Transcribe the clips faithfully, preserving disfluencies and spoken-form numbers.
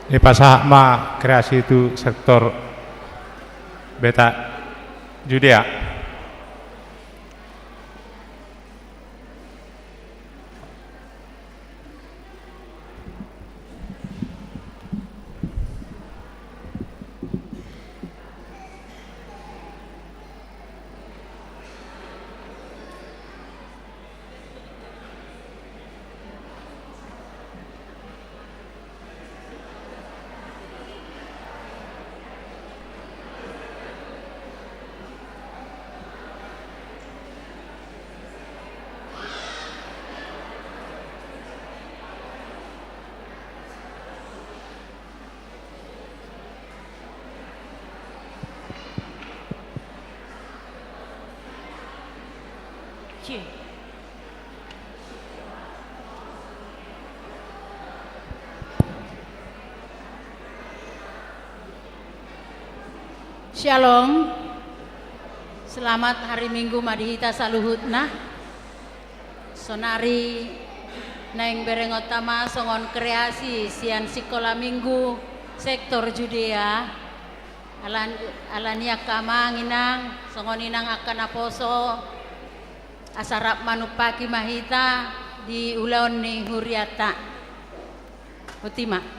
Dipasahat ma kreasi tu sektor Beta Judea. Shalom. Selamat hari Minggu ma di hita saluhutna. Sonari naeng berengonta ma songon kreasi sian Sikola Minggu sektor Judea. Ala, ala ni i angka amang inang, songon i nang angka naposo, asa rap manumpahi ma hita di ulaon ni hurianta. Boti ma.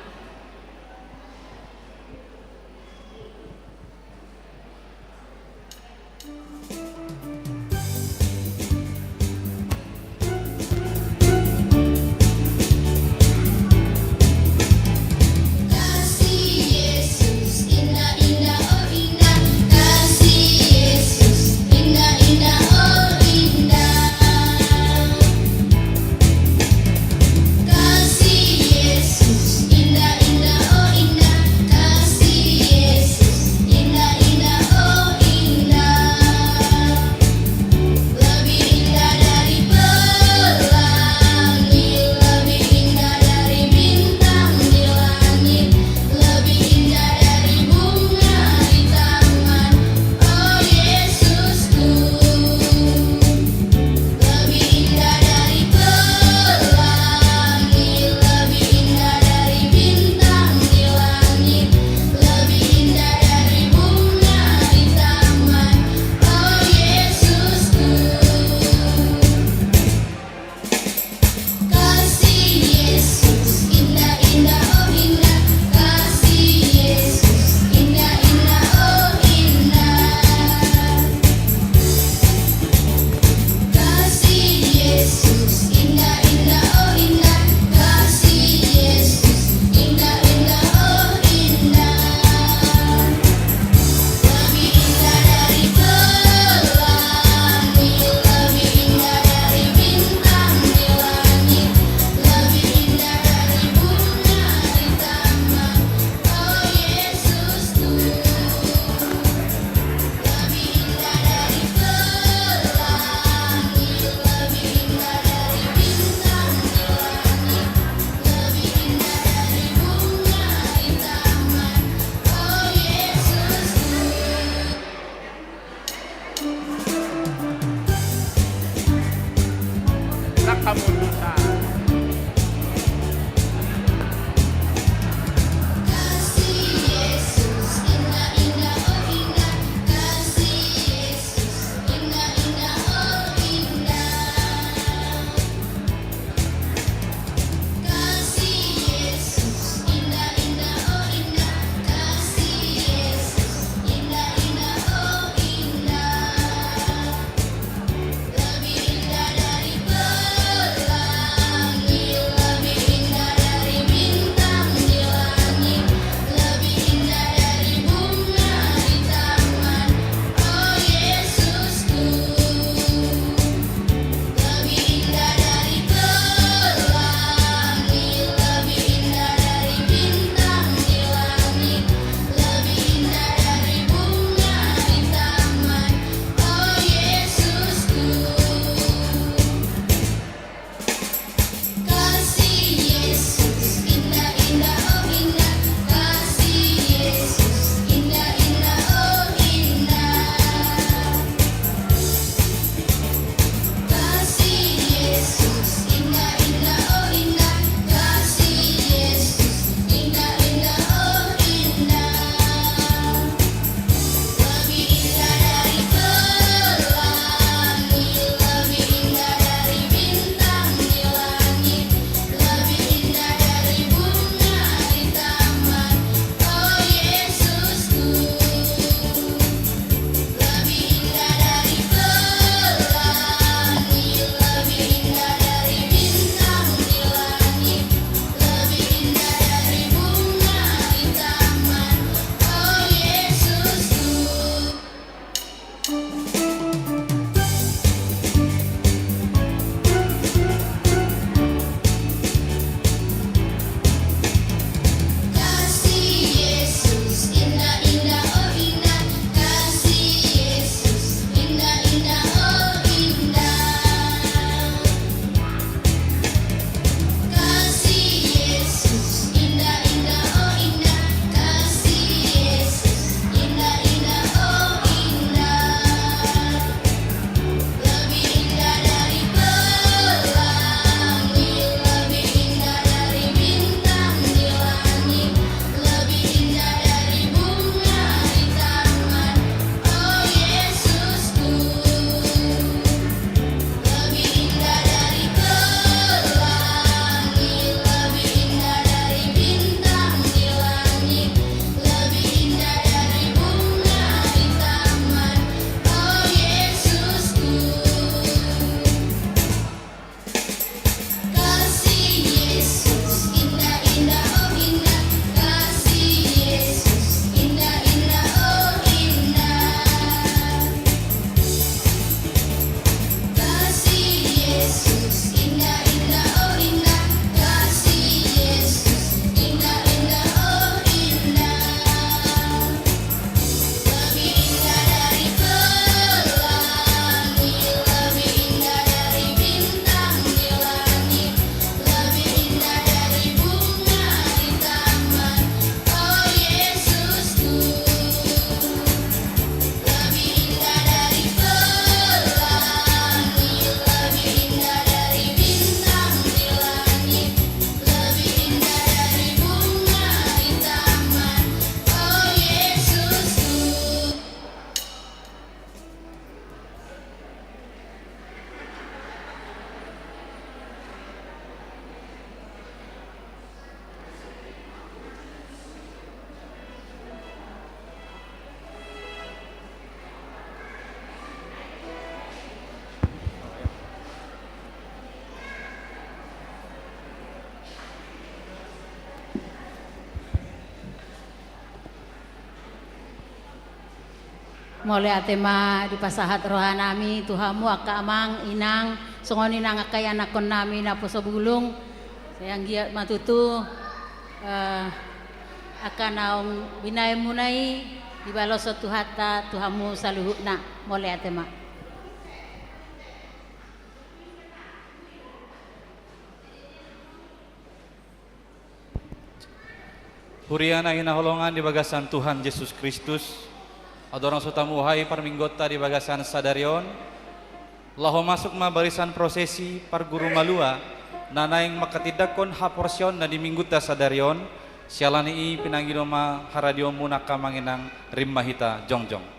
Mauliate ma dipasahat rohanami tu hamu angka amang, inang, songon i nang angka ianakkonnami naposo bulung, sai anggiat ma tutu, eh, angka naung binahenmuna i dibaloshon Tuhanta tu hamu saluhutna. Mauliate ma. Huria na hinaholongan di bagasan Tuhan Jesus Kristus, andorang so tamuhai parmingguonta di bagasan sadari on, laho masuk ma barisan prosesi parguru malua na naeng manghatindanghon haporseaonna di minggunta sadari on. Siala ni i, pinangido ma haradionmuna angka amang inang, rim ma hita jongjong.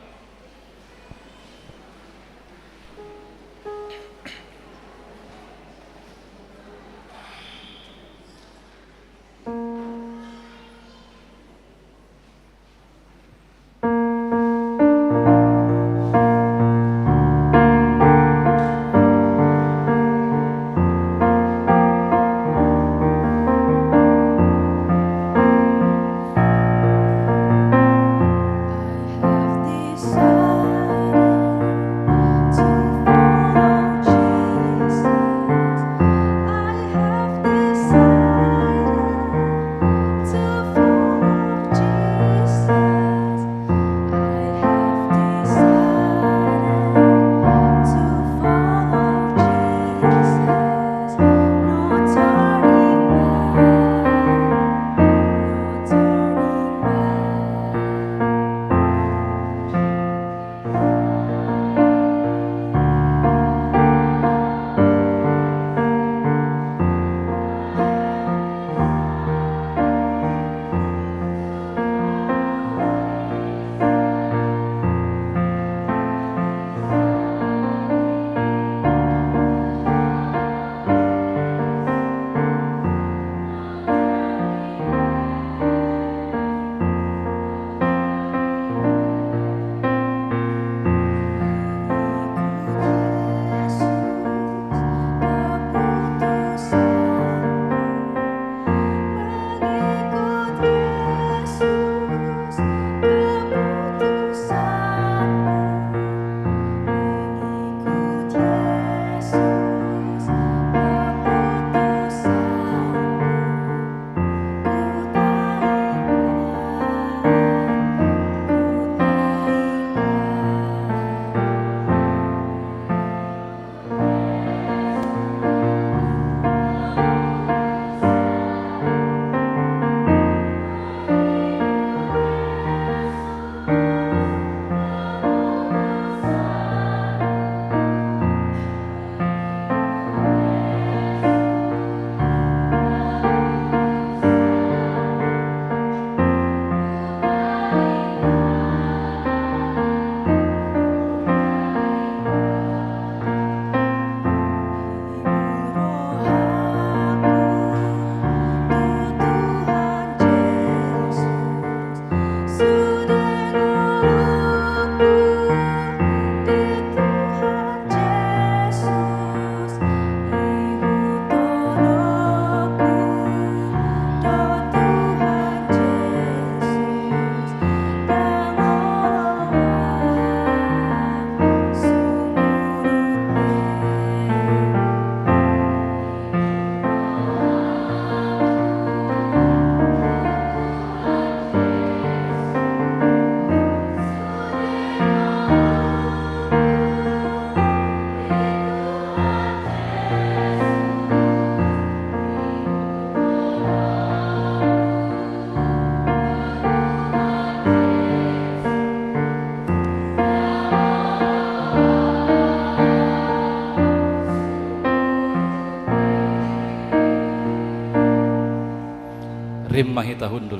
Rim ma hita hundul.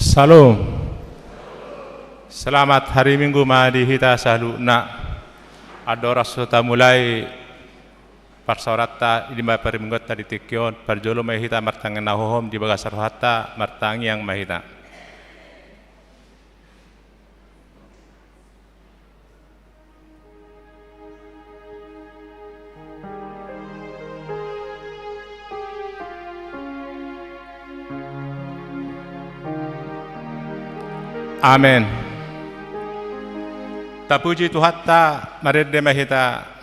Syalom. Selamat hari Minggu ma di hita saluhutna. Andorang so tamulai parsaoranta, i ma parmingguonta di tingki on, parjolo ma hita martangiang na hohom di bagasan rohanta, martangiang ma hita. Amen. Tapuji Tuhanta, marende ma hita.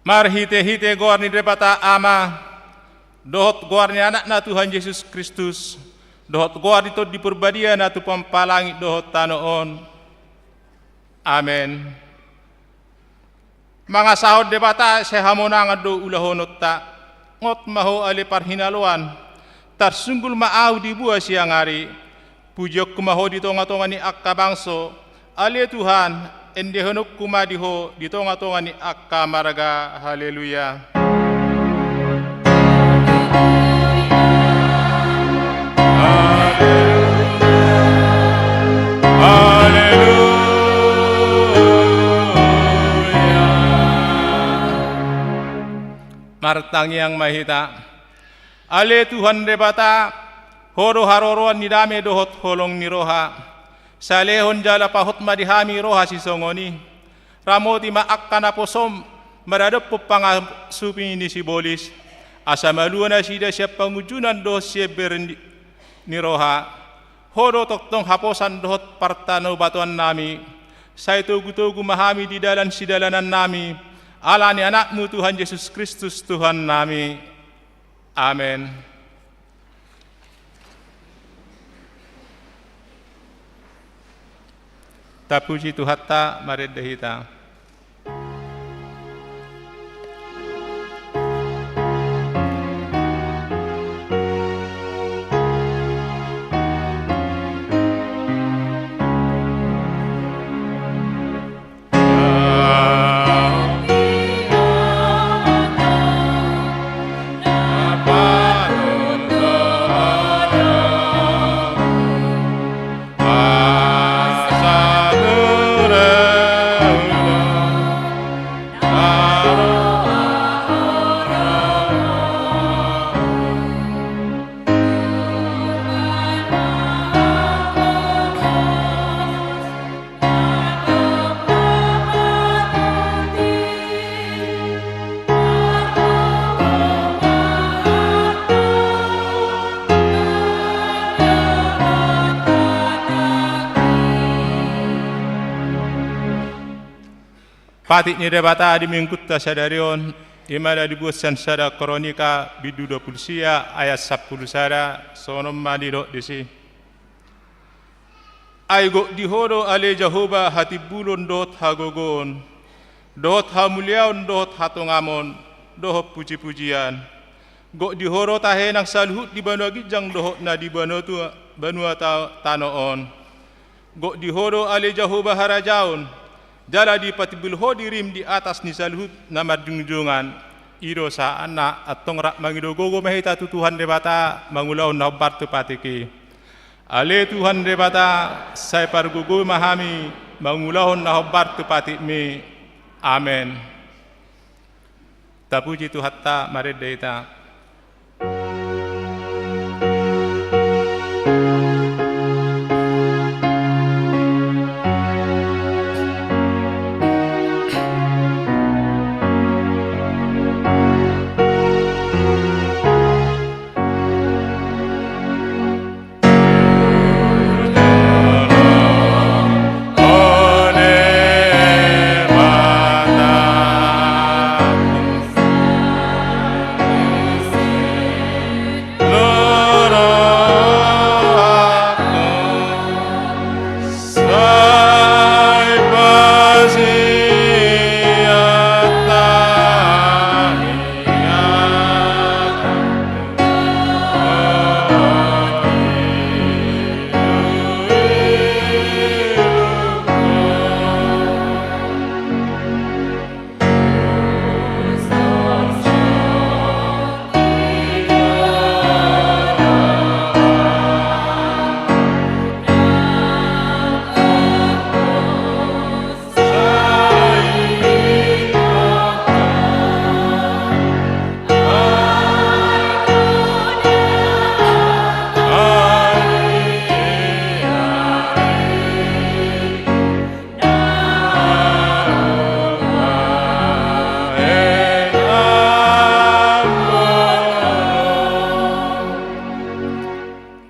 Marhitehite goar ni Debata Ama, dohot goar ni Anakna Tuhan Jesus Kristus, dohot goar ni Tondi Parbadia na tumompa langit dohot tano on. Amen. Mangasahon Debata sihamonangan do ulahononta. Ngot ma ho ale parhinaloan, tarsunggul ma ahu di bua siang ari. Pujionku ma ho di tongatonga ni angka bangso, ale Tuhan, endehononku ma di ho di tongatonga ni angka marga. Haleluya. Haleluya. Haleluya. Martangiang ma hita. Ale Tuhan Debata, Ho do haroroan ni dame dohot holong ni roha. Salehon jala pahot ma di hami roha sisongon i. Ramoti ma angka naposom maradophon pangasupi ni sibolis, asa malua nasida sian pangunjunan dohot sian bere ni, ni roha. Ho do tongtong haposan dohot partanobatoannami. Sai togutogu ma hami di dalan sidalanannami, ala ni Anakmu Tuhan Jesus Kristus Tuhannami. Amen. Tapuji Tuhanta, marende hita. Patik ni Debata di Minggunta sadari on, i ma na dibuat sian sada Kronika bindu dua pulu sia ayat sampulu sada, songon on ma didok disi. Ai gok di Ho do ale Jahowa hatimbulon dohot hagogoon, dohot hamuliaon dohot hatongamon, dohot pujipujian. Gok di Ho do tahe nang saluhut di banua ginjang dohot na di banua tua, banua ta-, tano on. Gok di Ho do ale Jahowa harajaon, jala dipatimbul Ho dirim di atas ni saluhut na marjungjongan. I do sahatna. Antong rap mangido gogo ma hita tu Tuhan Debata mangulahon na hombar tu patik i. Ale Tuhan Debata, sai pargogoi ma hami mangulahon na hombar tu patikmi. Amen. Tapuji Tuhanta, marende hita.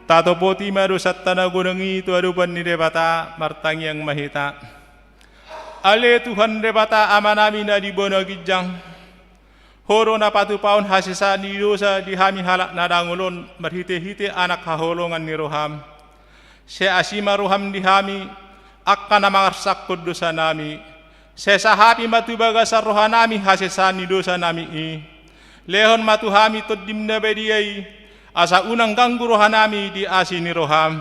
Tatopoti ma dosanta na godang i tu adopan ni Debata. Martangiang ma hita. Ale Tuhan Debata Amanami na di banua ginjang, Ho do na patupahon hasesaan ni dosa di hami halak na dangol on marhitehite Anak haholongan ni roham. Sai asi ma roham di hami, angka na mangarsakhon dosanami. Sai sahapi ma tu bagasan rohanami hasesaan ni dosanami i. Lehon ma tu hami Tondim na badia i, asa unang ganggu rohanami di asi ni roham.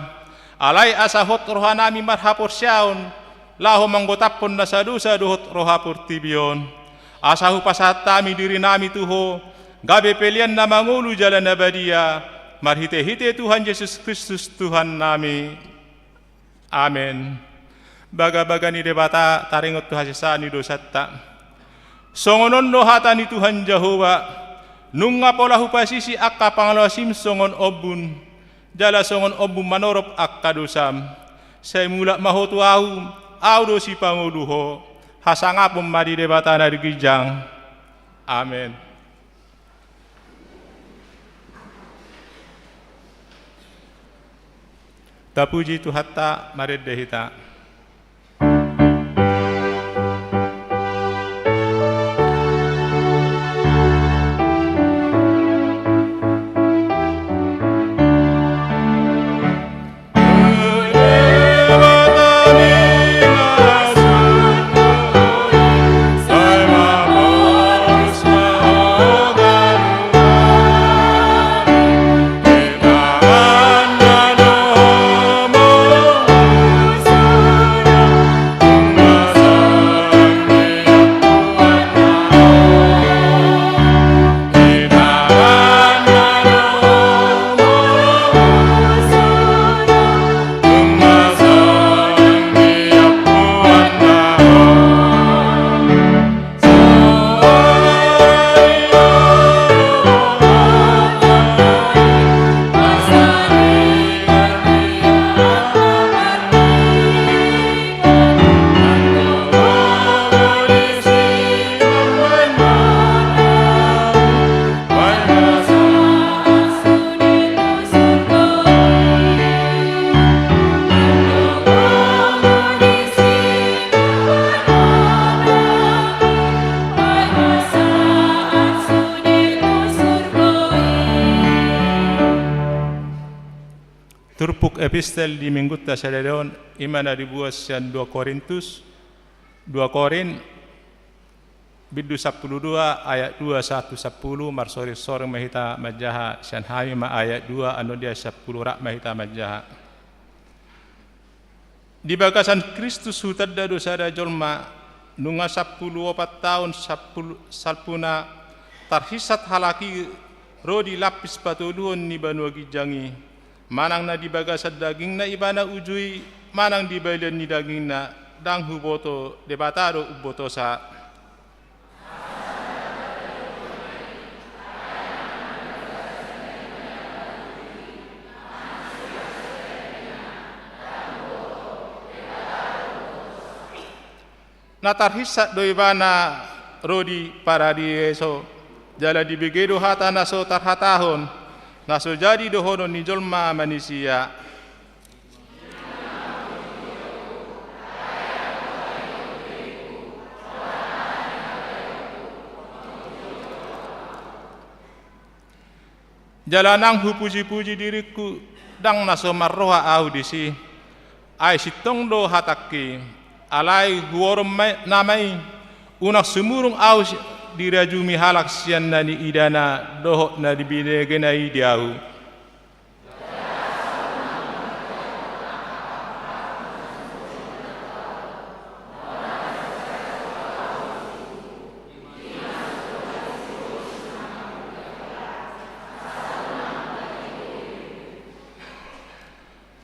Alai asa hot rohanami marhaporseaon, laho manggotaphon nasa dosa dohot roha portibi on. Asa hupasahat hami dirinami tu Ho, gabe pelean na mangolu jala na badia, marhitehite Tuhan Jesus Kristus Tuhannami. Amen. Bagabaga ni Debata taringot tu hasesaan ni dosanta. Songon on do hata ni Tuhan Jahowa, nunga pola hupasisi angka pangalaosim songon ombun, jala songon ombun manorop angka dosam. Sai mulak ma ho tu Ahu, Ahu do sipangolu ho. Hasangapon ma di Debata na di ginjang. Amen. Tapuji Tuhanta, marende hita. Turpuk epistel di minggunta sadari on, i ma na dibuat sian dua Korintus, dua Korin, bindu sampulu dua ayat dua sahat tu sampulu, marsoring-soring ma hita manjaha sian hami ma ayat dua, annon di ayat sampulu rap ma hita manjaha. Di bagasan Kristus hutanda do sada jolma, nunga sampulu opat taon sampulu, salpuna tarhinsat halak i ro di lampis patoluhon ni banua ginjang i, manang na di bagasan dagingna ibana uju i, manang di balian ni dagingna, ndang huboto, Debata do umbotosa. Na tarhinsat do ibana ro di Paradeiso, jala dibege do hata na so tarhatahon, na so jadi dohonon ni jolma manisia. Jala ndang hupuji-puji diringku, ndang na so marroha ahu disi. Ai sintong do hatangki, alai huorom ma-, nama i, unang sumurung ahu si-, dirajumi halak sian na niidana dohot na dibinegena i di ahu.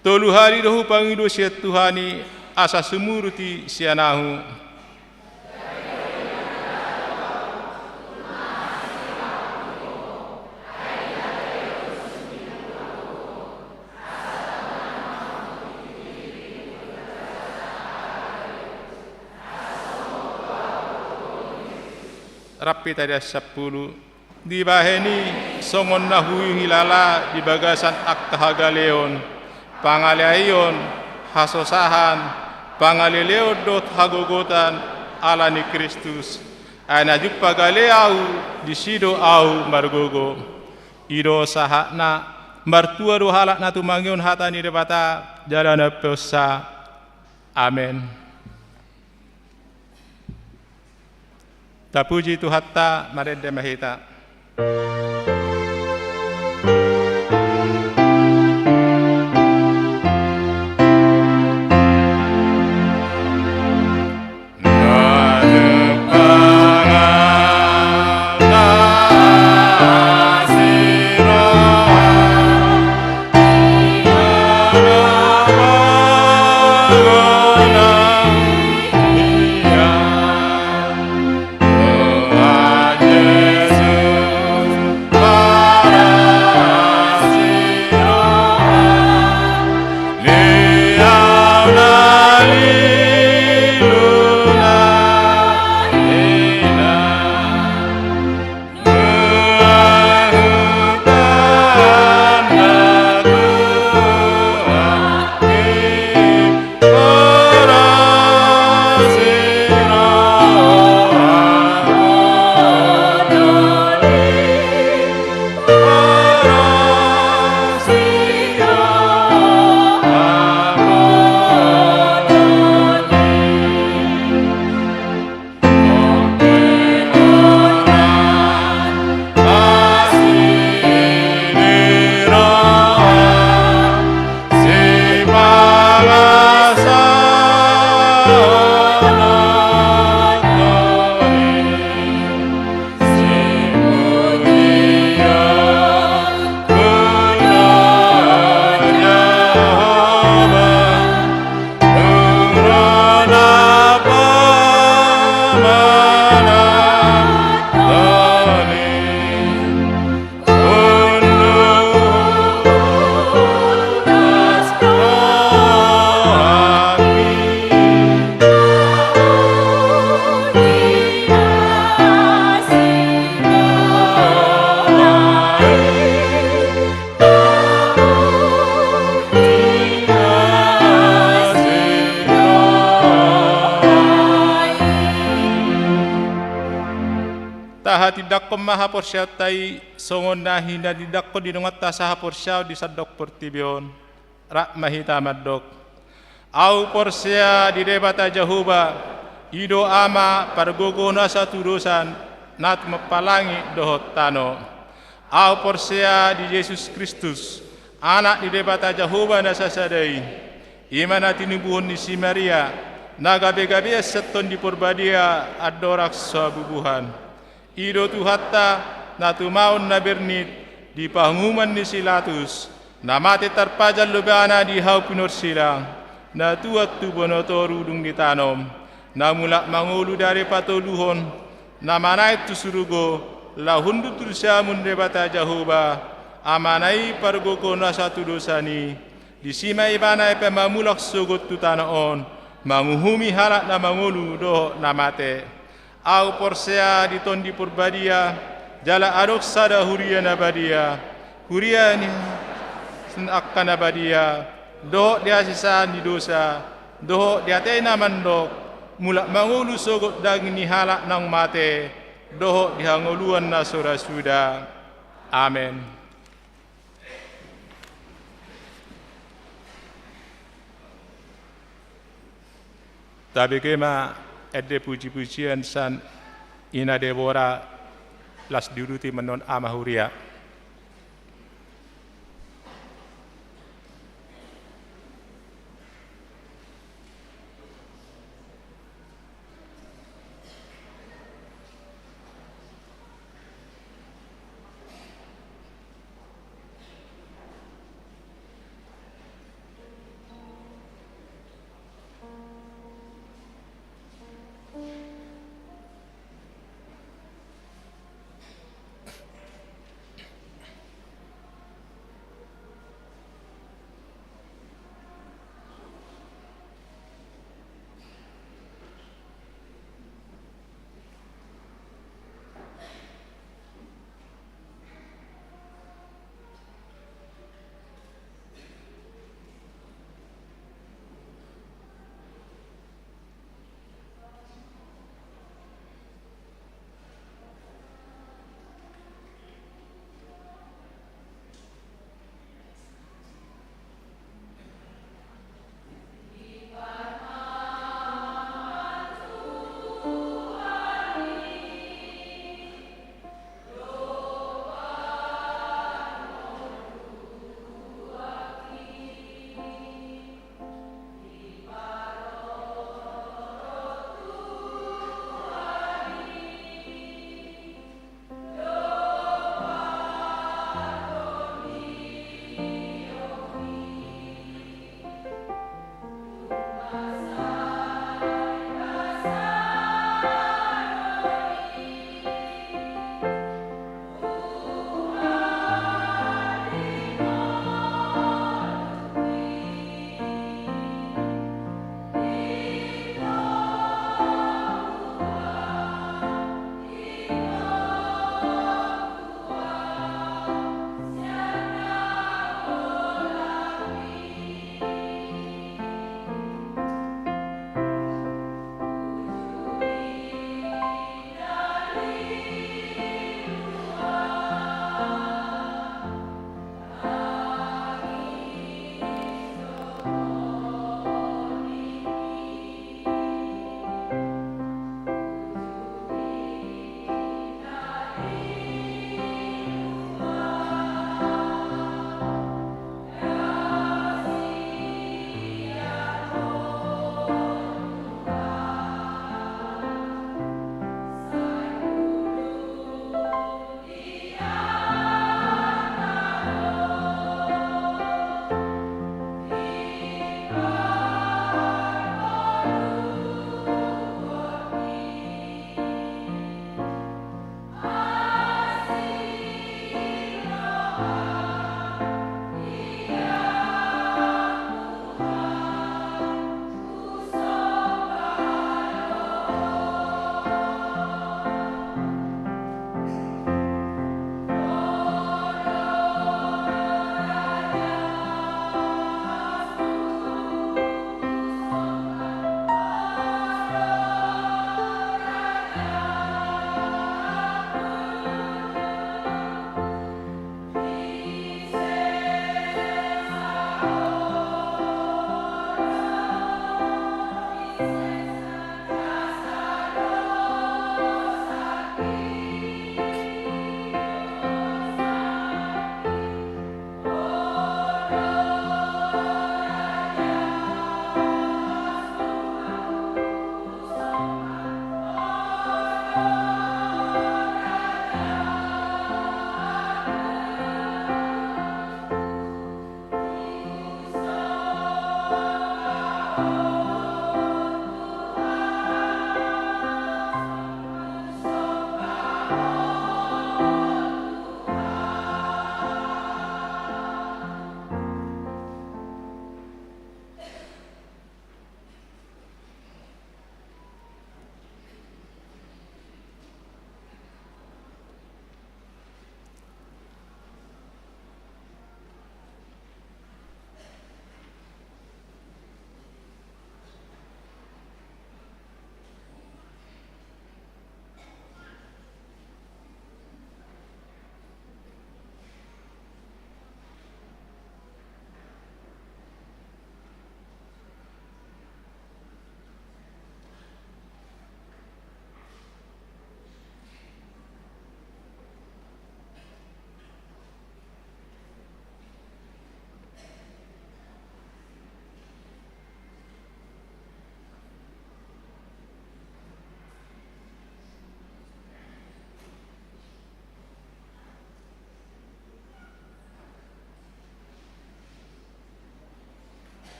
Tolu hali do hupangido sian Tuhan i asa sumurut i sian ahu. Rap hita di ayat sampulu. Dibahen i songon na huhilala di bagasan angka hagaleon, pangaleaion, hasosahan, pangaleleon dohot hagogotan ala ni Kristus. Ai na jumpa gale ahu, disi do ahu margogo. I do sahatna. Martua do halak na tumangihon hata ni Debata jala na umpeopsa. Amen. Tapuji Tuhanta, marende ma hita. Tahatindangkon ma haporseaonta i songon na hinatindangkon ni donganta sahaporseaon di sandok portibi on. Rap ma hita mandok: Ahu porsea di Debata Jahowa, i do Ama pargogo na satudosan, na tumompa langit dohot tano. Ahu porsea di Jesus Kristus, Anak ni Debata Jahowa na sasada i, i ma na tinubuhon ni si Maria, na gabegabean sian Tondi Porbadia andorang so habubuhan. I do Tuhanta, na tumaon na bernit di panguhuman ni si Latus, na mate tarpajal do Ibana di hau pinorsilang, na tuat tu bono toru dung ditanom, na mulak mangolu di ari patoluhon, na manaek tu surugo, laho hundul tu siamun Debata Jahowa, Amana i pargogo na satudosan i. Disi ma Ibana i pe mamulak sogot tu tano on, manguhumi halak na mangolu dohot na mate. Ahu porsea di Tondi Porbadia, jala adong sada huria na badia, huria ni angka na badia, dohot di hasesaan ni dosa, dohot di atei na mandok, mulak mangolu sogot daging ni halak naung mate, dohot di hangoluan na so ra suda. Amen. Tabege ma ende pujipujian sian Ina Debora, laos diuduti ma annon ama huria.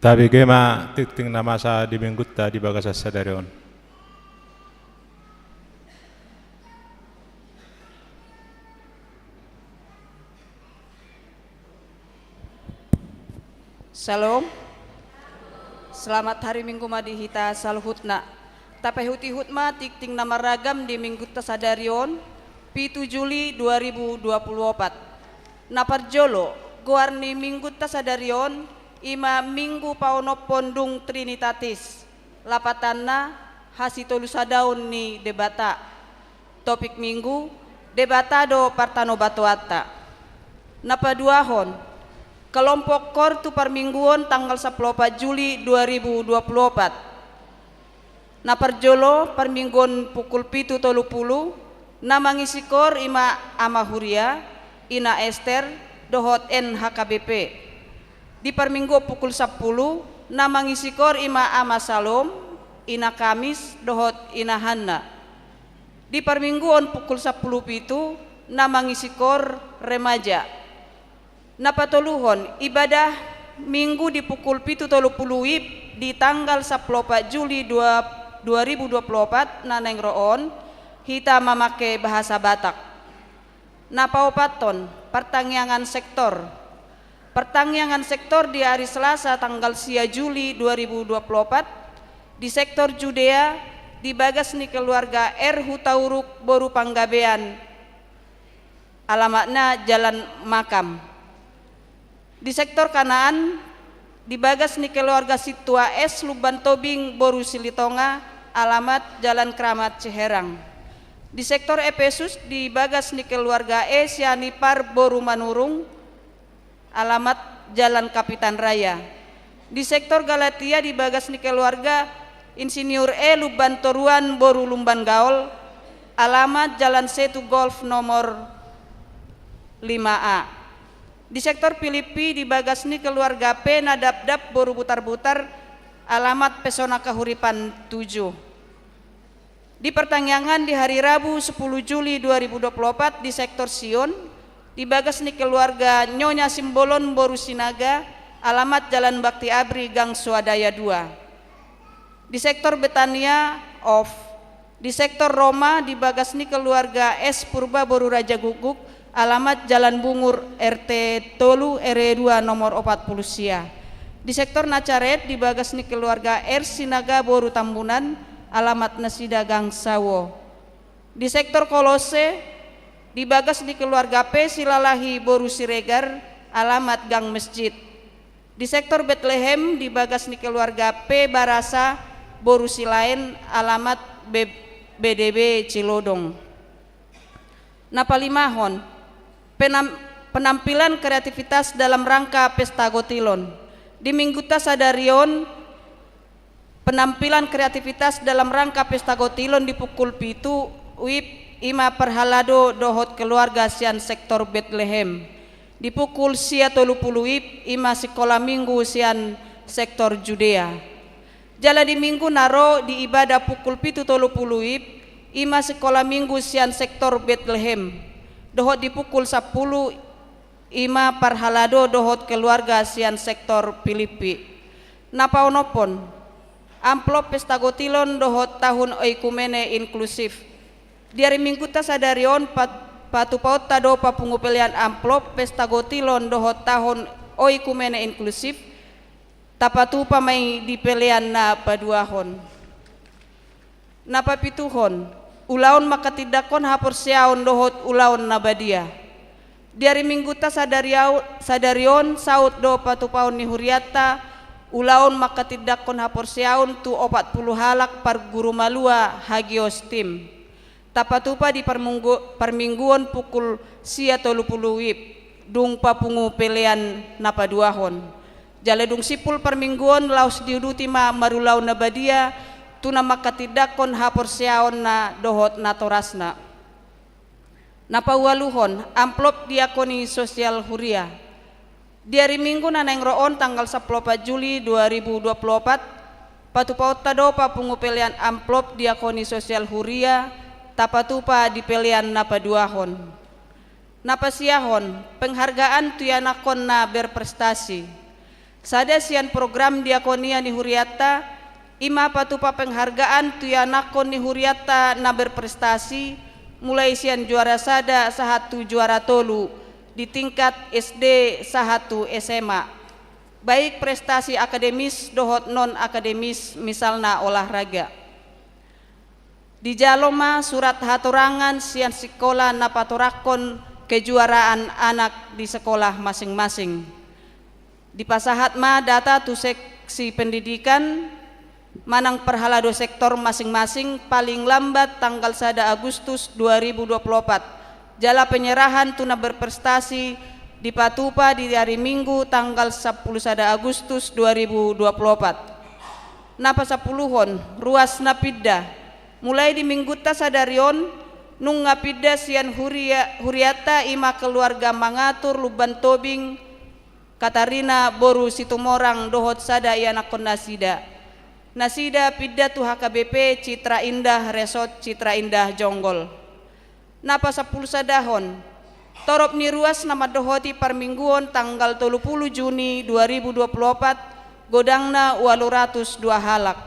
Tabege ma tingting na masa di minggunta di bagasan sadari on. Shalom. Selamat hari Minggu ma di hita saluhutna. Tapaihut-ihut ma tingting na marragam di minggunta sadari on, pitu Juli dua ribu dua puluh opat. Na parjolo, goar ni minggunta sadari on, i ma Minggu paonomhon dung Trinitatis, lapatanna hasitolusadaon ni Debata. Topik Minggu, Debata do partanobatoanta. Na paduahon, kelompok kor tu parmingguon tanggal sampulu opat Juli dua ribu dua puluh opat. Na parjolo, parmingguon pukul pitu tolu pulu, na mangisi kor i ma Ama Huria, Ina Ester, dohot N H K B P. Di parmingguon pukul sampulu, na mangisi kor i ma Ama Salom, Ina Kamis, dohot Ina Hanna. Di parmingguon pukul sampulu pitu, na mangisi kor remaja. Na patoluhon, ibadah Minggu di pukul pitu tolu pulu wib di tanggal sampulu opat Juli dua, dua ribu dua puluh opat na naeng ro on, hita mamake bahasa Batak. Na paopathon, partangiangan sektor. Partangiangan sektor di ari Selasa tanggal sia Juli dua ribu dua puluh opat, di sektor Judea, di bagas ni keluarga R Hutauruk boru Panggabean, alamatna Jalan Makam. Di sektor Kanaan, di bagas ni keluarga Sintua S Lumban Tobing boru Silitonga, alamat Jalan Keramat Ciherang. Di sektor Epesus, di bagas ni keluarga E Sianipar boru Manurung, alamat Jalan Kapitan Raya. Di sektor Galatia, di bagas ni keluarga Insinyur E Lumban Toruan boru Lumban Gaol, alamat Jalan Setu Golf nomor lima A. Di sektor Pilippi, di bagas ni keluarga P Nadapdap boru Butarbutar, alamat Pesona Kahuripan tujuh. Di partangiangan di hari Rabu sepuluh Juli dua ribu dua puluh opat di sektor Sion, di bagas ni keluarga Nyonya Simbolon boru Sinaga, alamat Jalan Bakti Abri, Gang Swadaya dua. Di sektor Betania, off. Di sektor Roma, di bagas ni keluarga S Purba boru Raja Guguk, alamat Jalan Bungur, R T tolu, R W dua, nomor opat pulu sia. Di sektor Nacaret, di bagas ni keluarga R Sinaga boru Tambunan, alamat nasida Gang Sawo. Di sektor Kolose, di bagas ni keluarga P Silalahi boru Siregar, alamat Gang Mesjid. Di sektor Betlehem, di bagas ni keluarga P Barasa boru Silaen, alamat B-, B D B Cilodong. Na palimahon, penam-, penampilan kreativitas dalam rangka Pesta Gotilon. Di minggunta sadari on, penampilan kreativitas dalam rangka Pesta Gotilon di pukul pitu wib, i ma parhalado dohot keluarga sian sektor Betlehem. Di pukul sia tolu pulu wib, i ma sikola minggu sian sektor Judea. Jala di minggu na ro di ibadah pukul pitu tolu pulu wib, i ma sikola minggu sian sektor Betlehem. Dohot di pukul sampulu, i ma parhalado dohot keluarga sian sektor Pilippi. Na paonomhon, amplop Pesta Gotilon dohot tahun oikumene inklusif. Di ari minggunta sadari on pat-, patupaonta do papungu pelean amplop Pesta Gotilon dohot tahun oikumene inklusif, tapatupa ma i di pelean na paduahon. Na papituhon, ulaon manghatindanghon haporseaon dohot ulaon na badia. Di ari minggunta sadari au-, sadari on saut do patupaon ni hurianta, ulaon manghatindanghon haporseaon tu opat pulu halak parguru malua hagios tim. Tapatupa di parmunggu-, parmingguon pukul sia tolu pulu wib, dung papungu pelean na paduahon. Jala dung simpul parmingguon laos diuduti ma marulaon na badia, tu na manghatindanghon haporseaonna dohot natorasna. Na paualuhon, amplop diakoni sosial huria. Di ari Minggu na naeng ro on tanggal sampulu opat Juli dua ribu dua pulu opat, patupaonta do papungu pelean amplop diakoni sosial huria, tapatupa di pelean na paduahon. Na pasiahon, penghargaan tu ianakhon na berprestasi. Sada sian program diakonia ni hurianta, i ma patupa penghargaan tu ianakhon ni hurianta na berprestasi, mulai sian juara sada sahat tu juara tolu di tingkat S D sahat tu S M A, baik prestasi akademis dohot non akademis, misalna olahraga. Dijalo ma surat hatorangan sian sikola na patorangkon kejuaraan anak di sekolah masing-masing. Dipasahat ma data tu seksi pendidikan manang parhalado sektor masing-masing paling lambat tanggal sada Agustus dua ribu dua puluh opat, jala penyerahan tu na berprestasi dipatupa di ari Minggu tanggal sampulu sada Agustus dua ribu dua puluh opat. Na pasampuluhon, ruasna pinda. Mulai di Minggunta sadari on, nunga pinda sian huria-, hurianta, i ma keluarga Mangatur Lumban Tobing, Katarina boru Situmorang dohot sada ianakhon nasida. Nasida pinda tu H K B P Citra Indah Resort Citra Indah Jonggol. Na pasampulu sadahon, torop ni ruas na mandohoti parmingguon tanggal tolu pulu Juni dua ribu dua puluh opat, godangna ualu ratus dua halak.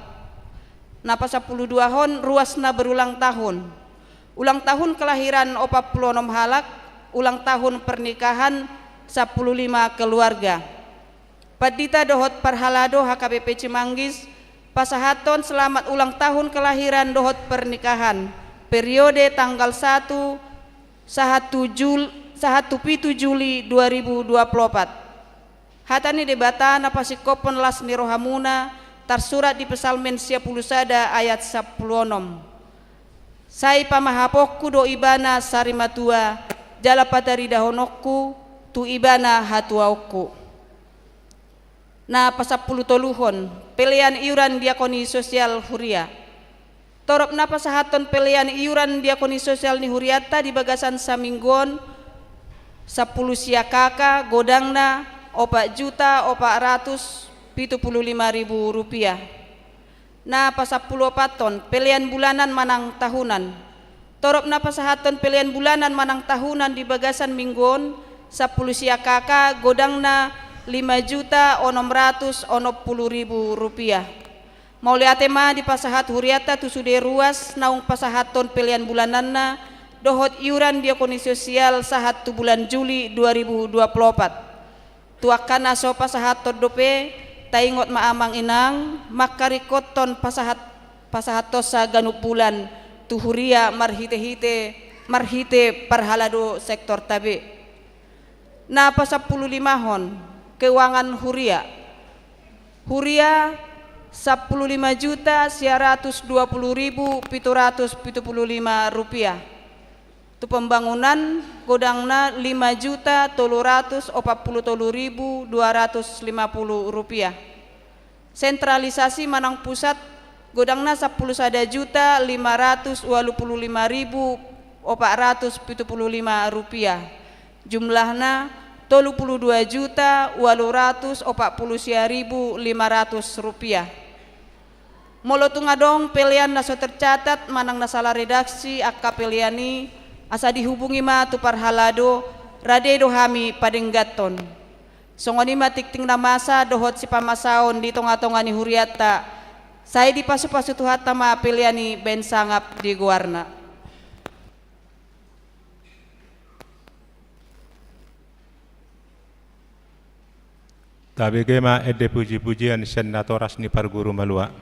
Na pasampulu duahon, ruas na berulang tahun. Ulang tahun kelahiran opat pulu onom halak, ulang tahun pernikahan sampulu lima keluarga. Pandita dohot parhalado H K B P Cimanggis pasahathon selamat ulang tahun kelahiran dohot pernikahan, periode tanggal satu sahat tu Jul-, sahat tu pitu Juli dua ribu dua puluh opat. Hata ni Debata na pasingkophon las ni rohamuna, tarsurat di Psalmen sia pulu sada ayat sampulu onom. Sai pamahapongku do ibana sari matua, jala pataridahononku tu ibana hatuaonku. Na pasampulu toluhon, pelean iuran diakoni sosial huria. Torop na pasahathon pelean iuran diakoni sosial ni hurianta di bagasan saminggu on, sampulu sia K K, godangna opat juta opat ratus pitu pulu lima ribu rupiah. Na pasampulu opathon, pelean bulanan manang tahunan. Torop na pasahathon pelean bulanan manang tahunan di bagasan minggu on, sampulu sia K K, godangna lima juta onom ratus onom pulu ribu rupiah. Mauliate ma dipasahat hurianta tu sude ruas naung pasahathon pelean bulananna dohot iuran diakoni sosial sahat tu bulan Juli dua ribu dua puluh opat. Tu angka na so pasahathon dope, taingot ma amang inang, mangkaringkothon pasahat-, pasahathonsa ganup bulan tu huria marhite-hite, marhite parhalado sektorta be. Na pasampulu limahon, keuangan huria. Huria sampulu lima juta sia ratus dua pulu ribu pitu ratus pitu pulu lima rupiah. Tu pembangunan, godangna lima juta tolu ratus opat pulu tolu ribu dua ratus lima pulu rupiah. Sentralisasi manang pusat, godangna sampulu sada juta lima ratus ualu pulu lima ribu opat ratus pitu pulu lima rupiah. Jumlahna tolu pulu dua juta ualu ratus opat pulu sia ribu lima ratus rupiah. Molo tung adong pelean na so tercatat manang na sala redaksi angka pelean i, asa dihubungi ma tu parhalado, rade do hami padengganhon. Songon i ma tingting na masa dohot sipamasaon di tonga-tonga ni hurianta, sai dipasu-pasu Tuhanta ma pelean i baen sangap di goarna. Tabege ma ende puji-pujian sian natoras ni parguru malua.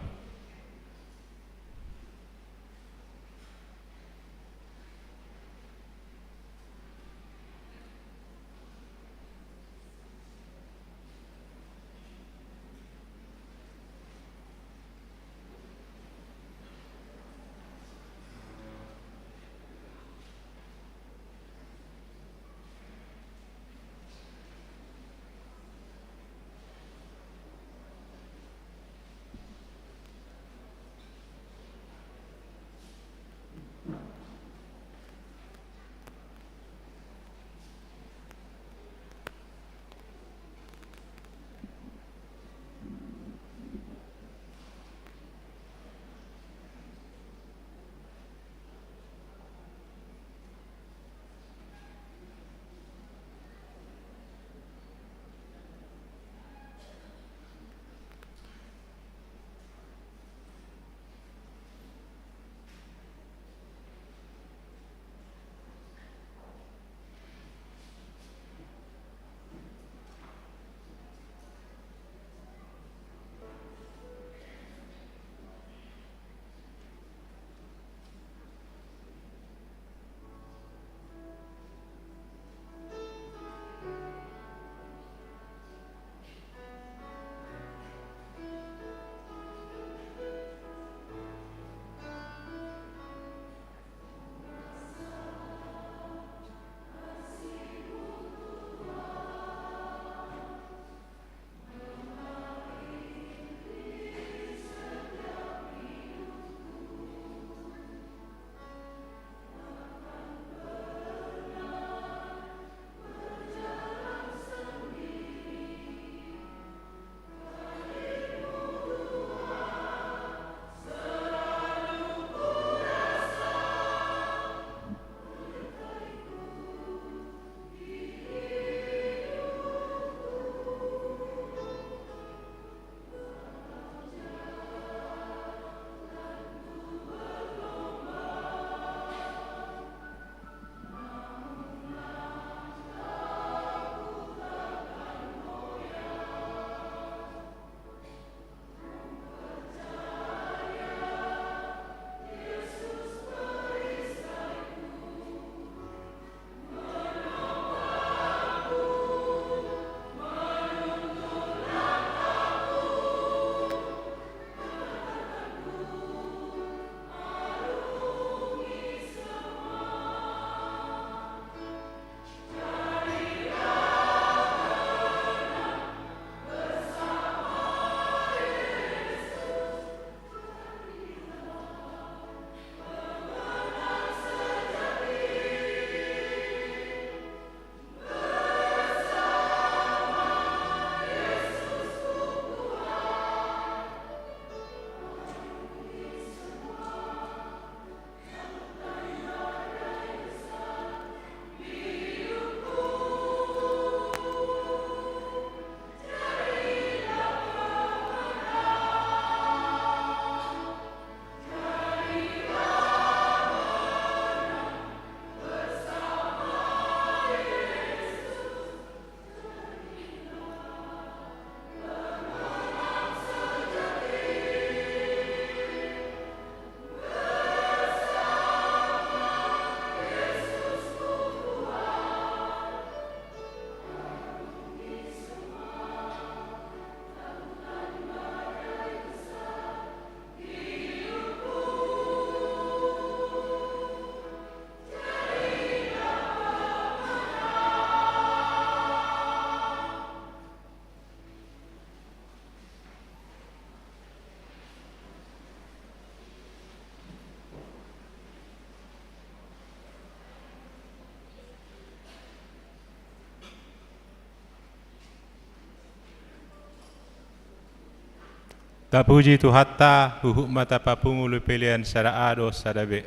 Tapuji Tuhanta, huhut ma tapapungu, pelean sada A do sada B.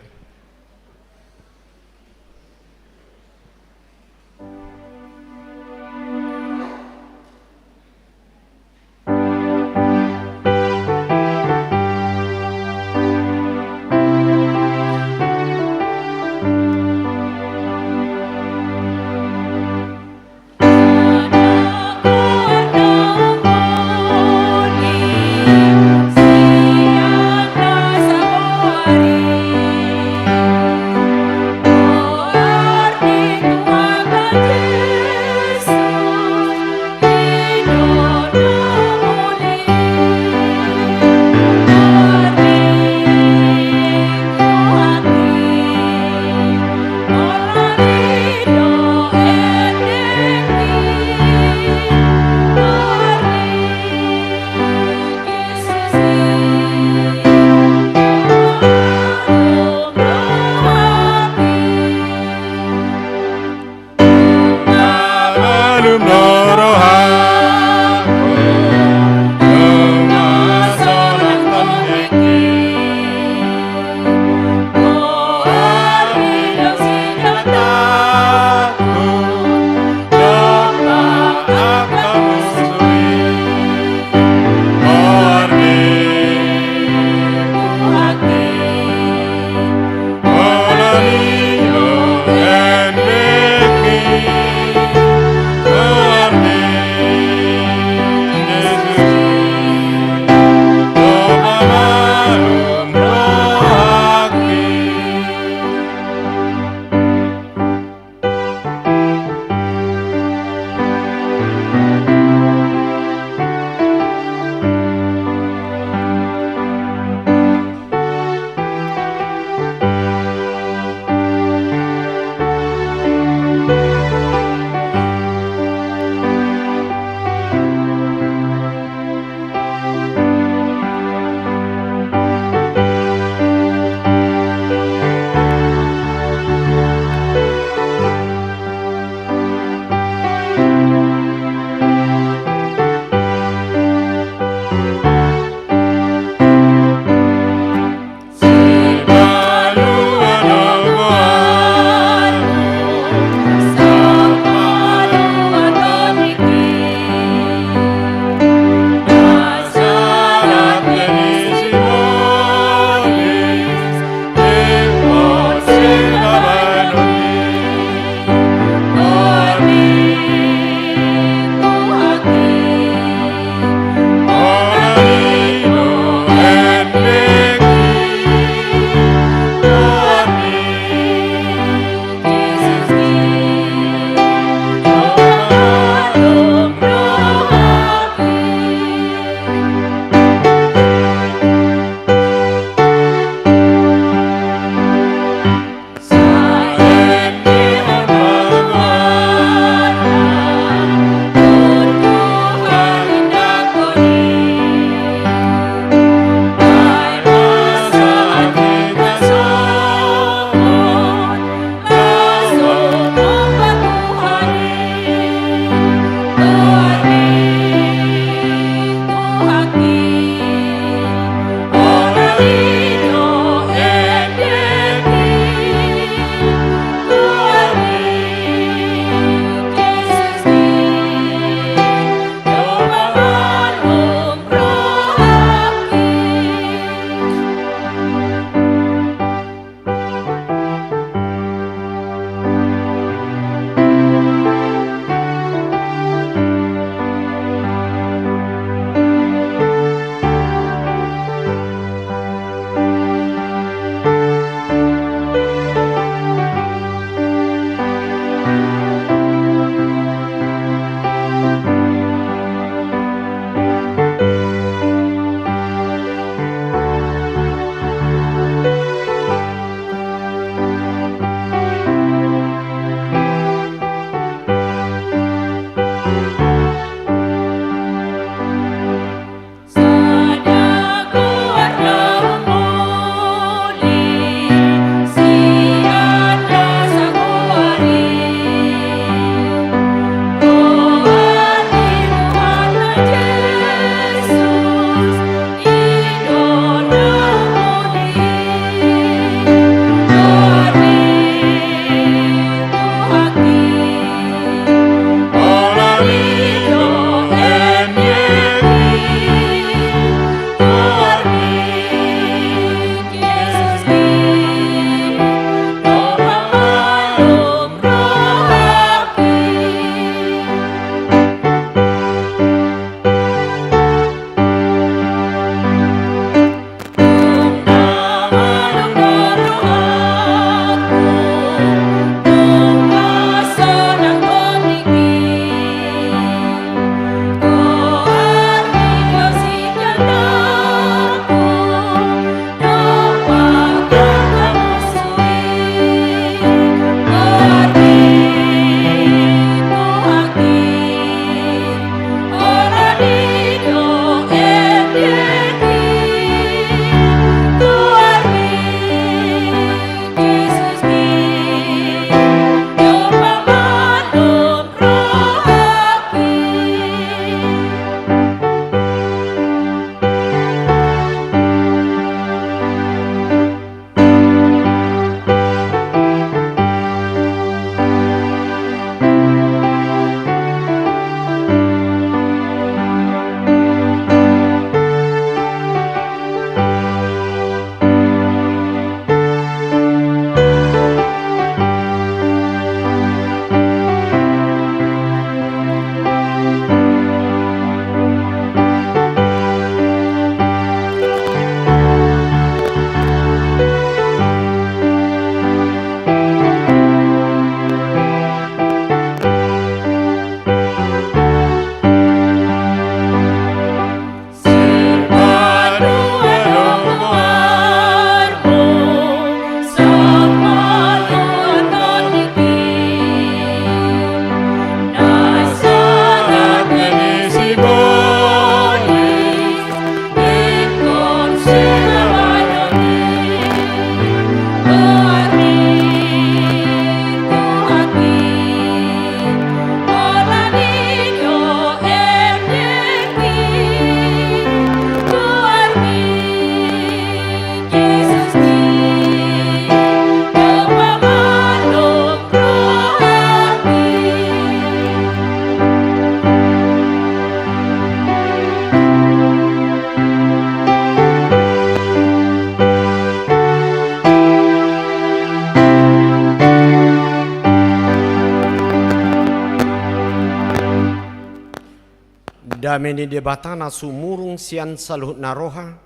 Dame ni Debata na sumurung sian saluhutna roha,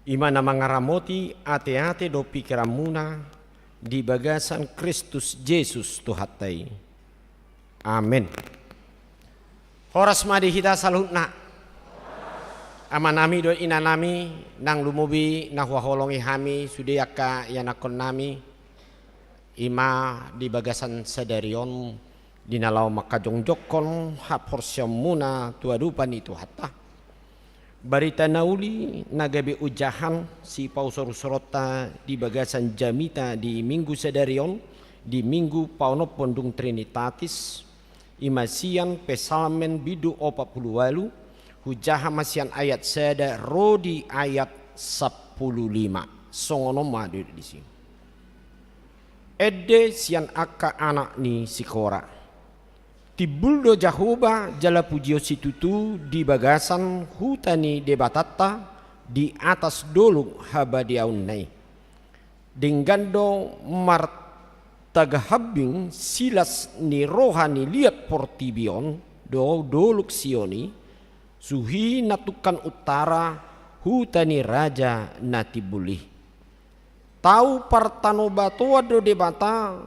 i ma na mangaramoti ateate dohot pingkiranmuna di bagasan Kristus Jesus Tuhanta i. Amen. Horas ma di hita saluhutna. Amanami dohot inanami, nang lumobi na huhaholongi hami sude angka ianakkonnami, i ma di bagasan sadari on, di na laho manghajongjonghon haporseaonmuna tu adopan ni Tuhanta. Barita na uli na gabe ojahan sipausor-usoronta di bagasan jamita di Minggu sadari on, di Minggu paonomhon dung Trinitatis, i ma sian Psalmen bindu opat pulu ualu, hujaha ma sian ayat sada ro di ayat sampulu lima. Songon on ma didok disi. Ende sian angka anak ni si Kora. Timbul do Jahowa jala pujionsi tutu di bagasan huta ni Debatanta di atas dolok habadiaonna i. Denggan do martagahambing silas ni roha ni liat portibi on do dolok Sion i, suhi na tungkan untara huta ni Raja na timbul i. Tau partanobatoan do Debata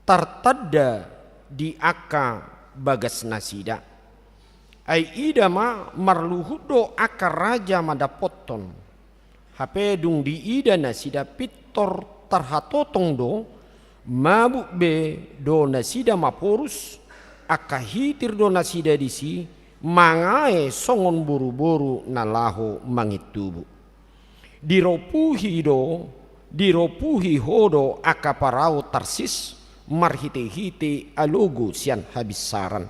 tartanda di angka bagasnasida. Ai ida ma marluhut do angka raja mandappothon. Hape dung diida nasida pintor tarhatotong do, mabuk be do nasida maporus, angka hitir do nasida disi, mangae songon boruboru na laho mangintubu. Diropuhi do, diropuhi ho do angka parau Tarsis marhitehite alogo sian habinsaran.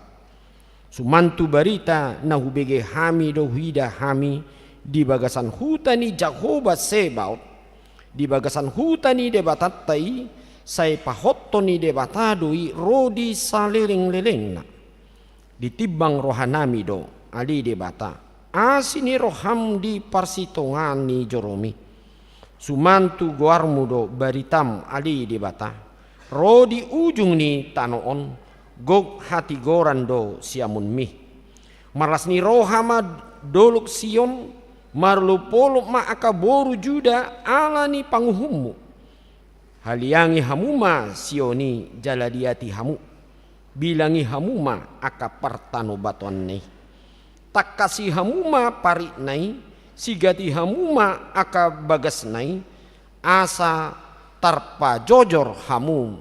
Suman tu barita na hubege hami do huida hami di bagasan huta ni Jahowa Sebaot, di bagasan huta ni Debatanta i, sai pahothon ni Debata do i ro di salelenglelengna. Ditimbang rohanami do, ale Debata, asi ni roham di parsitongaan ni joromi. Suman tu goarmu do baritam, ale Debata, ro di ujung ni tano on, gok hatigoran do siamunmi. Marlas ni roha ma dolok Sion, marolopolop ma angka boru Juda ala ni panguhummu. Haliangi hamu ma Sion i jala liati hamu, bilangi hamu ma angka partanobatoanna i. Tangkasi hamu ma paritna i, sigati hamu ma angka bagasna i, asa tarpajojor hamu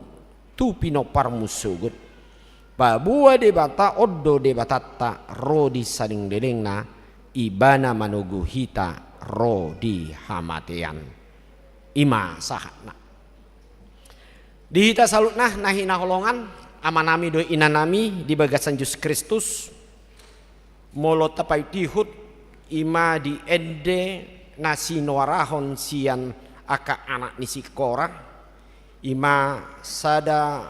tu pinomparmu sogot. Paboa Debata on do Debatanta ro di salelenglelengna, Ibana manogu hita ro di hamatean. I ma sahatna. Di hita saluhutna na hinaholongan, amanami dohot inanami di bagasan Jesus Kristus, molo tapaihutihut i ma di ende na sinoarahon sian angka anak ni si Kora, i ma sada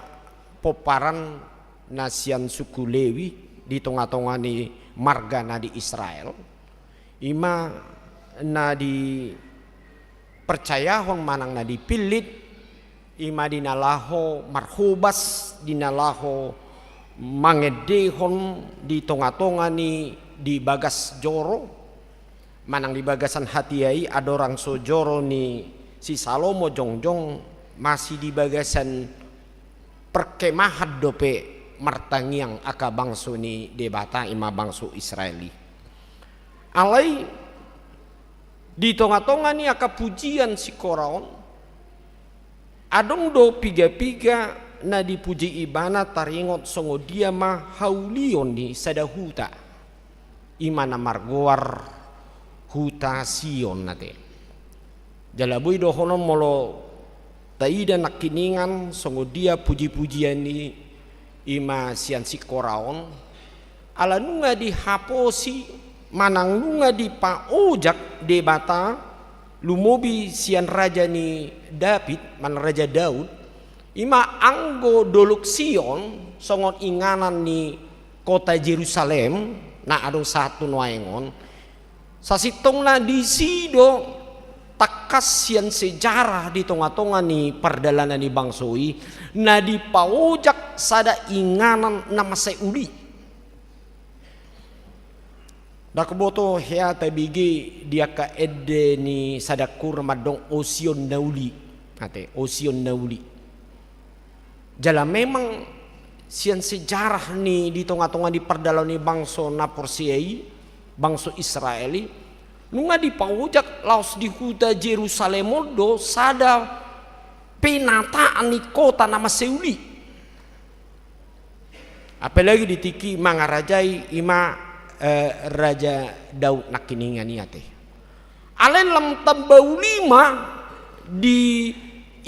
pomparan na sian suku Lewi di tongatonga ni marga na di Israel, i ma na dipercayahon manang na dipillit, i ma di na laho marhobas, di na laho mangendehon di tongatonga ni di bagas joro, manang di bagasan hatiha i andorang so joro ni si Salomo jongjong masih di bagasan perkemahan dope martangiang angka bangso ni Debata, i ma bangso Israel i. Alai di tongatonga ni angka pujian si Kora on, adong do pigapiga na dipuji ibana taringot songon dia ma haulion ni sada huta, i ma na margoar huta Sion ate. Jala boi dohonon molo taida nangkiningan songon dia pujipujian i, i ma sian si Kora on, ala nunga dihaposi manang nunga dipaojak Debata, lumobi sian raja ni Daud, manang raja Daud, i ma anggo dolok Sion songon inganan ni kota Jerusalem na adong sahat tu nuaeng on. Sasintongna disi do tangkas sian sejarah di tongatonga ni pardalanan ni bangso i, na dipaojak sada inganan na mansai uli. Ndang huboto hea tabege di angka ende ni sadangkura mandok o Sion na uli. Ate, o Sion na uli. Jala memang sian sejarah ni di tonga-tonga ni pardalanan ni bangso na porsea i, bangso Israel i, nunga dipaojak laos di huta Jerusalem on do sada penataan ni kota na mansai uli. Apalagi di tingki mangarajai ima, eh, Raja Daud nangkiningan i ate. Alai lam tamba uli ma di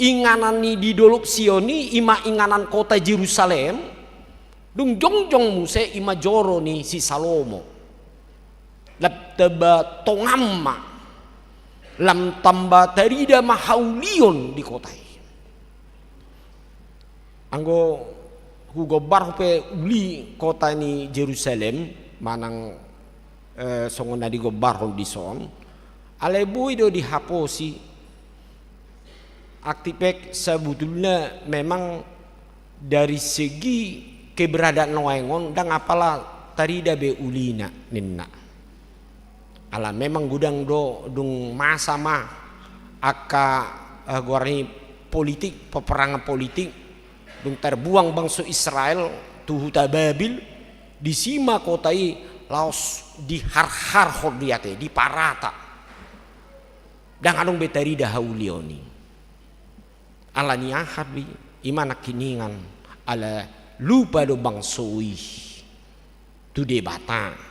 inganan ni di dolok Sion i, ima inganan kota Jerusalem, dung jongjong muse ima joro ni si Salomo. Lam tamba tongan ma, lam tamba tarida ma haulion di kota i. Anggo hugombarhon pe uli kota ni Jerusalem, manang, eh, songon na digombarhon dison, alai boi do dihaposi. Artipek sabutulna memang dari segi keberadaan nuaeng on ndang apala tarida be ulina ninna. Ala memang godang do dung masa ma angka, eh, goarni politik, peperangan politik, dung tarbuang bangso Israel tu huta Babil, disi ma kota i laos diharharhon do i ate, diparata. Ndang adong be tarida haulion i. Ala ni aha be i? Ima nangkiningan, ala lupa do bangso i tu Debata.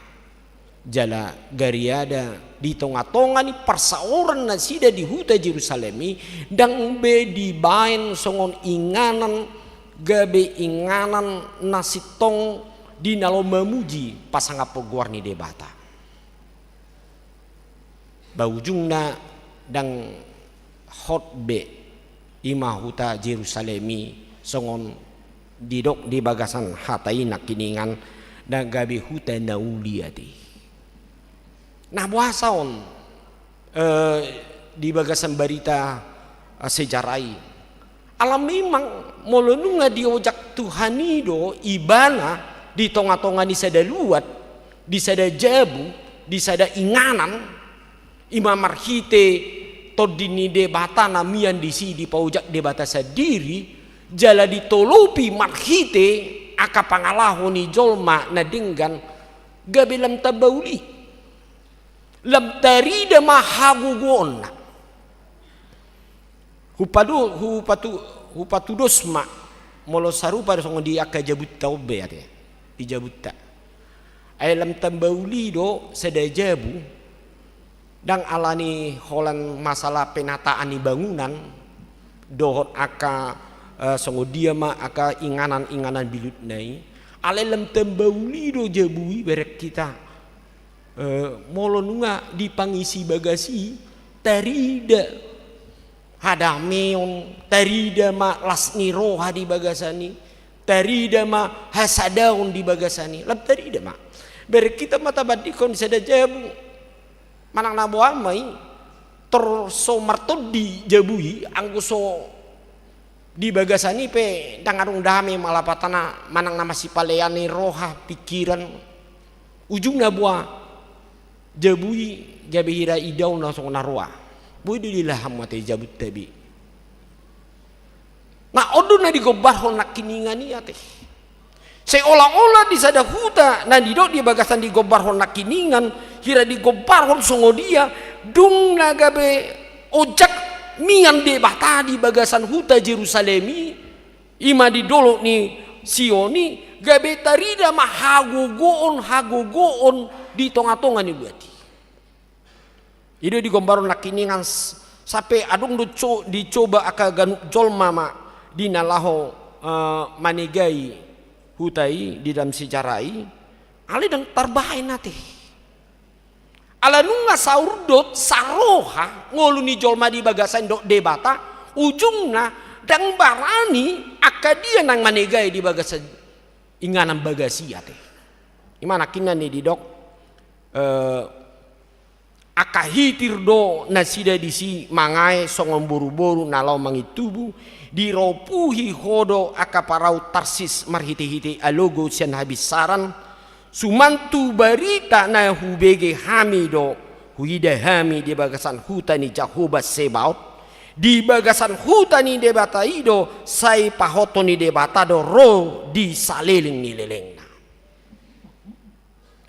Jala gariada di tonga-tonga ni parsaoran nasida di huta Jerusalem i, ndang be dibaen songon inganan, gabe inganan na sintong di na laho mamuji pasangaphon goar ni Debata. Ba ujungna ndang hot be ima huta Jerusalem i songon didok di bagasan hata i nangkiningan, ndang gabe huta na uli ate. Na boasa on, eh, di bagasan barita, eh, sejarah i? Ala memang molo nunga diojak Tuhan i do ibana di tonga-tonga ni sada luat, di sada jabu, di sada inganan, ima marhite Tondi ni Debata na mian disi dipaojak Debata sandiri, jala ditolopi marhite angka pangalaho ni jolma na denggan, gabe lam tamba uli. Lam tarida ma hagogoonna. Hupadu-, hupatu-, hupatudos ma, molo sarupa do songon di angka jabunta on be ate, di jabunta. Ai lam tamba uli do sada jabu, ndang ala ni holan masalah penataan ni bangunan, dohot angka, eh, songon dia ma angka inganan-inganan bilutna i. Alai lam tamba uli do jabu i, bereng hita. Eh, molo nunga dipangisi bagas i, tarida hadameon, tarida ma las ni roha di bagasan i, tarida ma hasadaon di bagasan i, lam tarida ma. Bereng hita ma tabandinghon sada jabu, manang na boha ma i, tor so martondi jabu i, anggo so di bagasan i pe ndang adong dame, malapatna manang na masipalean ni roha, pikiran. Ujungna boha? Jabu i gabe hira idaon na songon na roa. Boi do dilahan mate jabunta be. Na on do na digombarhon nangkiningan i ate. Seolah-olah di sada huta na nidok di bagasan digombarhon nangkiningan, hira digombarhon songon dia, dung na gabe ojak mian Debata di bagasan huta Jerusalem i, ima di dolok ni Sion i, gabe tarida ma hagogoon-hagogoon di tonga-tonga ni luat i. I do digombarhon nangkiningan s-, sampe adong do co-, dicoba angka ganup jolma ma di na laho, eh, manegai huta i di dalam sejarah i, alai ndang tarbaen ate. Ala nunga saurdot, saroha ngolu ni jolma di bagasan dohot Debata, ujungna ndang barani angka dia naeng manegai di bagasan inganan bagas i ate. Ima nangkiningan na didok, eh, angka hitir do nasida disi mangae songon boruboru na laho mangintubu, diropuhi ho do angka parau Tarsis marhitehite alogo sian habinsaran, Suman tu barita na hubege hami do, huida hami di bagasan huta ni Jahowa Sebaot, di bagasan huta ni Debata i do sai pahothon ni Debata do ro di saleleng ni lelengna.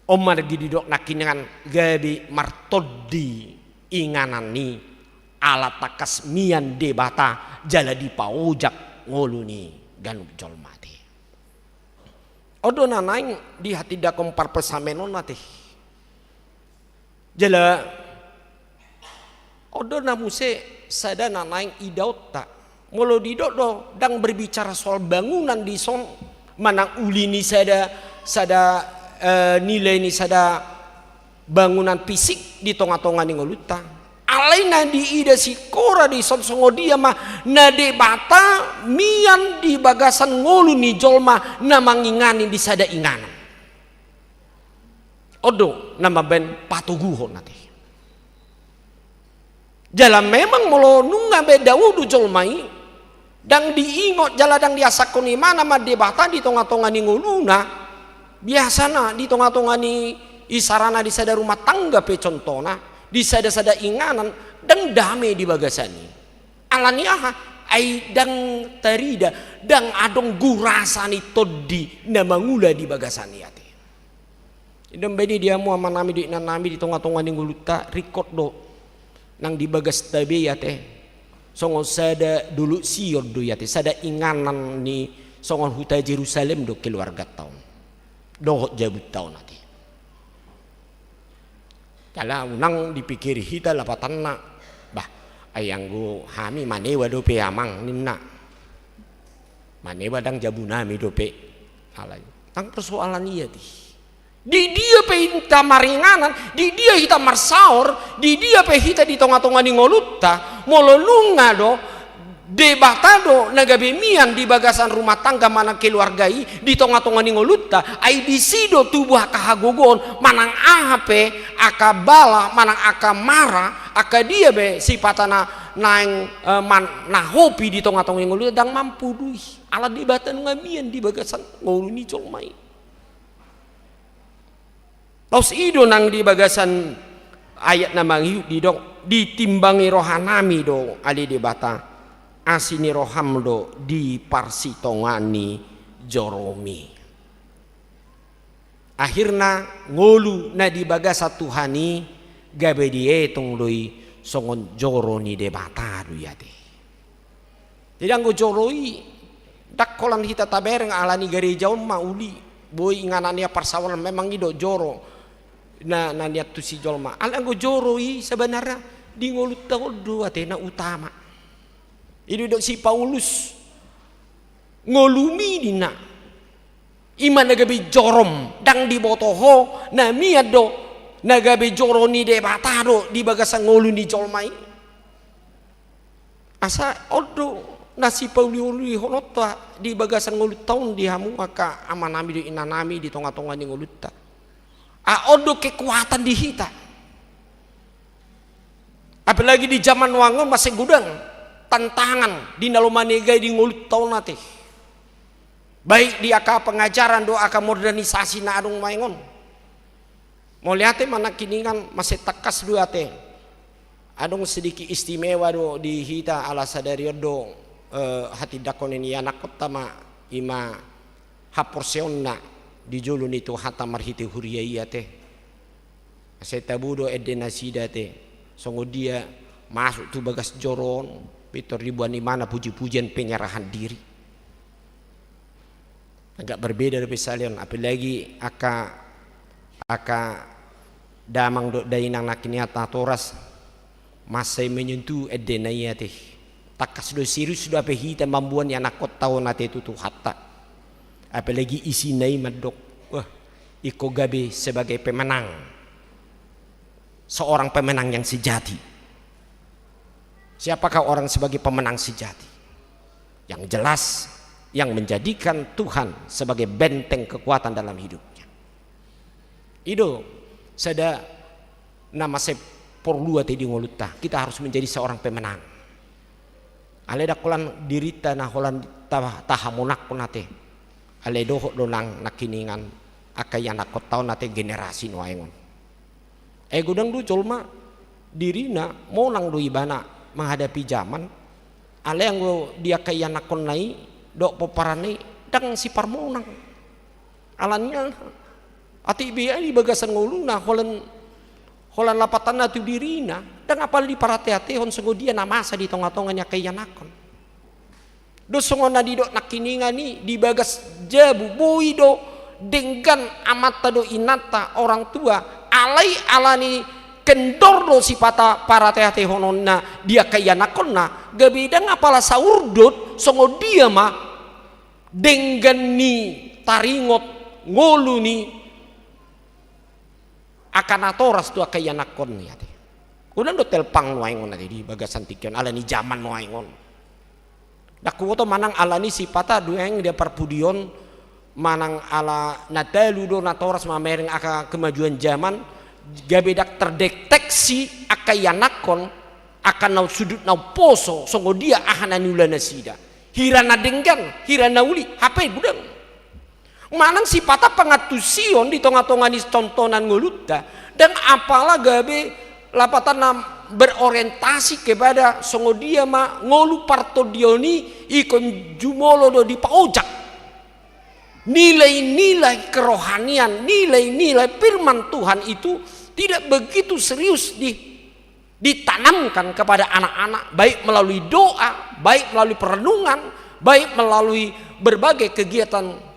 On ma didok nangkiningan gabe martondi inganan i ala tangkas mian Debata jala dipaojak ngolu ni ganup jolma ate. On do na naeng dihatindangkon parpsalmen on ate. Jala on do na muse sada na naeng idaonta. Molo didok do ndang berbicara soal bangunan dison, manang uli ni sada, sada, eh, nilai ni sada bangunan fisik di tonga-tonga ni ngolunta. Alai na diida si Kora dison songon dia ma na Debata mian di bagasan ngolu ni jolma na mangingani di sada inganan. On do na mambaen patoguhon ate. Jala memang molo nunga be dao do jolma i, ndang diingot jala ndang diasakkon imana ma Debata di tonga-tonga ni ngoluna, biasana di tonga-tonga ni isarana di sada rumah tangga pe contohna, di sada-sada inganan, ndang dame di bagasan i. Alani aha? Ai ndang tarida, ndang adong gurasa ni tondi na mangula di bagasan i ate. Ndang bani di hamu amanami dohot inanami di tonga-tonga ni ngolunta, ringkot do nang di bagasta be i ate. Songon sada dolok Sion do i ate, sada inganan ni songon huta Jerusalem do keluarganta on dohot jabunta on ate. Jala unang dipikiri hita lapatanna, bah, ai anggo hami manewa dope amang ninna. Manewa ndang jabunami dope. Alai ndang persoalan i ate. Di dia pe hita maringanan, di dia hita marsaor, di dia pe hita di tonga-tonga ni ngolunta, molo nunga do Debata do na gabe mian di bagasan rumah tangga manang keluarga i di tonga-tonga ni ngolunta, ai disi do tubu angka hagogoon manang aha pe angka bala manang angka mara, angka dia be sipata na naeng, eh, man-, na hopi di tonga-tonga ni ngolunta ndang mampu do i. Ala Debata nunga mian di bagasan ngolu ni jolma i. Laos i do nang di bagasan ayat na mangihut didok, ditimbangi rohanami do ale Debata, asi ni roham do di parsitongaan ni joromi. Akhirna ngolu na di bagasan Tuhan i gabe dietong do i songon joro ni Debata do i ate. Jadi anggo joro i ndang holan hita tabereng alani gareja on ma uli, boi inganan i parsaoran memang i do joro na, na nian tu si jolma. Alai anggo joro i sabanarna di ngolunta on do ate na utama. I do didok si Paulus, ngolumi ninna. I ma na gabe jorom, ndang diboto ho na mian do na gabe joro ni Debata do di bagasan ngolu ni jolma i. Asa on do na sipauli-ulihononta di bagasan ngolunta on di hamu angka amanami dohot inanami di tonga-tonga ni ngolunta. Ai on do kekuatan di hita. Apalagi di zaman nuaeng on mansai godang tantangan di na lomo manegai di ngolunta on ate. Baik di angka pengajaran dohot angka modernisasi na adong nuaeng on. Mauliate ma nangkiningan mansai tangkas do ate. Adong sedikit istimewa do di hita ala sadari on do, eh, hatindangkon ni anakkonta ma i ma haporseaonna di jolo ni Tuhanta marhite huria i ate. Sai tabo do ende nasida ate. Songon dia masuk tu bagas joro on, pintor diboan imana puji-pujian penyerahan diri. Agak berbeda dope saleon, apalagi angka, angka damang dohot dainang nangkin i hata toras, mansai menyentuh endena i ate. Tangkas do serius do hape hita mamboan ni anakkonta on ate tu Tuhanta. Apalagi isina i mandok, wah, ingkon gabe sebagai pemenang. Seorang pemenang yang sejati. Siapakah orang sebagai pemenang sejati? Yang jelas, yang menjadikan Tuhan sebagai benteng kekuatan dalam hidupnya. I do sada na mansai porlu ate di ngolunta, kita harus menjadi seorang pemenang. Alai ndang holan dirinta na holan ta-, tahamonangkon ate. Alai dohot do nang nangkiningan Angka ianakhonta on ate, generasi nuaeng on. Ai godang do jolma dirina monang do ibana menghadapi zaman. Alai anggo di angka ianakhonna i dohot pomparanna i ndang siparmonang. Alani aha? Atik be i di bagasan ngoluna, holan, holan lapatanna tu dirina, ndang apala diparateatehon songon dia na masa di tongatonga ni angka ianakhon. Dos songon na nidok nangkiningan i, di bagas jabu boi do denggan amanta dohot inanta, orang tua, alai alani kendor do sipata parateatehononna di angka ianakhonna, gabe ndang apala saurdot songon dia ma denggan ni taringot ngolu ni angka natoras tu angka ianakhon i ate. Godang do telpang nuaeng on ate di bagasan tingki on, alani zaman nuaeng on. Ndang huboto manang alani sipata nuaeng di parpudi on, manang ala na talu do natoras mamereng angka kemajuan zaman, gabe ndang terdeteksi angka ianakhon, angka na sudut na umposo, songon dia aha na niula nasida. Hira na denggan, hira na uli, hape godang. Manang sipata pangantusion di tongatonga ni tontonan ngolunta, ndang apala gabe lapatanna berorientasi kepada songon dia ma ngolu partondion i ingkon jumolo do dipaojak. Nilai-nilai kerohanian, nilai-nilai firman Tuhan itu tidak begitu serius di ditanamkan kepada anak-anak, baik melalui doa, baik melalui perenungan, baik melalui berbagai kegiatan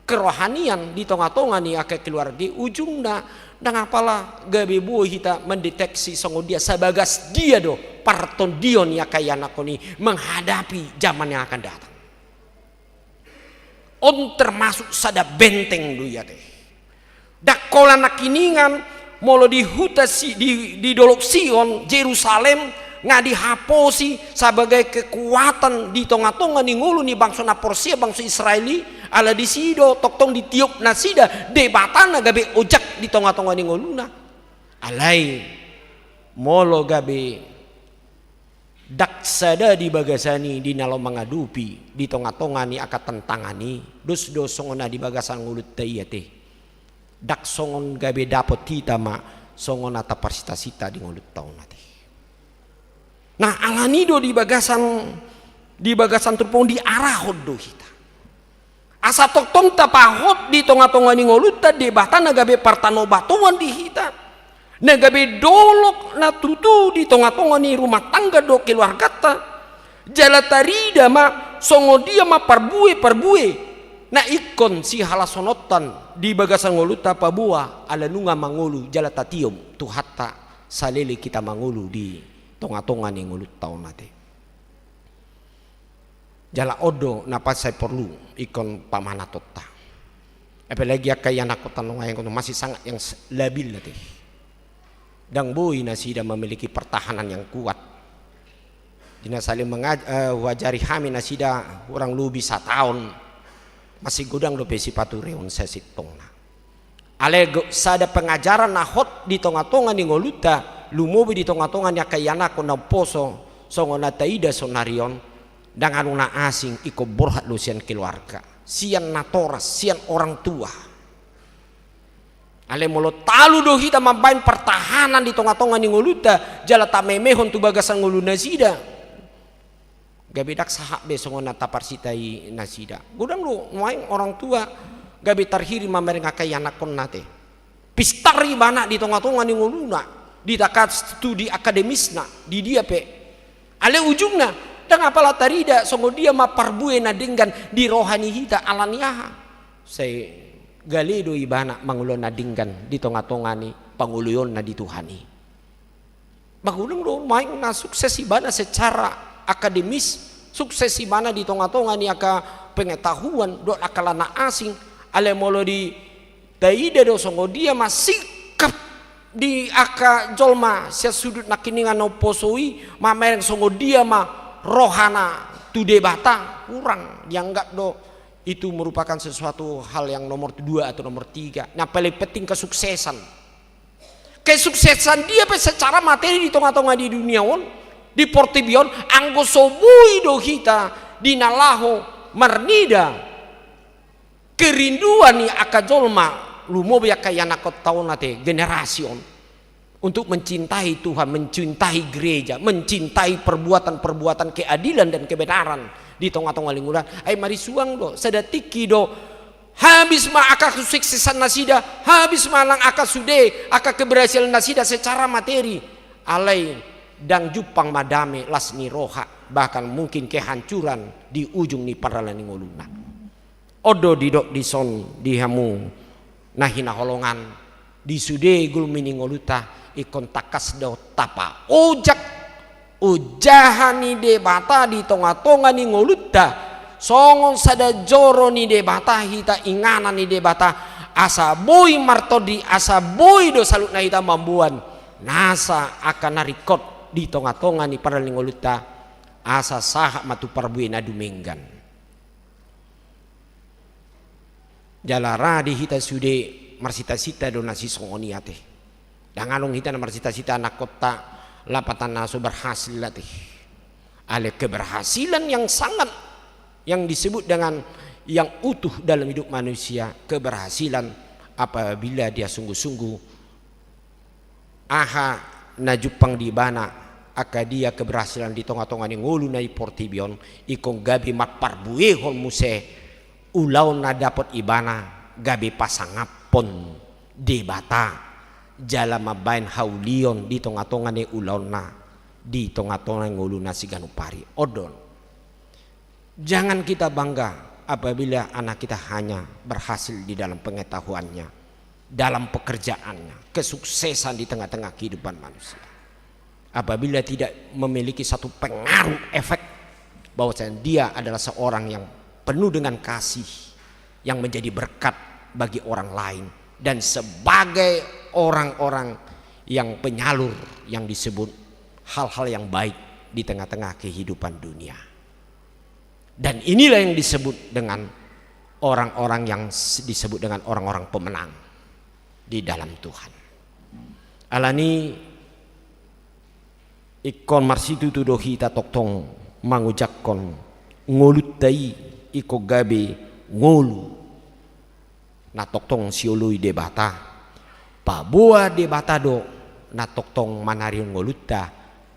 kerohanian di tongatonga ni angka keluarga, ujungna ndang apala gabe boi hita mendeteksi songon dia, sabagas dia do partondion ni angka ianakhon i menghadapi zaman yang akan datang. On termasuk sada benteng do i ate. Ndang holan nangkiningan molo di huta Si-, di, di dolok Sion, Jerusalem, nga dihaposi sabagai kekuatan di tongatonga ni ngolu ni bangso na porsea, bangso Israel i, ala disi do tongtong ditiop nasida Debata na gabe ojak di tongatonga ni ngoluna. Alai molo gabe ndang sada di bagasan i di na laho mangadopi di tongatonga ni angka tantangan i, dos do songon na di bagasan ngolunta i ate. Ndang songon gabe dapot hita ma songon na taparsitasita di ngolunta on ate. Nah, alani do di bagasan, di bagasan turpuk on diarahon do hita. Asa tongtong tapahot di tongatonga ni ngolunta Debata na gabe partanobatoan di hita, na gabe dolok na tutu di tongatonga ni rumah tangga dohot keluarganta, jala tarida ma songon dia ma parbue-parbue na ingkon sihalashononta di bagasan ngolunta paboa ala nunga mangolu jala tatiop Tuhanta saleleng hita mangolu di tongatonga ni ngolunta on ate. Jala on do na paling sai porlu ingkon pamanatonta. Apalagi angka ianakhonta nuaeng on masih sangat yang s-, labil ate. Ndang boi nasida memiliki pertahanan yang kuat. Di na saling mengaj-, eh, huajari hami nasida hurang lobi sataon. Masih godang dope sipatureon sasintongna. Alai sada pengajaran na hot di tongatonga ni ngolunta, lumobi di tongatonga ni angka ianakhon na umposo, songon na taida saonari on, ndang adong na asing, ingkon borhat do sian keluarga, sian natoras, sian orang tua. Alai molo talu do hita mambahen pertahanan di tongatonga ni ngolunta, jala tamemehon tu bagasan ngolu nasida, gabe ndang sahat be songon na taparsitai nasida. Godang do nuaeng orang tua gabe tarhirim mamereng angka ianakhonna ate. Pistar ibana di tongatonga ni ngoluna, di tangkas studi akademisna, di dia pe. Alai ujungna, ndang apala tarida songon dia ma parbue na denggan di roha ni hita, alani aha? Sai gale do ibana mangolu na denggan di tongatonga ni pangoloionna di Tuhan i. Magodang do nuaeng na sukses ibana secara akademis, sukses ibana di tongatonga ni angka pengetahuan dohot angka na asing, alai molo di taida do songon dia ma sikap di angka jolma sian sudut nangkiningan na umposo i, mamereng songon dia ma rohana tu Debata, hurang dianggap do itu merupakan sesuatu hal yang nomor dua atau nomor tiga. Yang paling penting kesuksesan. Kesuksesan dia pe secara materi di tongatonga ni dunia on, di portibi on, anggo so boi do hita di na laho marnida kerinduan ni angka jolma Lumobi angka ianakhonta on ate, generasi on, untuk mencintai Tuhan, mencintai gereja, mencintai perbuatan-perbuatan keadilan dan kebenaran di tonga-tonga lingkungan. Ai marisuang do, sada tingki do, habis ma angka kesuksesan nasida, habis ma nang angka sude, angka keberhasilan nasida secara materi. Alai ndang jumpang ma dame, las ni roha, bahkan mungkin kehancuran di ujung ni pardalan ni ngoluna. On do didok dison di hamu na hinaholongan, di sude gulmi ni ngolunta, ingkon tangkas do tapaojak ojahan ni Debata di tonga-tonga ni ngolunta, songon sada joro ni Debata hita, inganan ni Debata, asa boi martondi, asa boi do saluhutna hita mamboan nasa angka na ringkot di tonga-tonga ni pardalan ni ngolunta, asa sahat ma tu parbue na dumenggan. Jala ra di hita sude marsita-sita do na sisongon i ate. Ndang adong hita na marsita-sita anakhonta lapatan na so berhasil ate. Alai keberhasilan yang sangat, yang disebut dengan yang utuh dalam hidup manusia, keberhasilan apabila dia sungguh-sungguh aha na jumpang di ibana, angka dia keberhasilan di tonga-tonga ni ngolu na di portibi on, ingkon gabe marparbuehon muse ulaon na dapot ibana, gabe pasangaphon Debata, jala mambahen haulion di tonga-tonga ni ulaonna, di tonga-tonga ni ngoluna siganup ari. On do. Jangan kita bangga apabila anak kita hanya berhasil di dalam pengetahuannya, dalam pekerjaannya, kesuksesan di tengah-tengah kehidupan manusia. Apabila tidak memiliki satu pengaruh efek bahwasanya dia adalah seorang yang penuh dengan kasih, yang menjadi berkat bagi orang lain, dan sebagai orang-orang yang penyalur yang disebut hal-hal yang baik di tengah-tengah kehidupan dunia. Dan inilah yang disebut dengan orang-orang yang s-, disebut dengan orang-orang pemenang di dalam Tuhan. Alani ingkon marsitutu do hita tongtong mangojakhon ngolunta i, ingkon gabe ngolu na tongtong sioloi Debata. Paboa Debata do na tongtong manarihon ngolunta,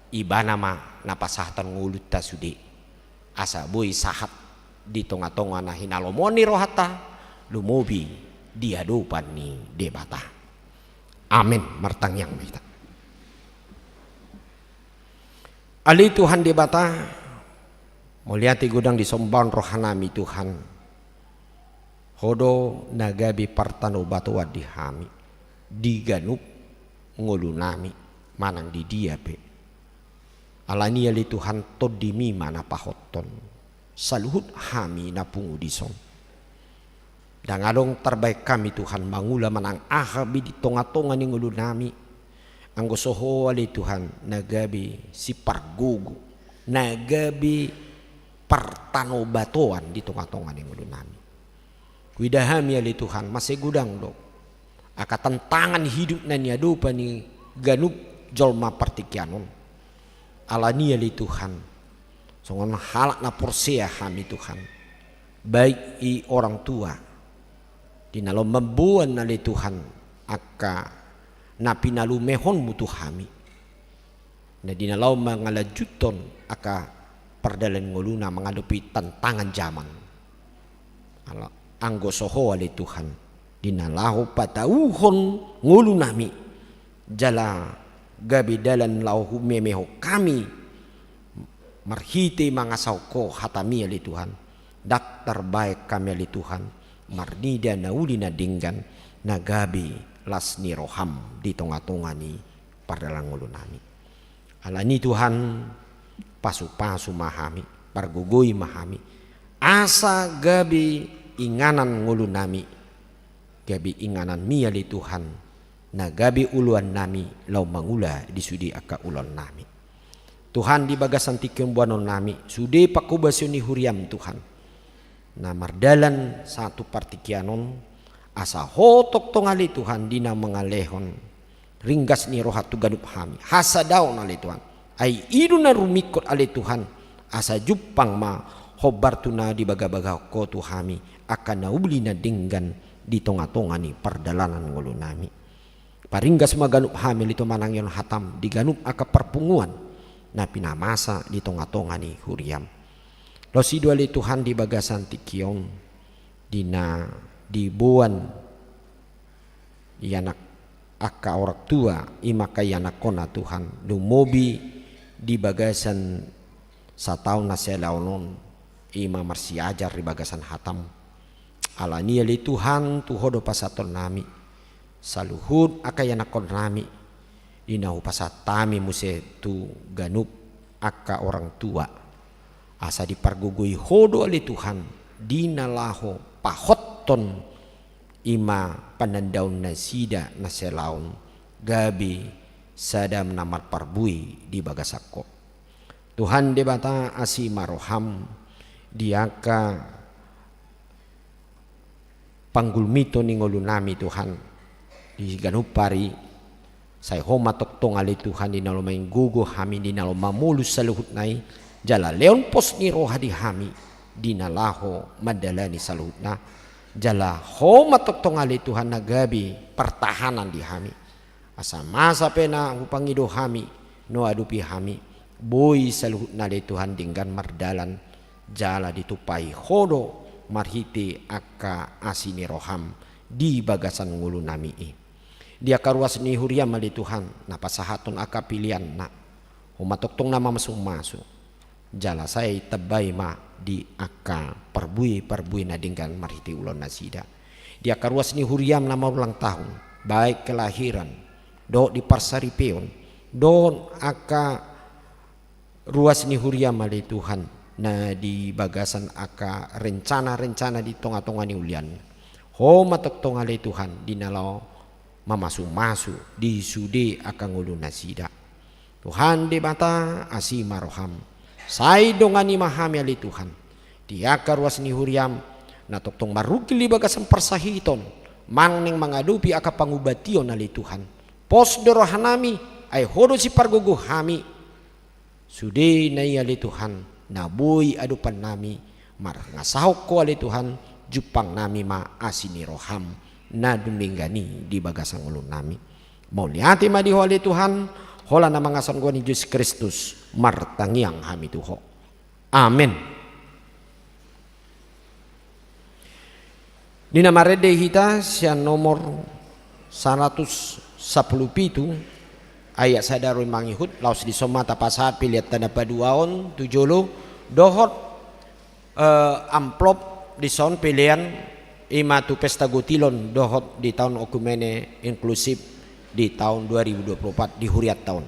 ibana ma na pasahathon ngolunta sude. Asa boi sahat di tonga-tonga na hinalomoan ni rohanta, lumobi di adopan ni Debata. Amen. Martangiang ma hita. Ale Tuhan Debata, mauliate godang disombahon rohanami Tuhan. Ho do na gabe partanobatoan di hami, di ganup ngolunami, manang di dia pe. Alani ale Tuhan, tondimi ma na pahothon saluhut hami na pungu dison. Ndang adong tarbahen hami Tuhan mangula manang aha be di tonga-tonga ni ngolunami. Anggo so Ho ale Tuhan, na gabe sipargogo, na gabe partanobatoan di tonga-tonga ni ngolunami. Huida hami ale Tuhan, mansai godang do angka tantangan hidup na niadopan ni ganup jolma partingkian on. Alani ale Tuhan, songon halak na porsea hami Tuhan, baik i orang tua, di na laho mamboan ale Tuhan angka na pinalumehonmu tu hami, na di na laho mangalanjuthon angka pardalan ngoluna mangadopi tantangan jaman. Ala-, anggo so Ho ale Tuhan, di na laho patauhon ngolunami, jala gabe dalan laho humemehon hami marhite mangasahon Ho hatami ale Tuhan. Ndang tarbahen hami ale Tuhan marnida na uli na denggan na gabe las ni roham di tonga-tonga ni pardalan ngolunami. Alani Tuhan, pasu-pasu ma hami, pargogoi ma hami, asa gabe inganan ngolunami, gabe ingananmi ale Tuhan, na gabe oloannami laho mangula di sude angka ulaonnami. Tuhan, di bagasan tingki on boanonnami sude panghobasion ni huriam Tuhan, na mardalan sahat tu partingkian on, asa Ho tongtong ale Tuhan di na mangalehon ringgas ni roha tu ganup hami. Hasadaon ale Tuhan, ai i do na rumingkot ale Tuhan, asa jumpang ma hombar tu na dibaga-bagahon Ho tu hami angka na uli na denggan di tonga-tonga ni pardalanan ngolunami. Paringgas ma ganup hami ale Tuhan manangihon hatam di ganup angka parpunguan na pinamasa di tonga-tonga ni huriam. Laos i do ale Tuhan di bagasan tingki on, di na diboan ianak angka orang tua, i ma angka ianakkonna Tuhan, lumobi di bagasan sataon na sialaon on, i ma marsiajar di bagasan hatam. Alani i ale Tuhan, tu Ho do pasahatonnami saluhut angka ianakkonnami, di na hupasahat hami muse tu ganup angka orang tua. Asa dipargogoi Ho do ale Tuhan, di na laho pahothon i ma panandaon nasida na sialaon, gabe sada na marparbue di bagasan Ho. Tuhan Debata, asi ma roham di angka panggulmiton ni ngolunami Tuhan, di ganup ari, sai Ho ma tongtong ale Tuhan di na laho manggogo hami, di na laho mamolus saluhutna i, jala lehon pos ni roha di hami, di na laho mandalani saluhutna, jala Ho ma tongtong ale Tuhan na gabe partahanan di hami. Asa masa pe na hupangido hami, na huadopi hami, boi saluhutna ale Tuhan denggan mardalan, jala ditumpahi Ho do marhite angka asi ni roham di bagasan ngolunami i. Di angka ruas ni huriam ale Tuhan, na pasahathon angka peleanna, Ho ma tongtong na mamasu-masu. Jala sai tambai ma di angka parbue-parbue na denggan marhite ulaon nasida. Di angka ruas ni huriam na marulang tahun, baik kelahiran, dohot di parsaripeon, dohot angka ruas ni huriam ale Tuhan, na di bagasan angka rencana-rencana di tonga-tonga ni ulian. Ho ma tongtong ale Tuhan, di na laho mamasu-masu di sude angka ngolu nasida. Tuhan Debata, asi ma roham. Sai dongani ma hami ale Tuhan. Di angka ruas ni huriam, na tongtong marungkil di bagasan parsahiton, manang mangadopi angka pangubation ale Tuhan. Pos do rohanami, ai Ho do sipargogo hami. Sude na i ale Tuhan, na boi adopannami, marngasahon Ho ale Tuhan, jumpangnami ma asi ni roham, na dung denggan i di bagasan ngolunami. Mauliate ma di Ho ale Tuhan, holan na mangasa on goar ni Jesus Kristus, martangiang hami tu Ho. Amen. Di na marende hita sian nomor saratus sampulu pitu, ayat sada ro mangihut, laos dison ma tapasahat pelean tanda paduahon tu jolo, dohot, eh, amplop dison pelean i ma tu pesta gotilon, dohot di taon oikumene inklusif di taon dua ribu dua puluh empat di hurianta on.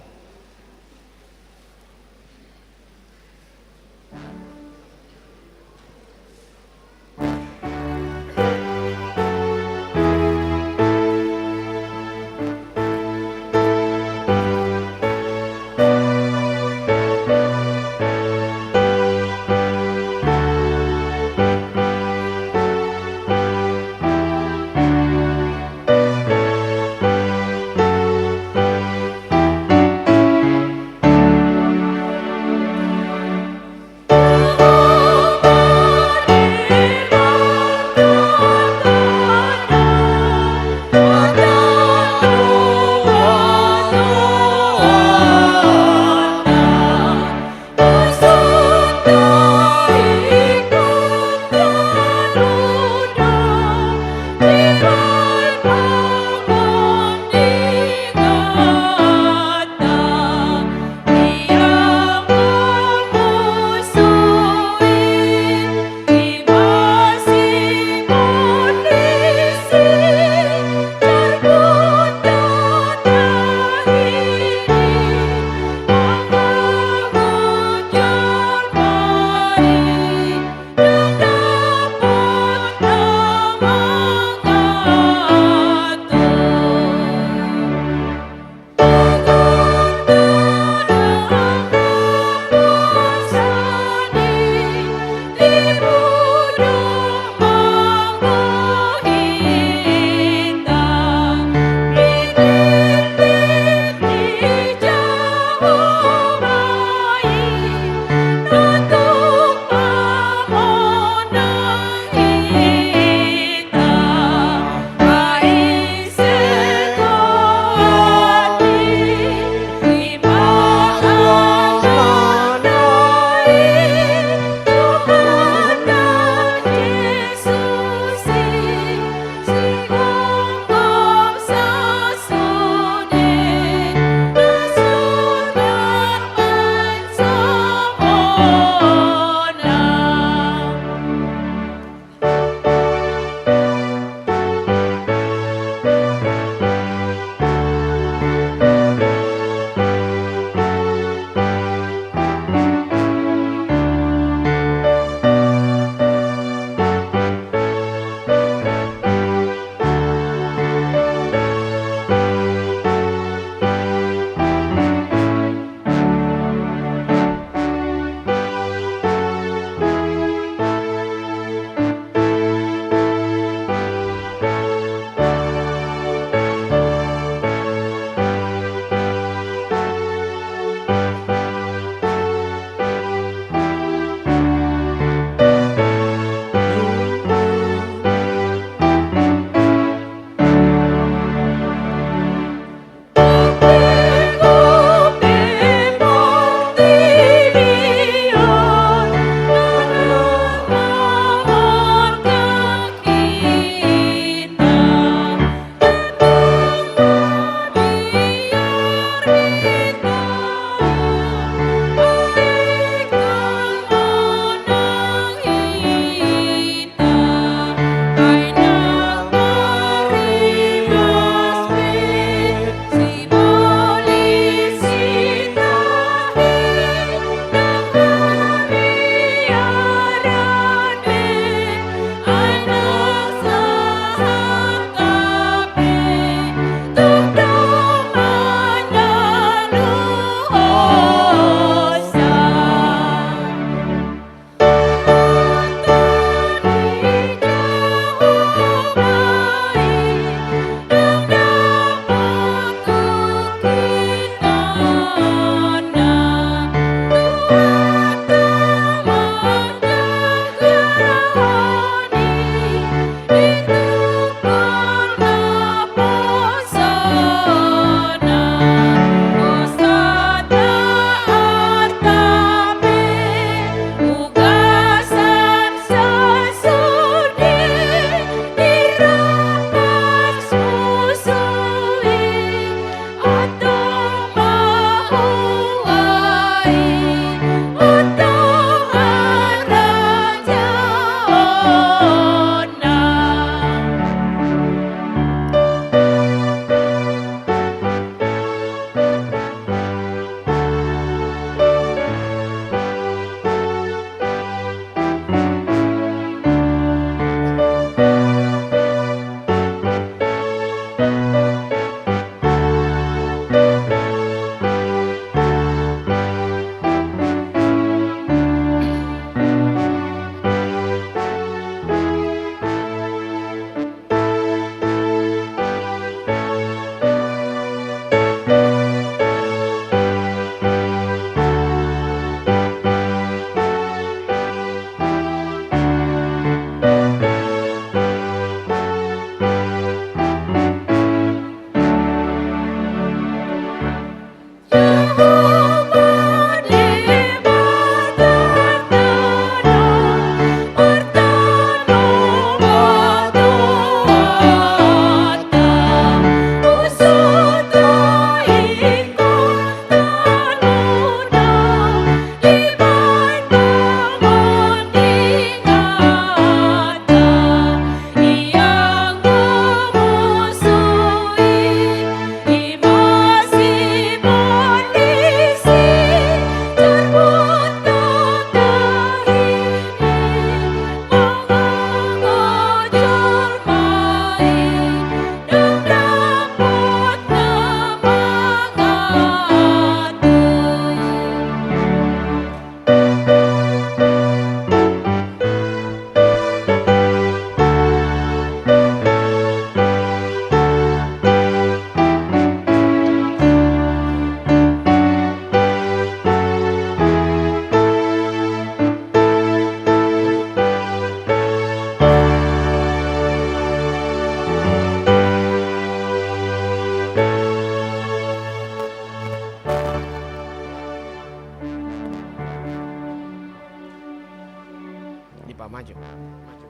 Pak, maju. Maju.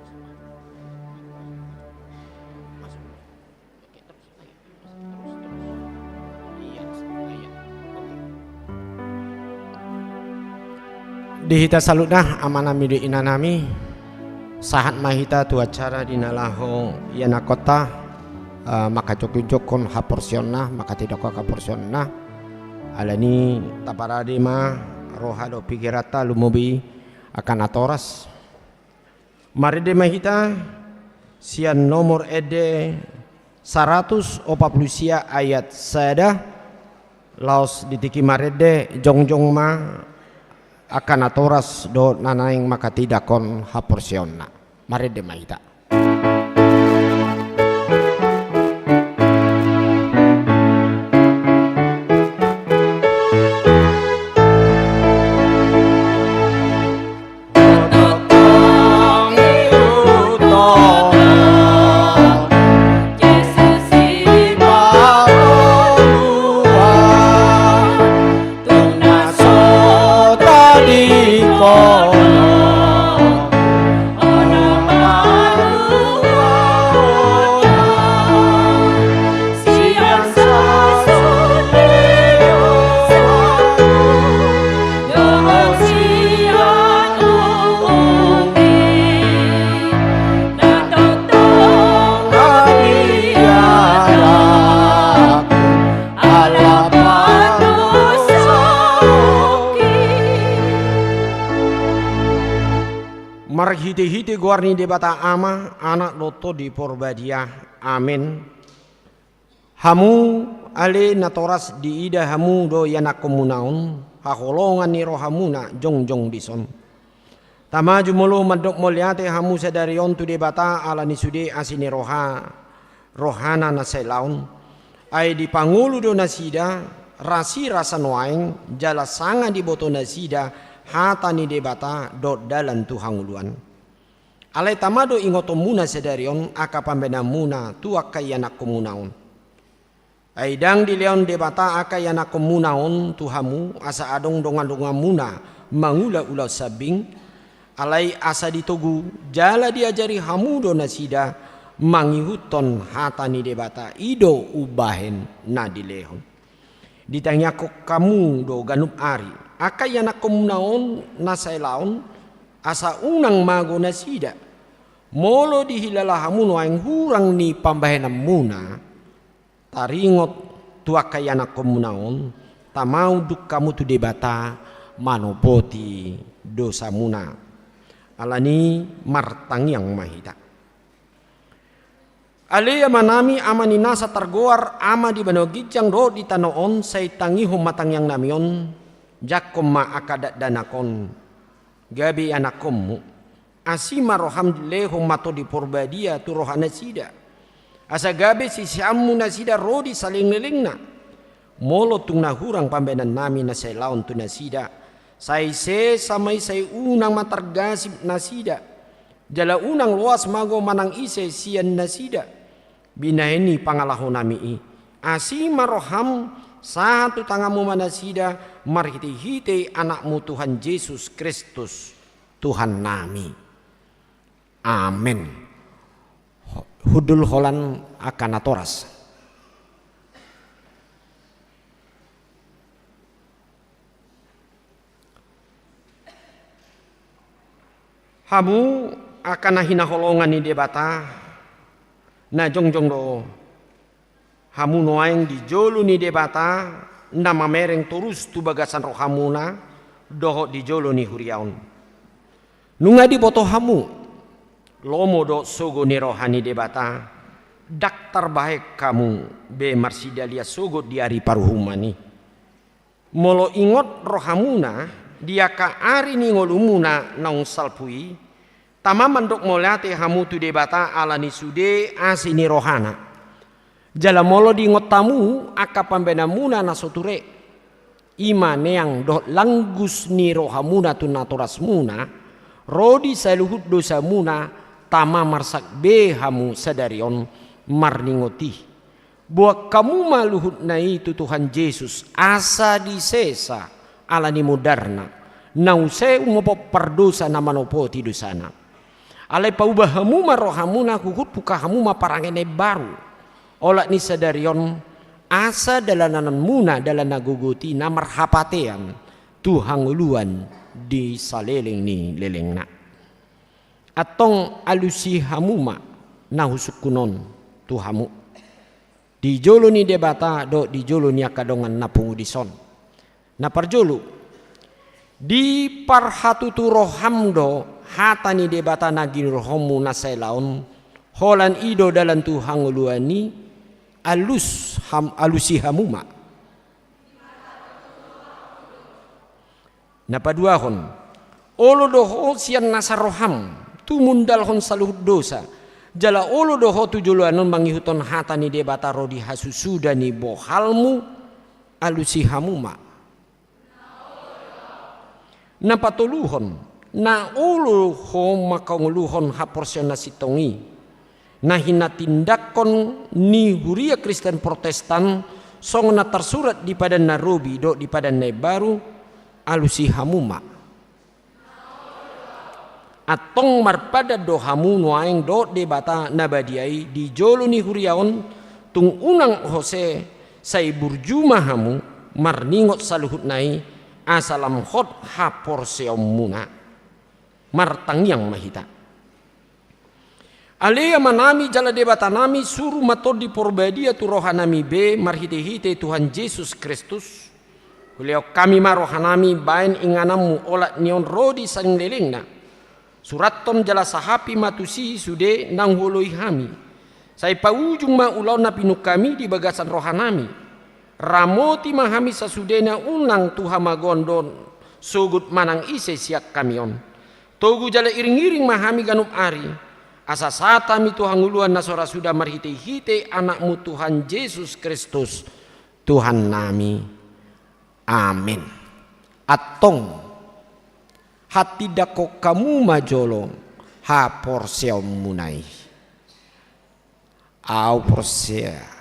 Maju. Oke, terus lagi. Terus, terus. Iya, iya. Oke. Di hita saluhutna, amanami dohot inanami, sahat ma hita tu acara di na laho ianakhonta, eh, manghajongjongkon haporseaonna, manghatindangkon haporseaonna. Alani i taparade ma roha dohot pingkiranta, lumobi angka natoras. Marende ma hita sian nomor ende saratus opat pulu sia ayat sada, laos di tingki marende jongjong ma angka natoras dohot na naeng manghatindangkon haporseaonna. Marende ma hita. Marhitehite goar ni Debata Ama, Anak dohot Tondi Porbadia. Amen. Hamu ale natoras, diida hamu do ianakkonmuna on, haholongan ni rohamuna jongjong dison. Tama jumolo mandok mauliate hamu sadari on tu Debata ala ni sude asi ni roha, rohana na sailaon. Ai dipangolu do nasida, rasirasa nuaeng, jala sanga diboto nasida hata ni Debata dohot dalan tu hangoluan. Alai tama do ingotonmuna sadari on angka pambahenanmuna tu angka ianakkonmuna on. Ai ndang dilehon Debata angka ianakkonmuna on tu hamu asa adong dongandonganmuna mangulahulahon sambing, alai asa ditogu jala diajari hamu do nasida mangihuthon hata ni Debata, i do umbahen na dilehon. Ditangiangkon hamu do ganup ari angka ianakkonmuna on na sailaon, asa unang mago nasida. Molo dihilala hamu nuaeng hurang ni pambahenanmuna, taringot tu angka ianakkonmuna on, tama unduk hamu tu Debata manopoti dosamuna. Alani i martangiang ma hita. Ale Amanami, Ama ni nasa targoar ama di banua ginjang dohot di tano on, sai tangihon ma tangiangnami on, jangkon ma angka dakdanak on gabe ianakkonmu. Asi ma roham, lehon ma Tondi Porbadia tu rohanasida, asa gabe siseanmu nasida ro di salelenglelengna. Molo tung na hurang pambahenannami na sailaon tu nasida, sai sesa ma i, sai unang ma targasip nasida, jala unang loas mago manang ise sian nasida. Binahen ni pangalahonami i, asi ma roham, sahat tu tanganmu ma nasida, marhitehite Anakmu Tuhan Jesus Kristus, Tuhannami. Amen. Hundul holan angka natoras. Hamu angka na hinaholongan ni Debata, na jongjong do hamu nuaeng di jolo ni Debata, na mamereng torus tu bagasan rohamuna dohot di jolo ni huria on. Nunga diboto hamu lomo dohot sogo ni roha ni Debata, ndang tarbahen hamu be marsidalia sogot di ari paruhuman i. Molo ingot rohamuna di angka ari ni ngolumuna naung salpu i, tama mandok mauliate hamu tu Debata ala ni sude asi ni rohana. Jala molo diingot hamu angka pambahenanmuna na so ture, i ma neang dohot langgus ni rohamuna tu natorasmuna, ro di saluhut dosamuna, tama marsak be hamu sadari on marningot i. Boan hamu ma luhutna i tu Tuhan Jesus, asa disesa ala ni mundarna, na use umopot pardosa na manopoti dosana. Alai paubah hamu ma rohamuna, huhut buka hamu ma parange na imbaru, olat ni sadari on, asa dalananmuna dalan na gogot i na marhapatean tu hangoluan di saleleng ni lelengna. Antong alusi hamu ma na husungkun on tu hamu di jolo ni Debata dohot di jolo ni angka dongan na pungu dison. Na parjolo, diparhatutu roham do hata ni Debata na ginuruhonmu na saela on, holan i do dalan tu hangoluan i, alus ham-, alusi hamu ma. Na paduahon, olo do ho sian nasa roham tumundalhon saluhut dosa, jala olo do ho tu joloan on mangihuthon hata ni Debata ro di hasusuda ni bohalmu, alusi hamu ma. Na patoluhon, na olo ho mangkaholongi haporseaon na sintong i, na hinatindangkon ni Huria Kristen Protestan, songon na tarsurat di Padan na Robi dohot di Padan na Imbaru, alusi hamu ma. Antong marpadan do hamu nuaeng dohot Debata na badia i di jolo ni huria on, tung unang hose, sai burju ma hamu marningot saluhutna i, asa lam hot haporseaonmuna. Martangiang ma hita. Ale Amanami jala Debatanami, suru ma Tondi Porbadia tu rohanami be marhitehite Tuhan Jesus Kristus. Hulehon hami ma rohanami baen ingananmu olat ni on ro di saleleng ni lelengna. Surathon jala sahapi ma tusi sude naung huoloi hami. Sai paujung ma ulaon na pinungka hami di bagasan rohanami. Ramoti ma hami sasudena, unang tu hamagoan dohot sogot manang ise sian hami on. Togu jala iringiring ma hami ganup ari, asa sahat hami tu hangoluan na so ra suda marhitehite Anakmu Tuhan Jesus Kristus, Tuhannami. Amen. Antong, hatindangkon hamu ma jolo haporseaonmuna i. Ahu porsea.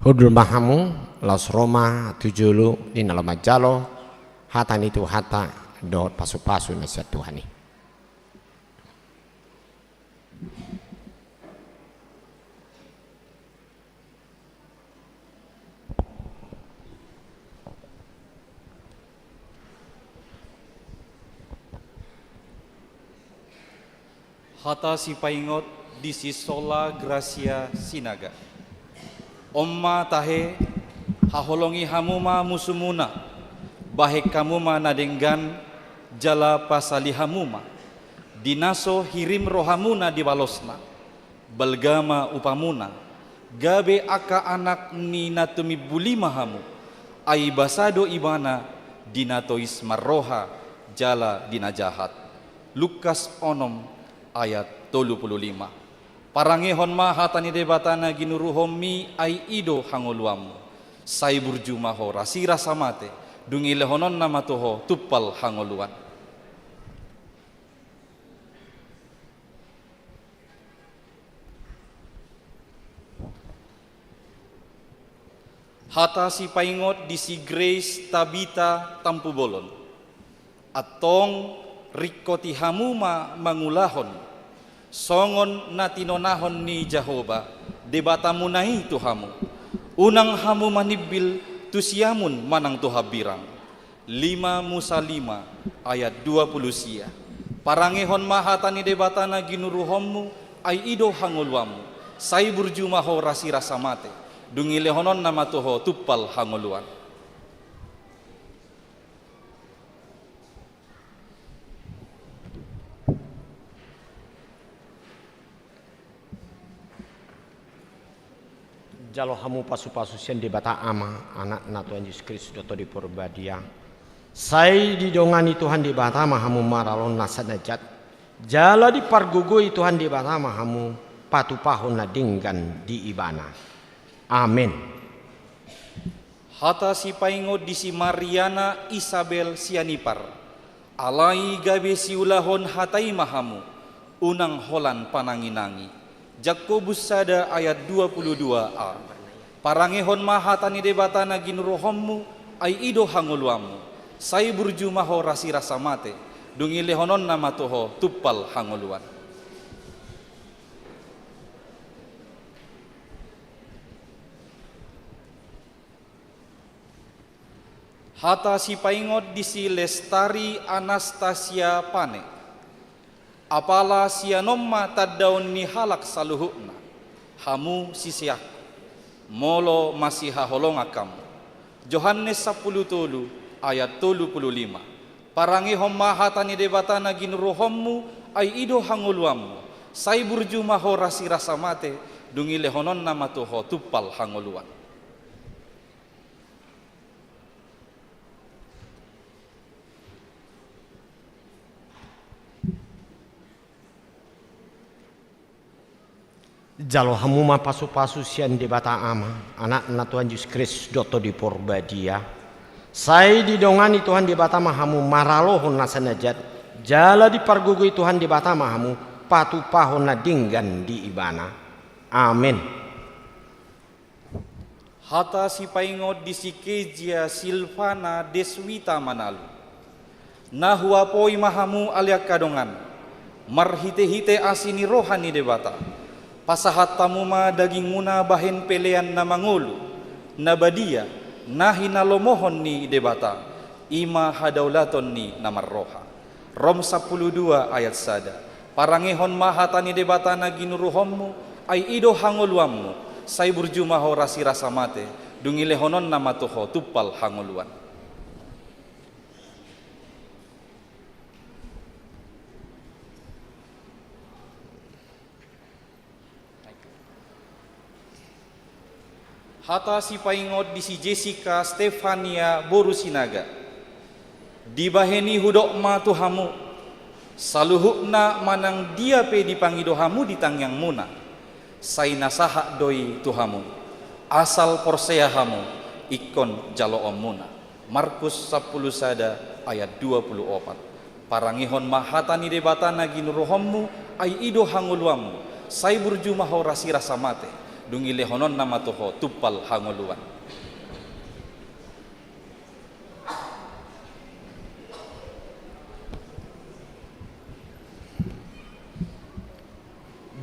Hundul ma hamu, laos ro ma tu jolo di na laho manjalo hata ni Tuhanta dohot pasupasu na sian Tuhan i. Hata sipaingot di si Sola Gratia Sinaga. On ma tahe, haholongi hamu ma musumuna, bahen hamu ma na denggan, jala pasali hamu ma. Di na so hirim rohamuna di balosna, balga ma upamuna, gabe angka anak ni na tumimbuli ma hamu, ai basa do ibana di na tois marroha jala di na jahat. Lukas onom ayat tolu pulu lima. Parangehon ma hata ni Debata na ginuruhonmi, ai i do hangoluanmu. Sai burju ma ho rasirasa mate, dung ilehononna ma tu ho tumpal hangoluan. Hata sipaingot di si Grace Tabita Tampubolon. Antong ringkoti hamu ma mangulahon songon na tinonahon ni Jahowa, Debatamuna i tu hamu. Unang hamu manimbil tu siamun manang tu hambirang. Lima Musa lima ayat dua pulu sia. Parangehon ma hata ni Debata na ginuruhonmu, ai i do hangoluanmu. Sai burju ma ho rasirasa mate, dung i lehononna ma tu ho tumpal hangoluan. Jalo hamu pasupasu sian Debata Ama, Anakna Tuhan Jesus Kristus dohot Tondi Porbadia. Sai didongani Tuhan Debata ma hamu maralohon nasa na jat, jala dipargogoi Tuhan Debata ma hamu patupahon na denggan di Ibana. Amen. Hata sipaingot di si Mariana Isabel Sianipar. Alai gabe siulahon hata i ma hamu, unang holan pananginangi. Jakobus sada ayat dua pulu dua a. Parangehon ma hata ni Debata na ginuruhonmu, ai i do hangoluanmu. Sai burju ma ho rasirasa mate, dung i lehononna ma tu ho tumpal hangoluan. Hata sipaingot di si Lestari Anastasia Pane. Apala sian on ma tandaon ni halak saluhutna, hamu siseanku, molo masihaholongan hamu. Johannes sampulu tolu ayat tolu pulu lima. Parangehon ma hata ni Debata na ginuruhonmu, ai i do hangoluanmu. Sai burju ma ho rasirasa mate, dung i lehononna ma tu ho tumpal hangoluan. Jalo hamu ma pasupasu sian Debata Ama, Anakna Tuhan Jesus Kristus dohot Tondi Porbadia. Sai didongani Tuhan Debata ma hamu maralohon nasa na jat, jala dipargogoi Tuhan Debata ma hamu patupahon na denggan di Ibana. Amen. Hata sipaingot di si Kezia Silvana Deswita Manalu. Na huapoi ma hamu ale angka dongan, marhitehite asi ni roha ni Debata, pasahat hamu ma dagingmuna bahen pelean na mangolu, na badia, na hinalomohon ni Debata, i ma hadaulaton ni na marroha. Rom sampulu dua ayat sada. Parangehon ma hata ni Debata na ginuruhonmu, ai i do hangoluanmu. Sai burju ma ho rasirasa mate, dung i lehononna ma tu ho tumpal hangoluan. Hata sipaingot di si Jessica Stefania boru Sinaga. Dibahen i hudok ma tu hamu, saluhutna manang dia pe dipangido hamu di tangiangmuna, sai na sahat do i tu hamu, asal porsea hamu, ingkon jaloonmuna. Markus sampulu sada ayat dua pulu opat. Parangehon ma hata ni Debata na ginuruhonmu, ai i do hangoluanmu. Sai burju ma ho rasirasa mate, dung i lehononna ma tu ho tumpal hangoluan.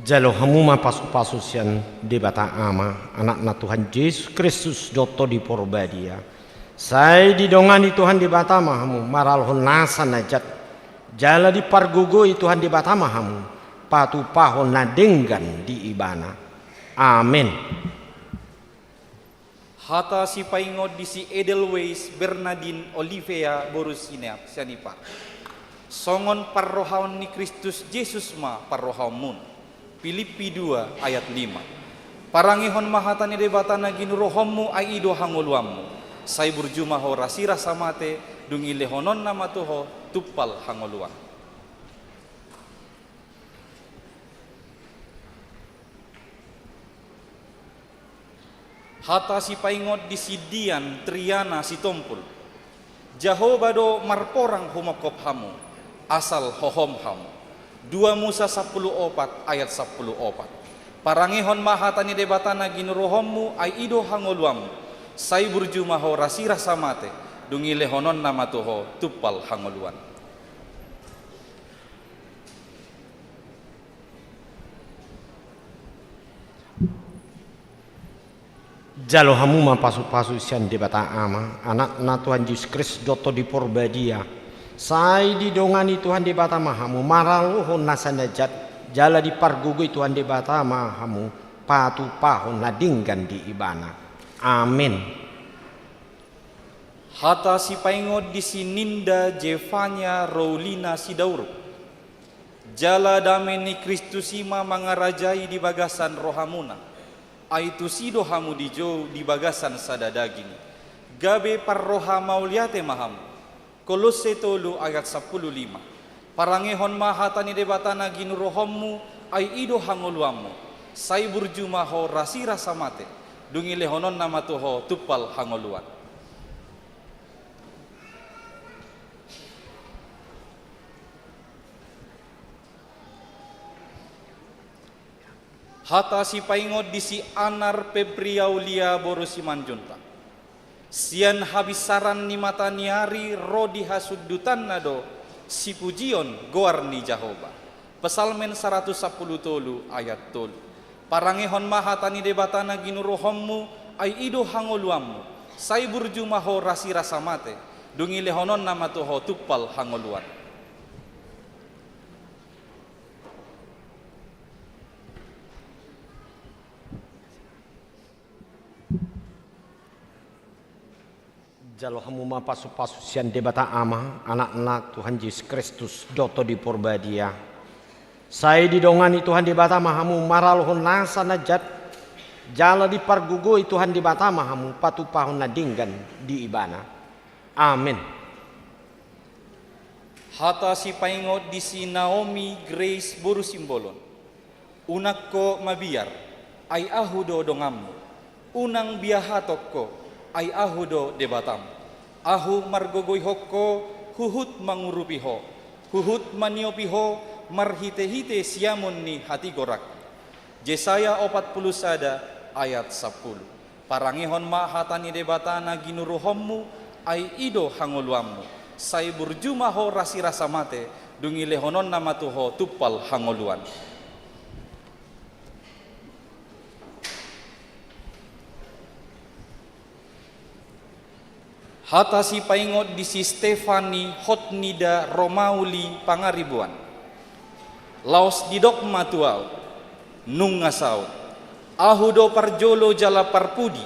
Jalo hamu ma pasupasu sian Debata Ama, Anakna Tuhan Jesus Kristus dohot Tondi Porbadia. Sai didongani Tuhan Debata ma hamu maralohon nasa na jat, jala dipargogoi Tuhan Debata ma hamu patupahon na denggan di Ibana. Amen. Hata sipaingot di si Edelweiss Bernadine Olivea boru Sina-, Sianipar. Songon parrohaon ni Kristus Jesus ma parrohaonmuna. Pilippi dua ayat lima. Parangehon ma hata ni Debata na ginuruhonmu, ai i do hangoluanmu. Sai burju ma ho rasirasa mate, dung i lehononna ma tu ho tumpal hangoluan. Hata sipaingot di si Dian Triana Sitompul. Jahowa do marporang humongkop hamu, asal hohom hamu. Dua Musa sampulu opat ayat sampulu opat. Parangehon ma hata ni Debata na ginuruhonmu, ai i do hangoluanmu. Sai burju ma ho rasirasa mate, dung i lehononna ma tu ho tumpal hangoluan. Jalo hamu ma pasu-pasu sian Debata Ama, Anakna Tuhan Jesus Kristus dohot Tondi Porbadia. Sai didongani Tuhan Debata ma hamu maralohon nasa na jat, jala dipargogoi Tuhan Debata ma hamu patupahon na denggan di Ibana. Amen. Hata sipaingot di si Ninda Jefanya Roulina Sidauruk. Jala dame ni Kristus i ma mangarajai di bagasan rohamuna. Ai tusi do hamu dijou di bagasan sada daging. Gabe parroha mauliate ma hamu. Kolosse tolu ayat sampulu lima. Parangehon ma hata ni Debata na ginuruhonmu, ai i do hangoluanmu. Sai burju ma ho rasirasa mate, dung i lehononna ma tu ho tumpal hangoluan. Hata sipaingot di si Anar Pepriaulia boru Simanjuntak. Sian habinsaran ni mata ni ari ro di hasundutanna do sipujion goar ni Jahowa. Psalmen saratus sampulu tolu ayat tolu. Parangehon ma hata ni Debata na ginuruhonmu, ai i do hangoluanmu, sai burju ma ho rasirasa mate, dung i lehononna ma tu ho tumpal hangoluan. Jalo hamu ma pasu-pasu sian Debata Ama, Anakna Tuhan Jesus Kristus dohot Tondi Porbadia. Sai didongani Tuhan Debata ma hamu maralohon nasa na jat, jala dipargogoi Tuhan Debata ma hamu patupahon na denggan di Ibana. Amen. Hata sipaingot di si Naomi Grace boru Simbolon. Unang ho mabiar, ai ahu do donganmu. Unang biahaton ho, ai ahu do Debatam. Ahu margogoihon ho, huhut mangurupi ho, huhut maniopi ho, marhite-hite siamun ni hatigoranku. Jesaya opat pulu sada ayat sampulu. Parangehon ma hata ni Debata na ginuruhonmu, ai i do hangoluanmu, sai burju ma ho rasirasa mate, dung i lehononna ma tu ho tumpal hangoluan. Hata sipaingot di si Stefani Hotnida Romauli Pangaribuan. Laos didok ma tu ahu, nunga saut. Ahu do parjolo jala parpudi,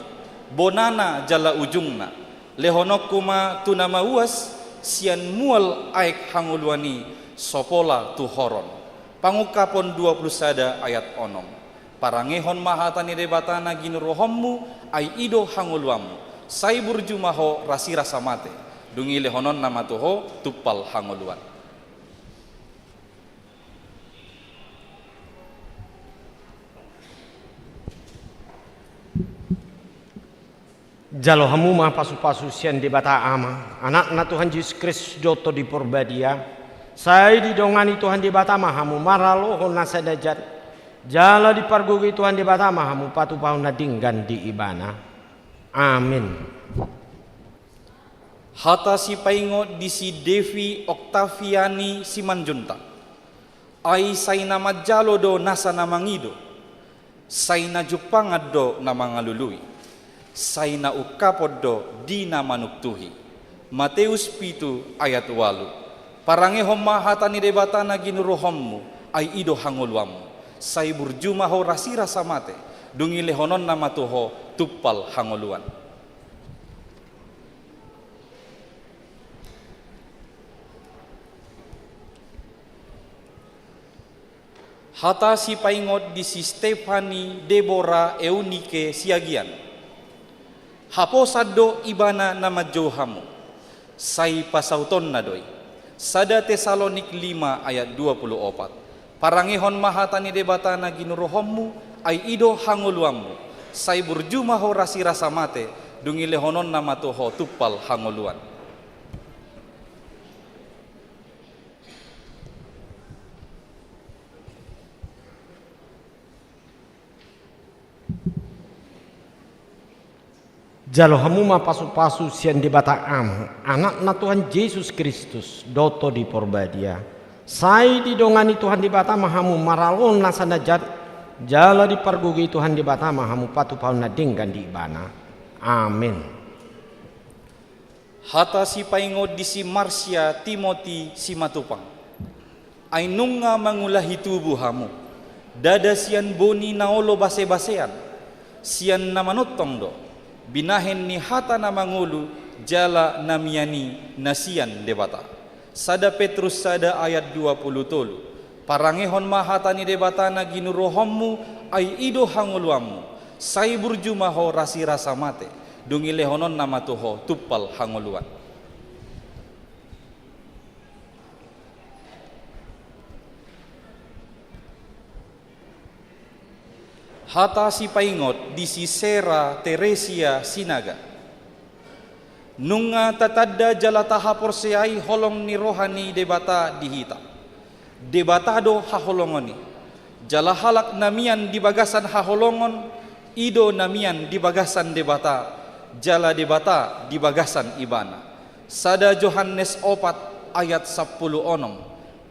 bonana jala ujungna. Lehononku ma tu na mauas, sian mual aek hangoluan i, so pola tu horon. Pangungkapon dua pulu sada ayat onom. Parangehon ma hata ni Debata na ginuruhonmu, ai i do hangoluanmu, sai burju ma ho rasirasa mate, dung i lehononna ma tu ho tumpal hangoluan. Jalo hamu ma pasu-pasu sian Debata Ama, Anakna Tuhan Jesus Kristus dohot Tondi Porbadia. Sai didongani Tuhan Debata ma hamu maralohon nasa na jat, jala dipargogoi Tuhan Debata ma hamu patupahon na denggan di Ibana. Amen. Hata sipaingot di si Devi Oktaviani Simanjuntak. Ai sai na manjalo do nasa na mangido, sai na jumpangan do na mangalului, sai na ungkapon do di na manuktuhi. Mateus pitu ayat ualu. Parangehon ma hata ni Debata na ginuruhonmu, ai i do hangoluanmu, sai burju ma ho rasirasa mate, dung i lehononna ma tu ho tumpal hangoluan. Hata sipaingot di si Stefani Debora Eunike Siagian. Haposan do ibana na manjou hamu, sai pasautonna do i. Sada Tesalonik lima ayat dua pulu opat. Parangehon ma hata ni Debata na ginuruhonmu, ai i do hangoluanmu, sai burju ma ho rasirasa mate, dung i lehononna ma tu ho tumpal hangoluan. Jalo hamu ma pasu-pasu sian Debata Ama, Anakna Tuhan Jesus Kristus dohot Tondi Porbadia. Sai didongani Tuhan Debata ma hamu maralohon nasa na jat, Jala dipargogoi Tuhan Debata ma hamu patupahon na denggan di Ibana. Amen. Hata sipaingot di si Marsia Timoti Simatupang. Ai nunga mangulahi tubu hamu, ndada sian boni na olo basebasean, sian na manongtong do, binahen ni hata na mangolu jala na mian i na sian Debata. Sada Petrus sada ayat dua pulu tolu. Parangehon ma hata ni Debata na ginuruhonmu, ai i do hangoluanmu, sai burju ma ho rasirasa mate, dung i lehononna ma tu ho tumpal hangoluan. Hata sipaingot di si Sera Teresia Sinaga. Nunga tatanda jala tahaporseai holong ni roha ni Debata di hita. Debata do haholongon i. Jala halak na mian di bagasan haholongon, i do na mian di bagasan Debata, jala Debata di bagasan ibana. Sada Johannes opat ayat sampulu onom.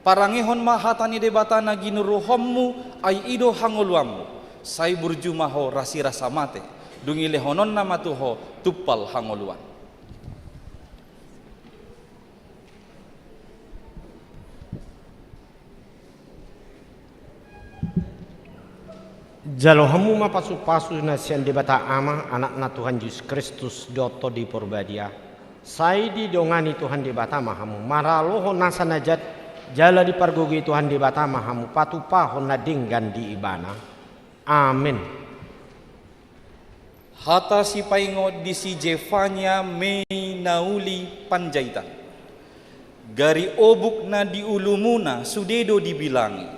Parangehon ma hata ni Debata na ginuruhonmu, ai i do hangoluanmu, sai burju ma ho rasirasa mate, dung i lehononna ma tu ho tumpal hangoluan. Jalo hamu ma pasupasu na sian Debata Ama, Anakna Tuhan Jesus Kristus dohot Tondi Porbadia. Sai didongani Tuhan Debata ma hamu maralohon na sanajat, jala dipargogoi Tuhan Debata ma hamu patupahon na denggan di Ibana. Amen. Hata sipaingot di si Jefanya mei na uli Panjaitan. Gari obuk na di ulumuna sude do dibilangi.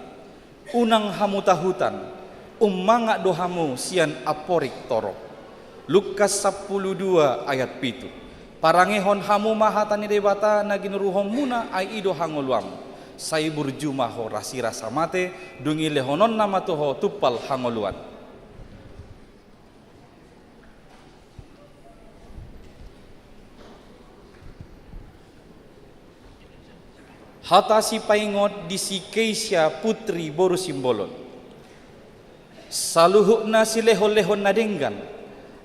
Unang hamu tahutan, ummangak do hamu sian amporik torop. Lukas sampulu dua ayat pitu. Parangehon hamu ma hata ni Debata na ginuruhonmuna, ai i do hangoluanmu. Sai burju ma ho rasirasa mate, dung i lehononna ma tu ho tumpal hangoluan. Hata sipaingot di si Keisya Putri boru Simbolon. Saluhutna silehonlehon na denggan,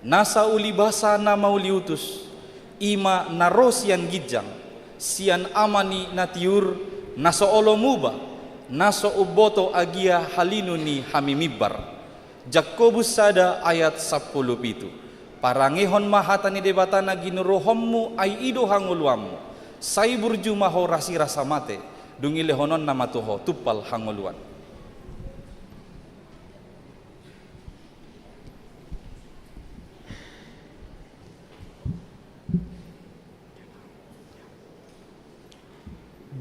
nasa uli basa na mauliutus, i ma na ro sian ginjang, sian ama ni na tiur, na so olo muba, na so umboto agia halinu ni hami mimbar. Jakobus sada ayat sampulu pitu. Parangehon ma hata ni Debata na ginuruhonmu, ai i do hangoluanmu. Sai burju ma ho rasirasa mate, dung i lehononna ma tu ho tumpal hangoluan.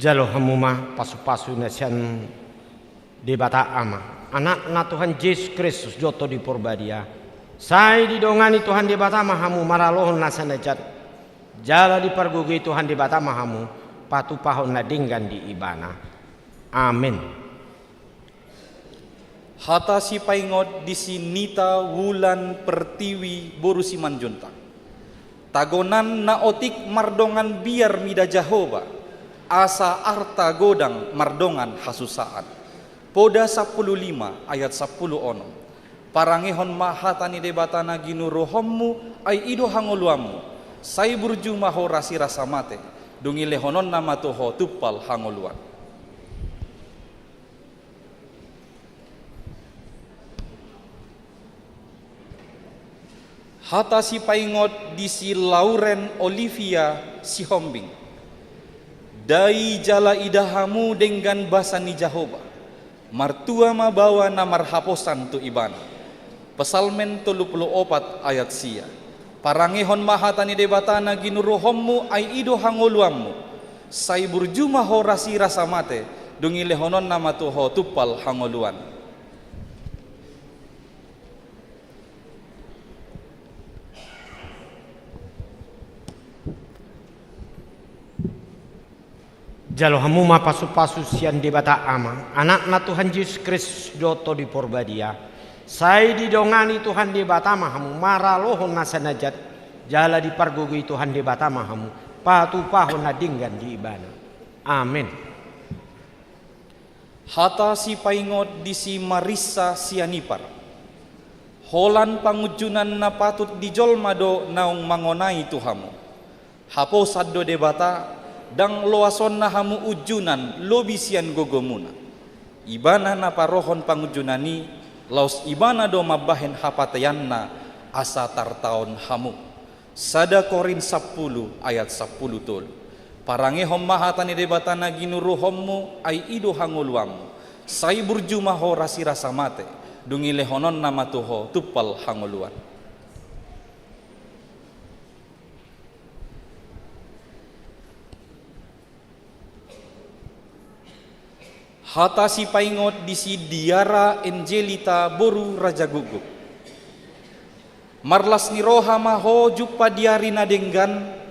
Jalo hamu ma pasupasu na sian Debata Ama, Anakna Tuhan Jesus Kristus dohot Tondi Porbadia. Sai didongani Tuhan Debata ma hamu maralohon na sanajat, jala dipargogoi Tuhan Debata ma hamu patupahon na denggan di Ibana. Amen. Hata sipaingot di si Nita Wulan Pertiwi boru Simanjuntak. Tagonan na otik mardongan biar mida Jahowa, asa arta godang mardongan hasusaan. Poda sampulu lima ayat sampulu onom. Parangehon ma hata ni Debata na ginuruhonmu, ai i do hangoluanmu, sai burju ma ho rasirasa mate, dung i lehononna ma tu ho tumpal hangoluan. Hata sipaingot di si Lauren Olivia Sihombing. Dai jala ida hamu denggan basa ni Jahowa, martua ma baoa na marhaposan tu Ibana. Psalmen tolu pulu opat ayat sia. Parangehon ma hata ni Debata na ginuruhonmu, ai i do hangoluanmu. Sai burju ma ho rasirasa mate, dung i lehononna ma tu ho tumpal hangoluan. Jalo hamu ma pasupasu sian Debata Ama, Anakna Tuhan Jesus Kristus dohot Tondi Porbadia. Sai didongani Tuhan Debata ma hamu maralohon na sanajat, jala dipargogoi Tuhan Debata ma hamu patupahon na denggan di Ibana. Amen. Hata sipaingot di si Marissa sian Ipar. Holan pangunjunan na patut di jolma do naung mangonai tu hamu. Haposan do Debata, ndang loasonna hamu unjunan lobi sian gogomuna. Ibana na parohon pangunjunan i, laos Ibana do mambahen hapateanna asa tartaon hamu. Sada Korint sampulu ayat sampulu tolu. Parangehon ma hata ni Debata na ginuruhonmu, ai i do hangoluanmu. Sai burju ma ho rasirasa mate, dung i lehononna ma tu ho tumpal hangoluan. Hata sipaingot di si Diara Enjelita boru Raja Guguk. Marlas ni roha ma ho jumpa di ari na denggan,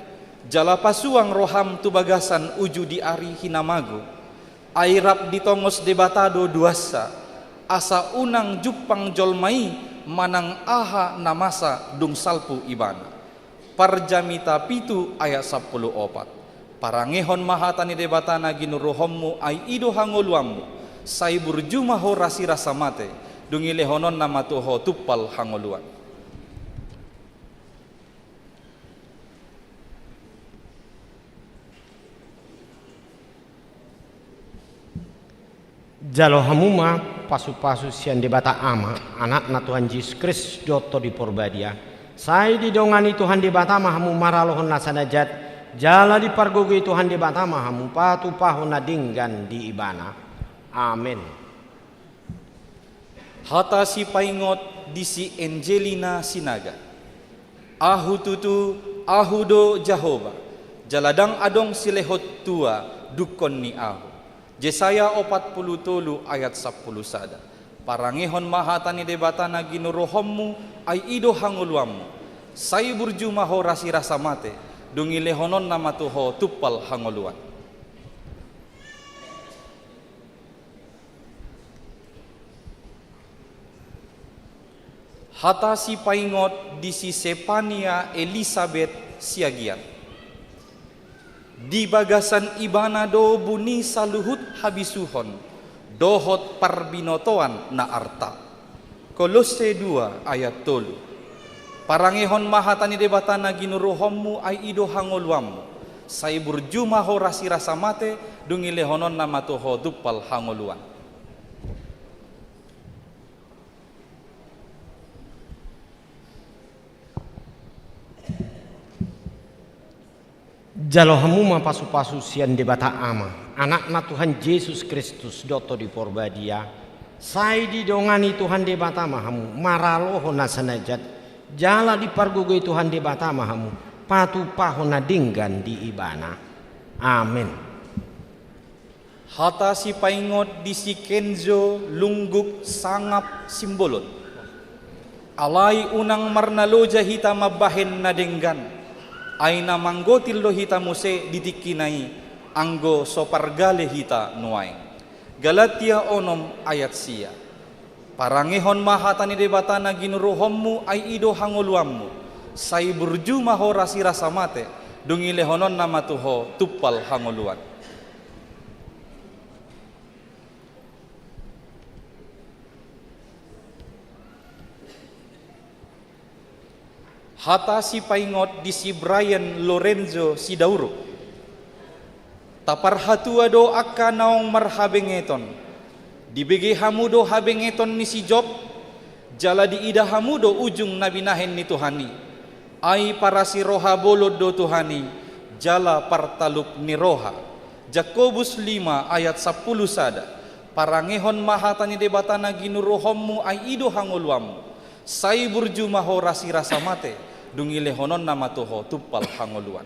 jala pasuang roham tu bagasan uju di ari hinamago. Ai rap ditongos Debata do duansa, asa unang jumpang jolma i manang aha na masa dung salpu ibana. Parjamita pitu ayat sampulu opat. Parangehon ma hata ni Debata na ginuruhonmu, ai i do hangoluanmu. Sai burju ma ho rasirasa mate, dung i lehononna ma tu ho tumpal hangoluan. Jalo hamu ma pasupasu sian Debata Ama, Anakna Tuhan Jesus Kristus dohot Tondi Porbadia. Sai didongani Tuhan Debata ma hamu maralohon nasa na jat, jala dipargogoi Tuhan Debata ma hamu patupahon na denggan di Ibana. Amen. Hata sipaingot di si Enjelina Sinaga. Ahu tutu, Ahu do Jahowa, jala ndang adong silehon tua dungkon ni Ahu. Jesaya opat pulu tolu ayat sampulu sada. Parangehon ma hata ni Debata na ginuruhonmu, ai i do hangoluanmu. Sai burju ma ho rasirasa mate, dung i lehononna ma tu ho tumpal hangoluan. Hata sipaingot di si Sepania Elisabet Siagian. Di bagasan Ibana do buni saluhut habisuhon dohot parbinotoan na arta. Kolosse dua ayat tolu. Parangehon ma hata ni Debata na ginuruhonmu, ai i do hangoluanmu. Sai burju ma ho rasirasa mate, dung i lehononna ma tu ho tumpal hangoluan. Jalo hamu ma pasupasu sian Debata Ama, Anakna Tuhan Jesus Kristus dohot Tondi Porbadia. Sai didongani Tuhan Debata ma hamu maralohon nasa na jat, jala dipargogoi Tuhan Debata ma hamu patupahon na denggan di Ibana. Amen. Hata sipaingot di si Kenzo Lungguk Sangap Simbolon. Alai unang marnaloja hita mambahen na denggan, ai na manggotil do hita muse di tingkina i, anggo so pargale hita nuaeng. Galatia onom ayat sia. Parangehon ma hata ni Debata na ginuruhonmu, ai i do hangoluanmu. Sai burju ma ho rasirasa mate, dung i lehononna ma tu ho tumpal hangoluan. Hata sipaingot di si Brian Lorenzo Sidauruk. Taparhatua do angka naung marhabengeton. Dibege hamu do habengeton ni si Job, jala diida hamu do ujung na binahen ni Tuhan i. Ai parasi roha bolon do Tuhan i, jala partalup ni roha. Jakobus lima ayat sampulu sada. Parangehon ma hata ni Debata na ginuruhonmu, ai i do hangoluanmu. Sai burju ma ho rasirasa mate, dung i lehononna ma tu ho tumpal hangoluan.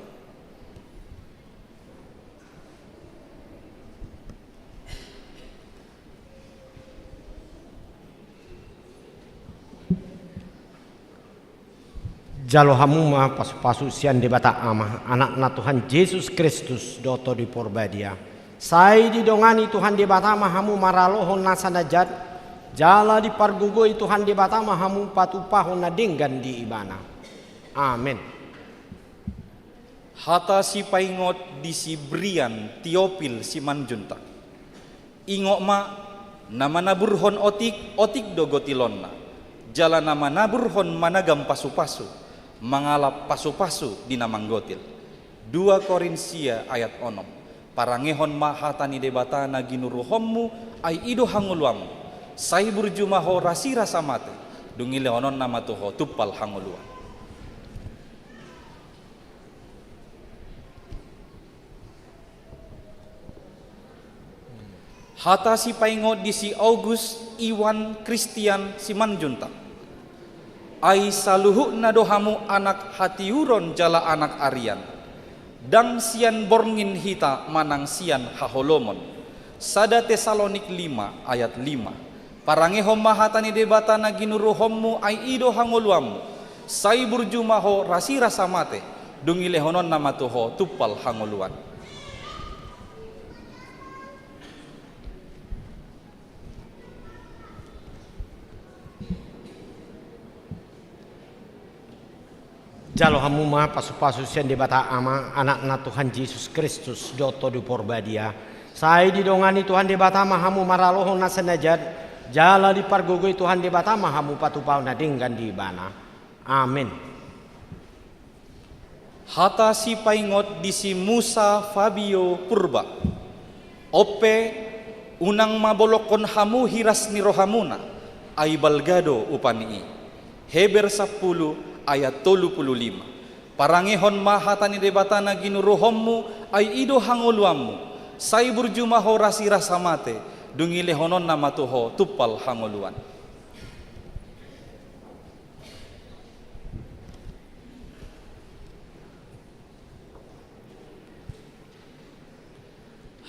Jalo hamu ma pasupasu sian Debata Ama, Anakna Tuhan Jesus Kristus dohot Tondi Porbadia. Sai didongani Tuhan Debata ma hamu maralohon nasa na jat, jala dipargogoi Tuhan Debata ma hamu patupahon na denggan di Ibana. Amen. Hata sipaingot di si Brian Tiopil Simanjuntak. Ingot ma, na manaburhon otik, otik do gotilonna. Jala na manaburhon managam pasupasu, mangalap pasupasu di na manggotil. Dua Korinsia ayat onom. Parangehon ma hata ni Debata na ginuruhonmu, ai i do hangoluanmu. Sai burju ma ho rasirasa mate, dung i lehononna ma tu ho tumpal hangoluan. Hata sipaingot di si August Iwan Kristian Simanjuntak. Ai saluhutna do hamu anak hatiuron jala anak arian. Ndang sian borngin hita manang sian haholomon. Sada Tesalonik lima ayat lima. Parangehon ma hata ni Debata na ginuruhonmu, ai i do hangoluanmu. Sai burju ma ho rasirasa mate, dung i lehononna ma tu ho tumpal hangoluan. Jalo hamu ma pasupasu sian Debata Ama, Anakna Tuhan Jesus Kristus, dohot Tondi Porbadia. Sai didongani Tuhan Debata ma hamu maralohon na sai na jat, jala dipargogoi Tuhan Debata ma hamu patupahon na denggan di Ibana. Amen. Hata sipaingot di si Musa Fabio Purba. On pe, unang ma bolongkon hamu hiras ni rohamuna, ai balga do upa ni i. Heber sampulu ayat tolu pulu lima. Parangehon ma hata ni Debata na ginuruhonmu, ai i do hangoluanmu. Sai burju ma ho rasirasa mate, dung i lehononna ma tu ho tumpal hangoluan.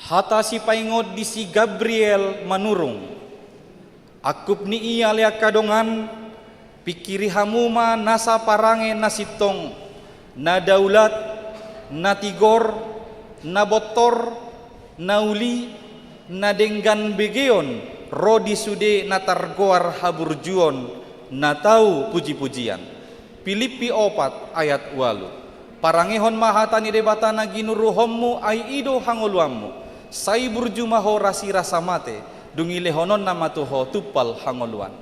Hata sipaingot di si Gabriel Manurung. Angkup ni i ale angka dongan, pingkiri hamu ma nasa parange na sintong, na daulat, na tigor, na bontor, na uli, na denggan begeon, ro di sude na targoar haburjuon, na tau pujipujian. Pilippi opat ayat ualu. Parangehon ma hata ni Debata na ginuruhonmu, ai i do hangoluanmu. Sai burju ma ho rasirasa mate, dung i lehononna ma tu ho tumpal hangoluan.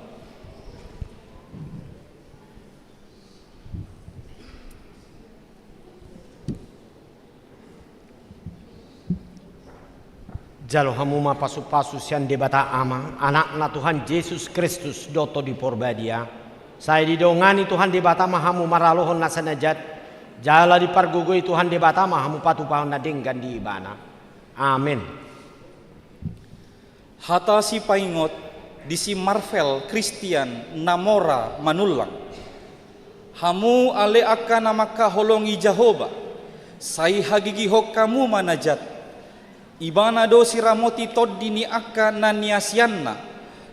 Jalo hamu ma pasupasu sian Debata Ama, Anakna Tuhan Jesus Kristus, dohot Tondi Porbadia. Sai didongani Tuhan Debata ma hamu maralohon na sai na jat, jala dipargogoi Tuhan Debata ma hamu patupahon na denggan di Ibana. Amen. Hata sipaingot di si Marvel Kristian Namora Manullang. Hamu ale angka na mangkaholongi Jahowa, sai hagigihon hamu ma na jat. Ibana do siramoti tondi ni angka na niasianna,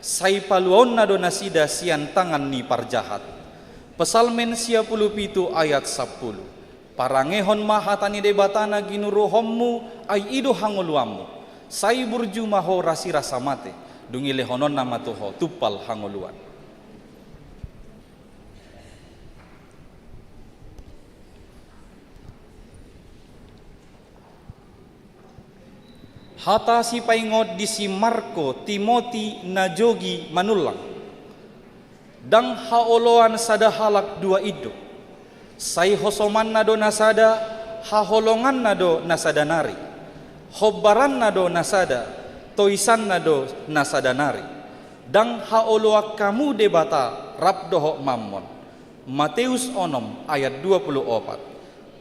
sai paluaonna do nasida sian tangan ni parjahat. Psalmen sia pulu pitu ayat sampulu. Parangehon ma hata ni Debata na ginuruhonmu, ai i do hangoluanmu. Sai burju ma ho rasirasa mate, dung i lehononna ma tu ho tumpal hangoluan. Hata sipaingot di si Marko Timoti Najogi Manullang. Ndang haoloan sada halak dua indo. Sai hosomanna do na sada, haholonganna do na sada nari. Hombaranna do na sada, toisanna do na sada nari. Ndang haoloan hamu Debata rap dohot Mammon. Mateus onom ayat dua pulu opat.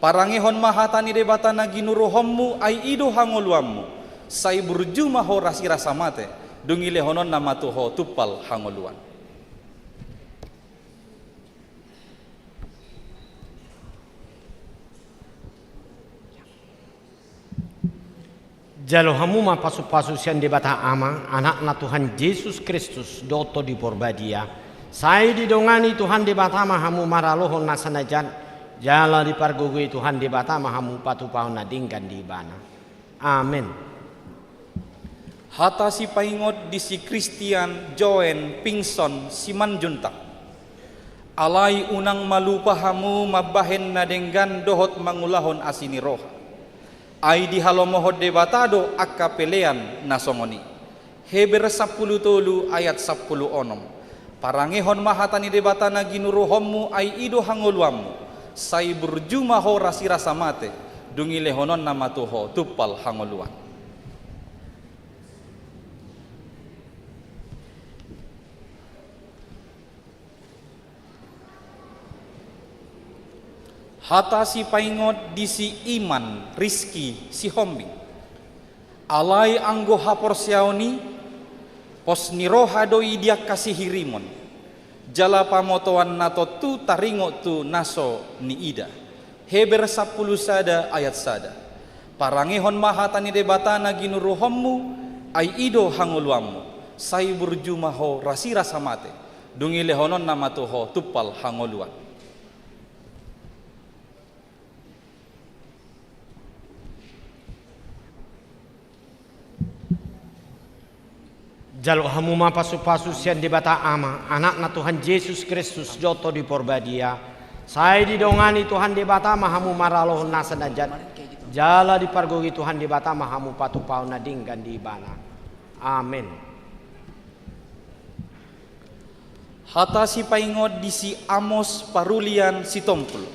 Parangehon ma hata ni Debata na ginuruhonmu, ai i do hangoluanmu. Sai burju ma ho rasirasa mate, dung i lehononna ma tu ho tumpal hangoluan. Jalo hamu ma pasupasu sian Debata Ama, Anakna Tuhan Jesus Kristus, dohot Tondi Porbadia. Sai didongani Tuhan Debata ma hamu maralohon na sai na jat, jala dipargogoi Tuhan Debata ma hamu patupahon na denggan di Ibana. Amen. Hata sipaingot di si Kristian Joen Pingson Simanjuntak. Alai unang ma lupa hamu mambahen na denggan dohot mangulahon asi ni roha. Ai dihalomohon Debata do angka pelean na songon i. Heber sampulu tolu ayat sampulu onom. Parangehon ma hata ni Debata na ginuruhonmu, ai i do hangoluanmu. Sai burju ma ho rasirasa mate, dung i lehononna ma tu ho tumpal hangoluan. Hata sipaingot di si Iman Rizky Sihombing. Alai anggo haporseaon i, pos ni roha do i di angka sihirimon, jala pamotoan na tontu taringot tu na so niida. Heber sampulu sada ayat sada. Parangehon ma hata ni Debata na ginuruhonmu, ai i do hangoluanmu. Sai burju ma ho rasirasa mate, dung i lehononna ma tu ho tumpal hangoluan. Jalo hamu ma pasupasu sian Debata Ama, Anakna Tuhan Jesus Kristus, dohot Tondi Porbadia. Sai didongani Tuhan Debata ma hamu maralohon nasa na jat, jala dipargogoi Tuhan Debata ma hamu patupahon na denggan di Ibana. Amen. Hata sipaingot di si Amos Parulian Sitompul.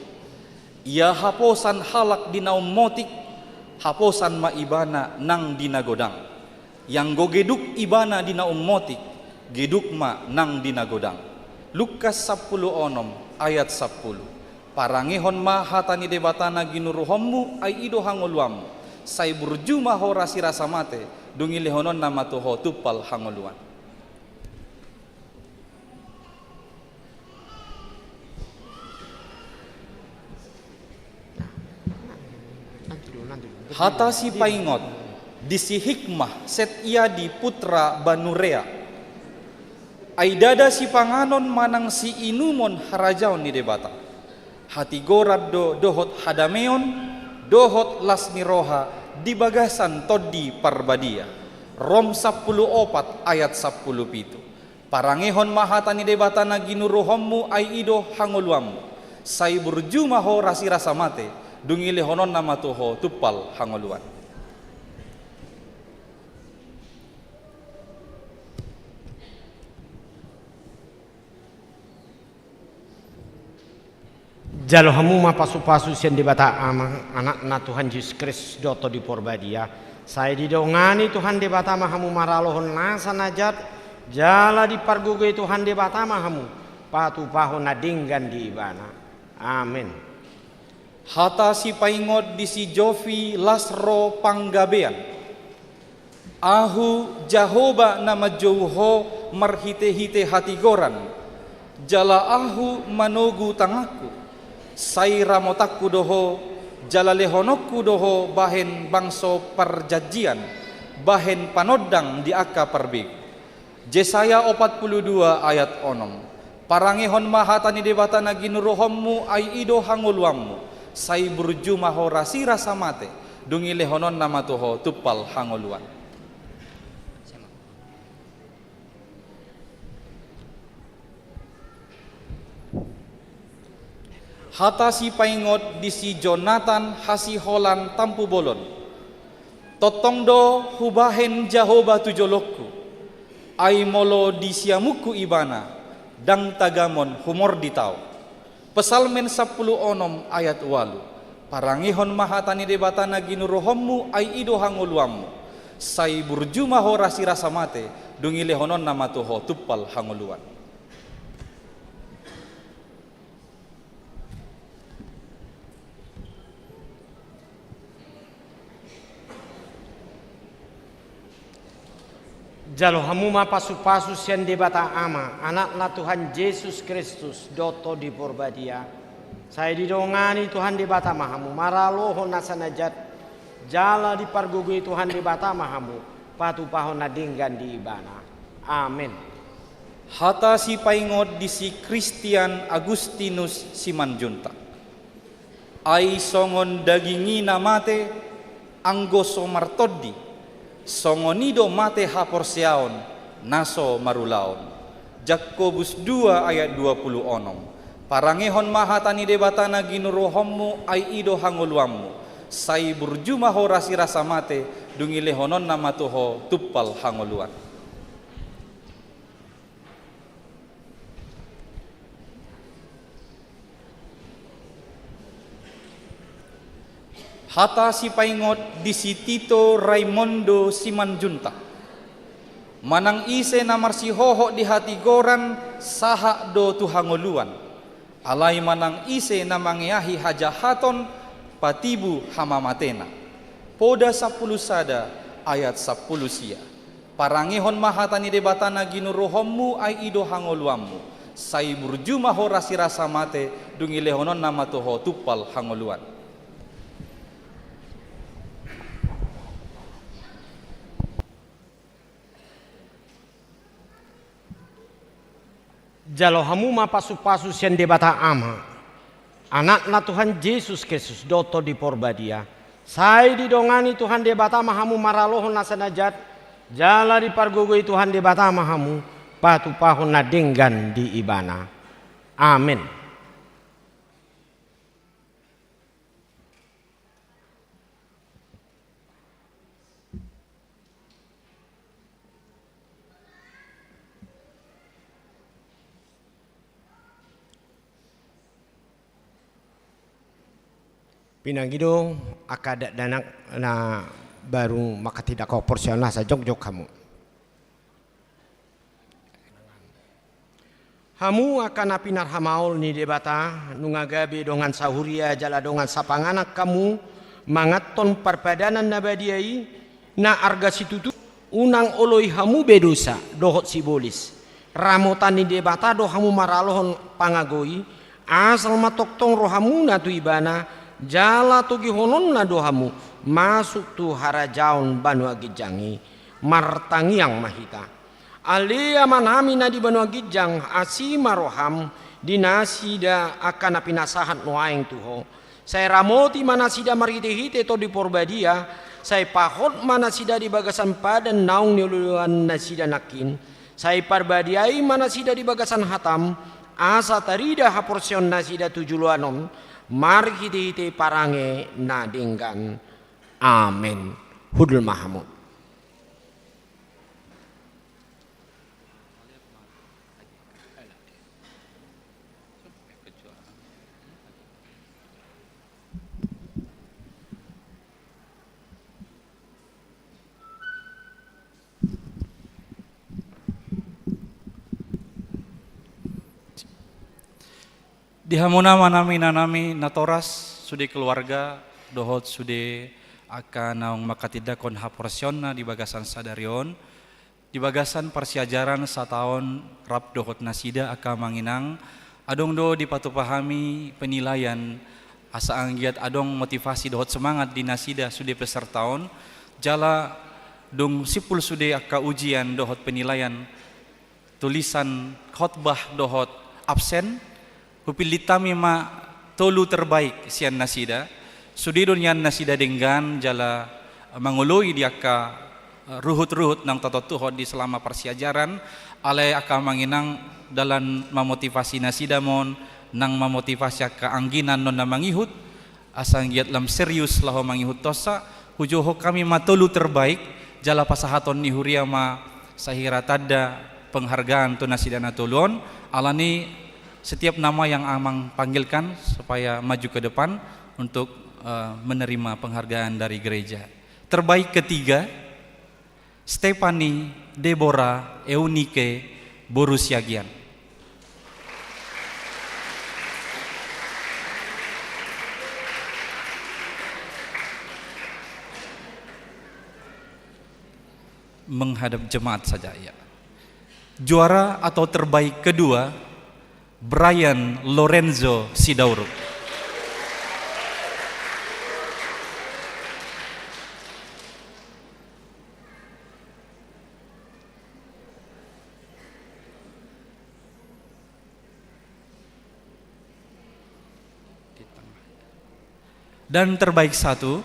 Ia haposan halak di na ummotik, haposan ma ibana nang di na godang. Ianggo geduk ibana di na ummotik, geduk ma nang di na godang. Lukas sampulu onom ayat sampulu. Parangehon ma hata ni Debata na ginuruhonmu, ai i do hangoluanmu. Sai burju ma ho rasirasa mate, dung i lehononna ma tu ho tumpal hangoluan. Hata sipaingot di si Hikmah Setiadi putra Banurea. Ai ndada sipanganon manang siinumon harajaon ni Debata. Hatigoran do dohot hadameon, dohot las ni roha di bagasan Tondi Parbadia. Rom sampulu opat ayat sampulu pitu. Parangehon ma hata ni Debata na ginuruhonmu, ai i do hangoluanmu. Sai burju ma ho rasirasa mate, dung i lehononna ma tu ho tumpal hangoluan. Jalo hamu ma pasupasu sian Debata Ama, Anakna Tuhan Jesus Kristus, dohot Tondi Porbadia. Sai didongani Tuhan Debata ma hamu maralohon nasa na jat, jala dipargogoi Tuhan Debata ma hamu patupahon na denggan di Ibana. Amen. Hata sipaingot di si Jovi Lasro Panggabean. Ahu Jahowa na manjou ho marhitehite hatigoran, jala ahu manogu tanganku. Sai ramotanku do ho, jala lehononku do ho bahen bangso parjanjian, bahen panondang di angka parbegu. Jesaya opat pulu dua ayat onom. Parangehon ma hata ni Debata na ginuruhonmu, ai i do hangoluanmu. Sai burju ma ho rasirasa mate, dung i lehononna ma tu ho tumpal hangoluan. Hata sipaingot di si Jonatan Hasiholan Tampubolon. Tongtong do hubahen Jahowa tu jolongku, ai molo di siamunku Ibana, ndang tagamon humordit ahu. Psalmen sampulu onom ayat ualu. Parangehon ma hata ni Debata na ginuruhonmu, ai i do hangoluanmu. Sai burju ma ho rasirasa mate, dung i lehononna ma tu ho tumpal hangoluan. Jalo hamu ma pasupasu sian Debata Ama, Anakna Tuhan Jesus Kristus, dohot Tondi Porbadia. Sai didongani Tuhan Debata ma hamu maralohon nasa na jat, jala dipargogoi Tuhan Debata ma hamu patupahon na denggan di Ibana. Amen. Hata sipaingot di si Christian Agustinus Simanjuntak. Ai songon daging i na mate, anggo so martondi, songon i do mate haporseaon na so marulaon. Jakobus dua ayat dua pulu onom. Parangehon ma hata ni Debata na ginuruhonmu, ai i do hangoluanmu. Sai burju ma ho rasirasa mate, dung i lehononna ma tu ho tumpal hangoluan. Hata sipaingot di si Tito Raimondo Simanjuntak. Manang ise na marsihohot di hatigoran, sahat do tu hangoluan. Alai manang ise na mangeahi hajahaton, patibu hamamatena. Poda sampulu sada ayat sampulu sia. Parangehon ma hata ni Debata na ginuruhonmu, ai i do hangoluanmu. Sai burju ma ho ra sirasa mate, dung i lehononna ma tu ho tumpal hangoluan. Jalo hamu ma pasupasu sian Debata Ama, Anakna Tuhan Jesus Kristus dohot Tondi Porbadia. Sai didongani Tuhan Debata ma hamu maralohon nasa na jat, jala dipargogoi Tuhan Debata ma hamu patupahon na denggan di Ibana. Amen. Pinangido angka dakdanak na baru mangkatindangkon haporseaon, asa jongjong hamu. Hamu angka na pinarhamaol ni Debata, nunga gabe dongan sahuria jala dongan sapanganan hamu manganhon parpadanan na badia i, na arga situtu, unang oloi hamu be dosa dohot sibolis. Ramotan ni Debata do hamu maralohon pangago i, asal ma tongtong rohamuna tu Ibana, jala togihononna do hamu masuk tu harajaon banua ginjang i. Martangiang ma hita. Ale Amanami na di banua ginjang, asi ma roham di nasida angka na pinasahat nuaeng tu ho. Sai ramoti ma nasida marhitehite Tondi Porbadia, sai pahot ma nasida di bagasan padan naung nioloionnasida nangkin, sai parbadiai ma nasida di bagasan hatam, asa tarida haporseaonnasida tu joloan on, marhitehite parange na denggan. Amen. Hundul ma hamu. Di hamuna amanami, inanami, natoras, sude keluarga dohot sude angka naung mangkatindangkon haporseaonna di bagasan sadari on, di bagasan parsiajaran sataon rap dohot nasida angka amang inang, adong do dipatupa hami penilaian, asa anggiat adong motivasi dohot semangat di nasida sude peserta on, jala dung simpul sude angka ujian dohot penilaian tulisan khotbah dohot absen, hupillit hami ma tolu terbaik sian nasida. Sude do nian nasida denggan jala mangoloi di angka, eh, ruhut-ruhut naung tatontuhon di selama parsiajaran, alai angka amang inang dalan mamotivasi nasida ma on, nang mamotivasi angka anggi na annon na mangihut, asa anggiat lam serius laho mangihuthonsa, hujou hami ma tolu terbaik, jala pasahaton ni huria ma sahira tanda penghargaan tu nasida na tolu on, alani setiap nama yang Amang panggilkan supaya maju ke depan untuk, eh, menerima penghargaan dari gereja. Terbaik ketiga, Stephanie Deborah Eunike boru Siagian. Menghadap jemaat saja, ya. Juara atau terbaik kedua, Brian Lorenzo Sidauruk. Dan terbaik satu,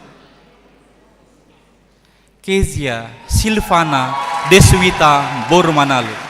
Kezia Silvana Deswita boru Manalu.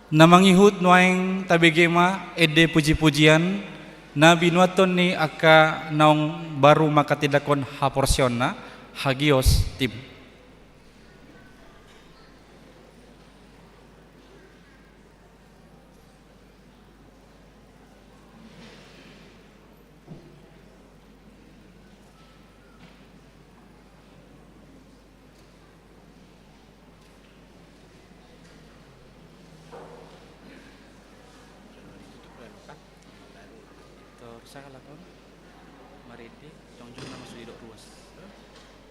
Na mangihut nuaeng tabege ma ende puji-pujian na binuathon ni angka naung baru manghatindanghon haporseaonna, hagios tim. Tor sahalak on marende jongjong nama sude dok ruas.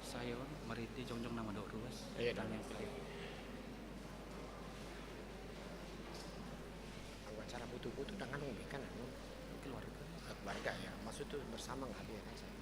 Sahe on marende jongjong nama dok ruas. Iya, tangan. Kalau acara butuh-butuh dengan anu kan anu. Keluarga. Keluarga ya, maksud tuh bersama nggak biar kan saya.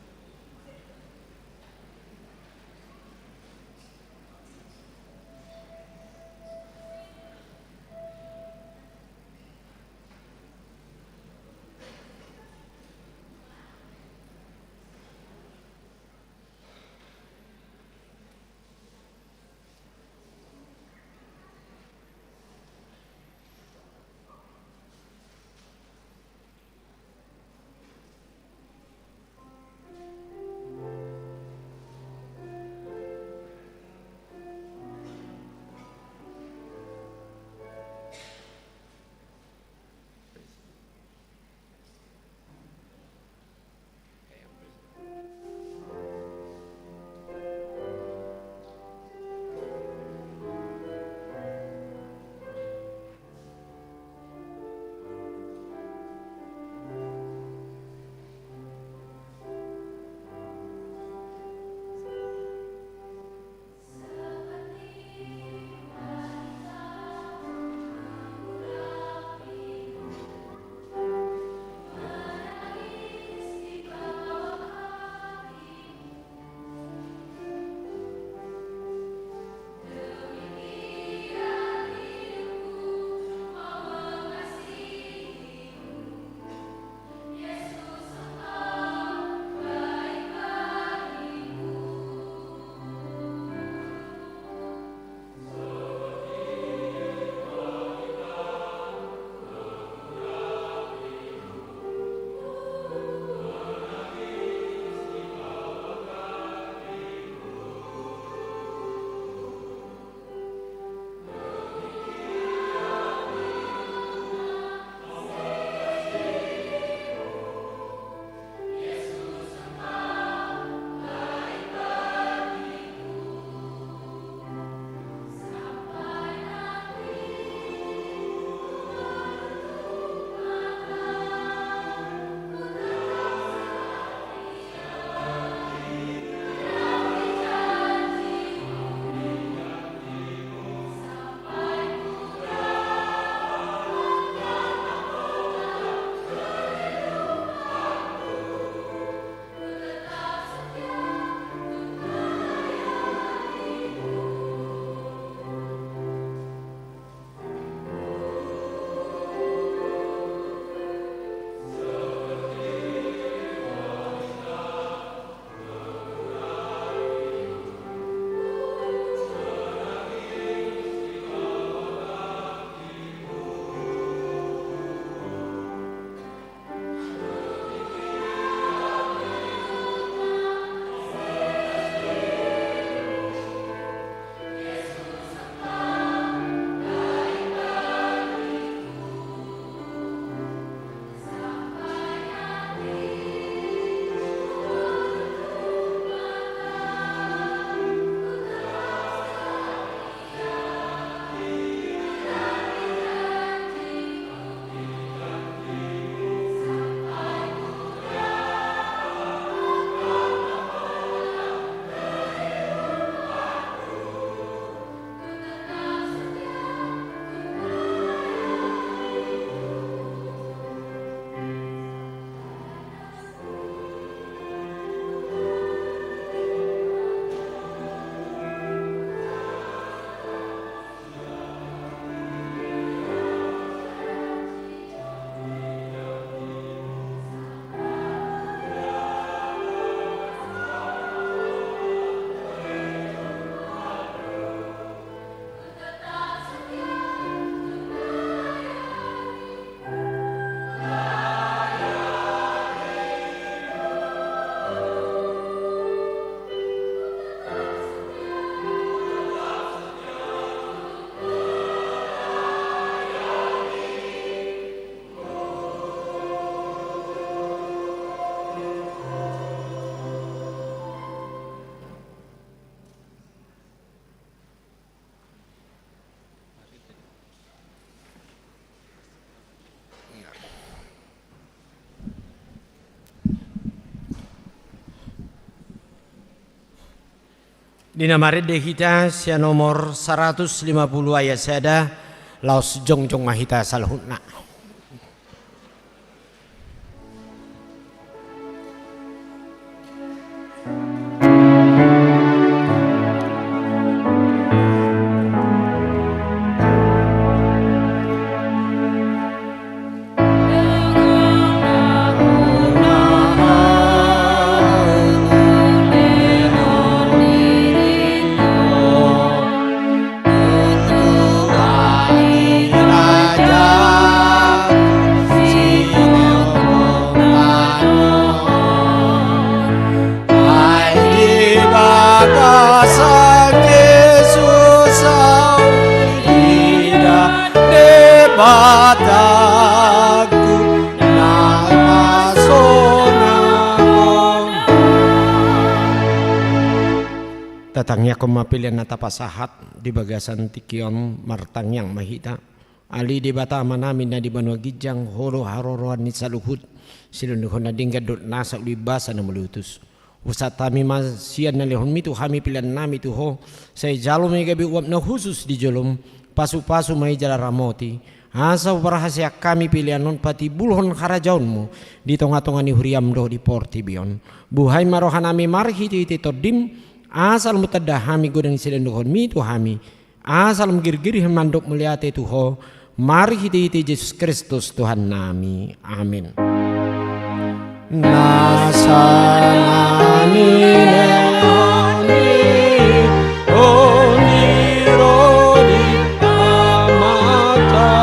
Di na marende hita sian nomor saratus lima pulu ayat sada, laos jongjong ma hita saluhutna. Ai di bagasan Jesus au iida Debatangku na sonang. Tatangiangkon ma pelean na tapasahat di bagasan tingki on, martangiang ma hita. Ale Debata Amanami na di banua ginjang, Ho do haroroan ni saluhut, silehononmu na denggan dohot nasa uli basa na mauliutus. Hupasahat hami ma sian na lehonmi tu hami peleannami tu Ho, sai jalo ma i gabe uap na hushus di jolom, pasupasu ma i jala ramoti, asa huparhaseang hami pelean on patimbulhon harajaonmu di tongatonga ni huriam dohot di portibi on. Buhai ma rohanami marhitehite Tondim, asa lam tanda hami godang silehononmi tu hami, asa lam girgir hami mandok mauliate tu Ho, marhitehite Jesus Kristus Tuhannami. Amin. Nasa na nilehon ni, on ni ro di amanta.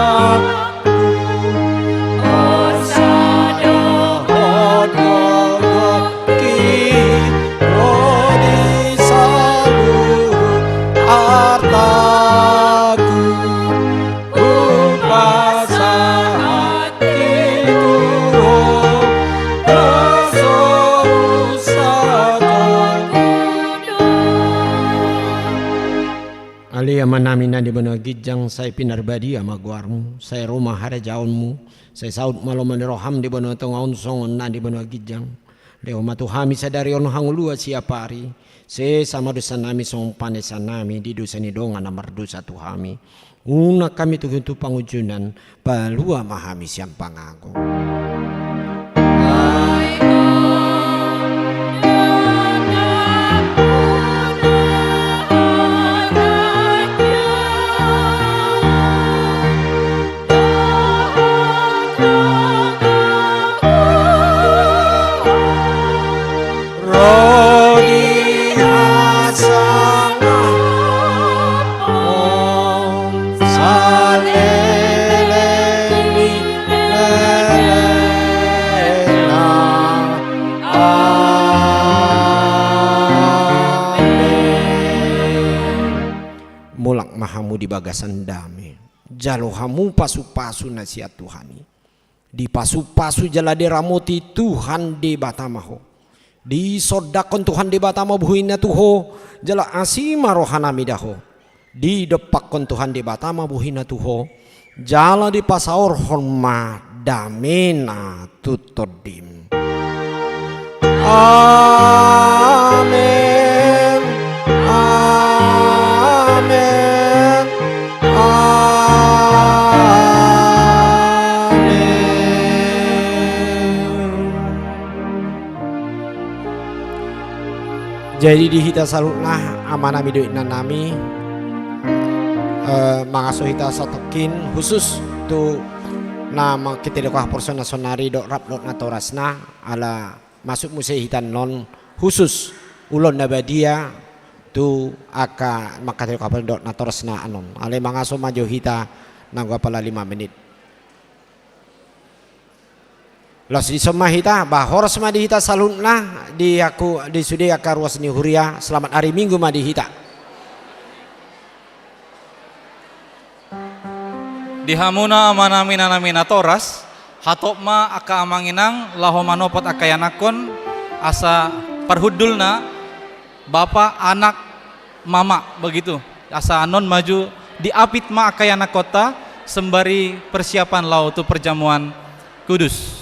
Osa dohot gogo ki ro di saluhut artaku, hupasahat i tu Ho, na so husahat. Ale Amanami na di banua ginjang, sai pinarbadia ma goarmu, sai ro ma harajaonmu, sai saut ma lomo ni roham di banua tonga on songon na di banua ginjang. Lehon ma tu hami sadari on hangoluan siapari, sesa ma dosanami songon panesanami di dosa ni dongan na mardosa tu hami. Unang hami togihon tu pangunjunan, palua ma hami sian pangago. Ro di hasangapon saleleng ni lelengna. Amen. Mulak ma hamu di bagasan dame. Jalo hamu pasupasu na sian Tuhan i. Dipasupasu jala diramoti Tuhan Debata ma ho. Disondangkon Tuhan Debata ma bohina tu ho, jala asi ma rohana mida ho. Didompakkon Tuhan Debata ma bohina tu ho, jala dipasaorhon ma damena tu tondim. Amen. Amen. Amen. Jadi di hita saluhutna, amanami dohot inanami, eh, mangaso hita satongkin khusus tu na mangkatedok haporseaon na saonari dohot rap dohot natorasna, ala masuk muse hita annon khusus ulaon na badia tu angka mangkatedok haporseaon dohot natorasna annon. Alai mangaso ma jo hita nanggo apala lima menit. Laos dison ma hita, ba horas ma di hita saluhutna, di aku, di sude angka ruas ni huria, selamat hari Minggu ma di hita. Di hamuna amanami inanami natoras, hatop ma angka amang inang laho manopot angka ianakhon asa parhundulna bapa, anak, mama, begitu. Asa annon maju diapit ma angka ianakkonta sembari persiapan laho tu perjamuan kudus.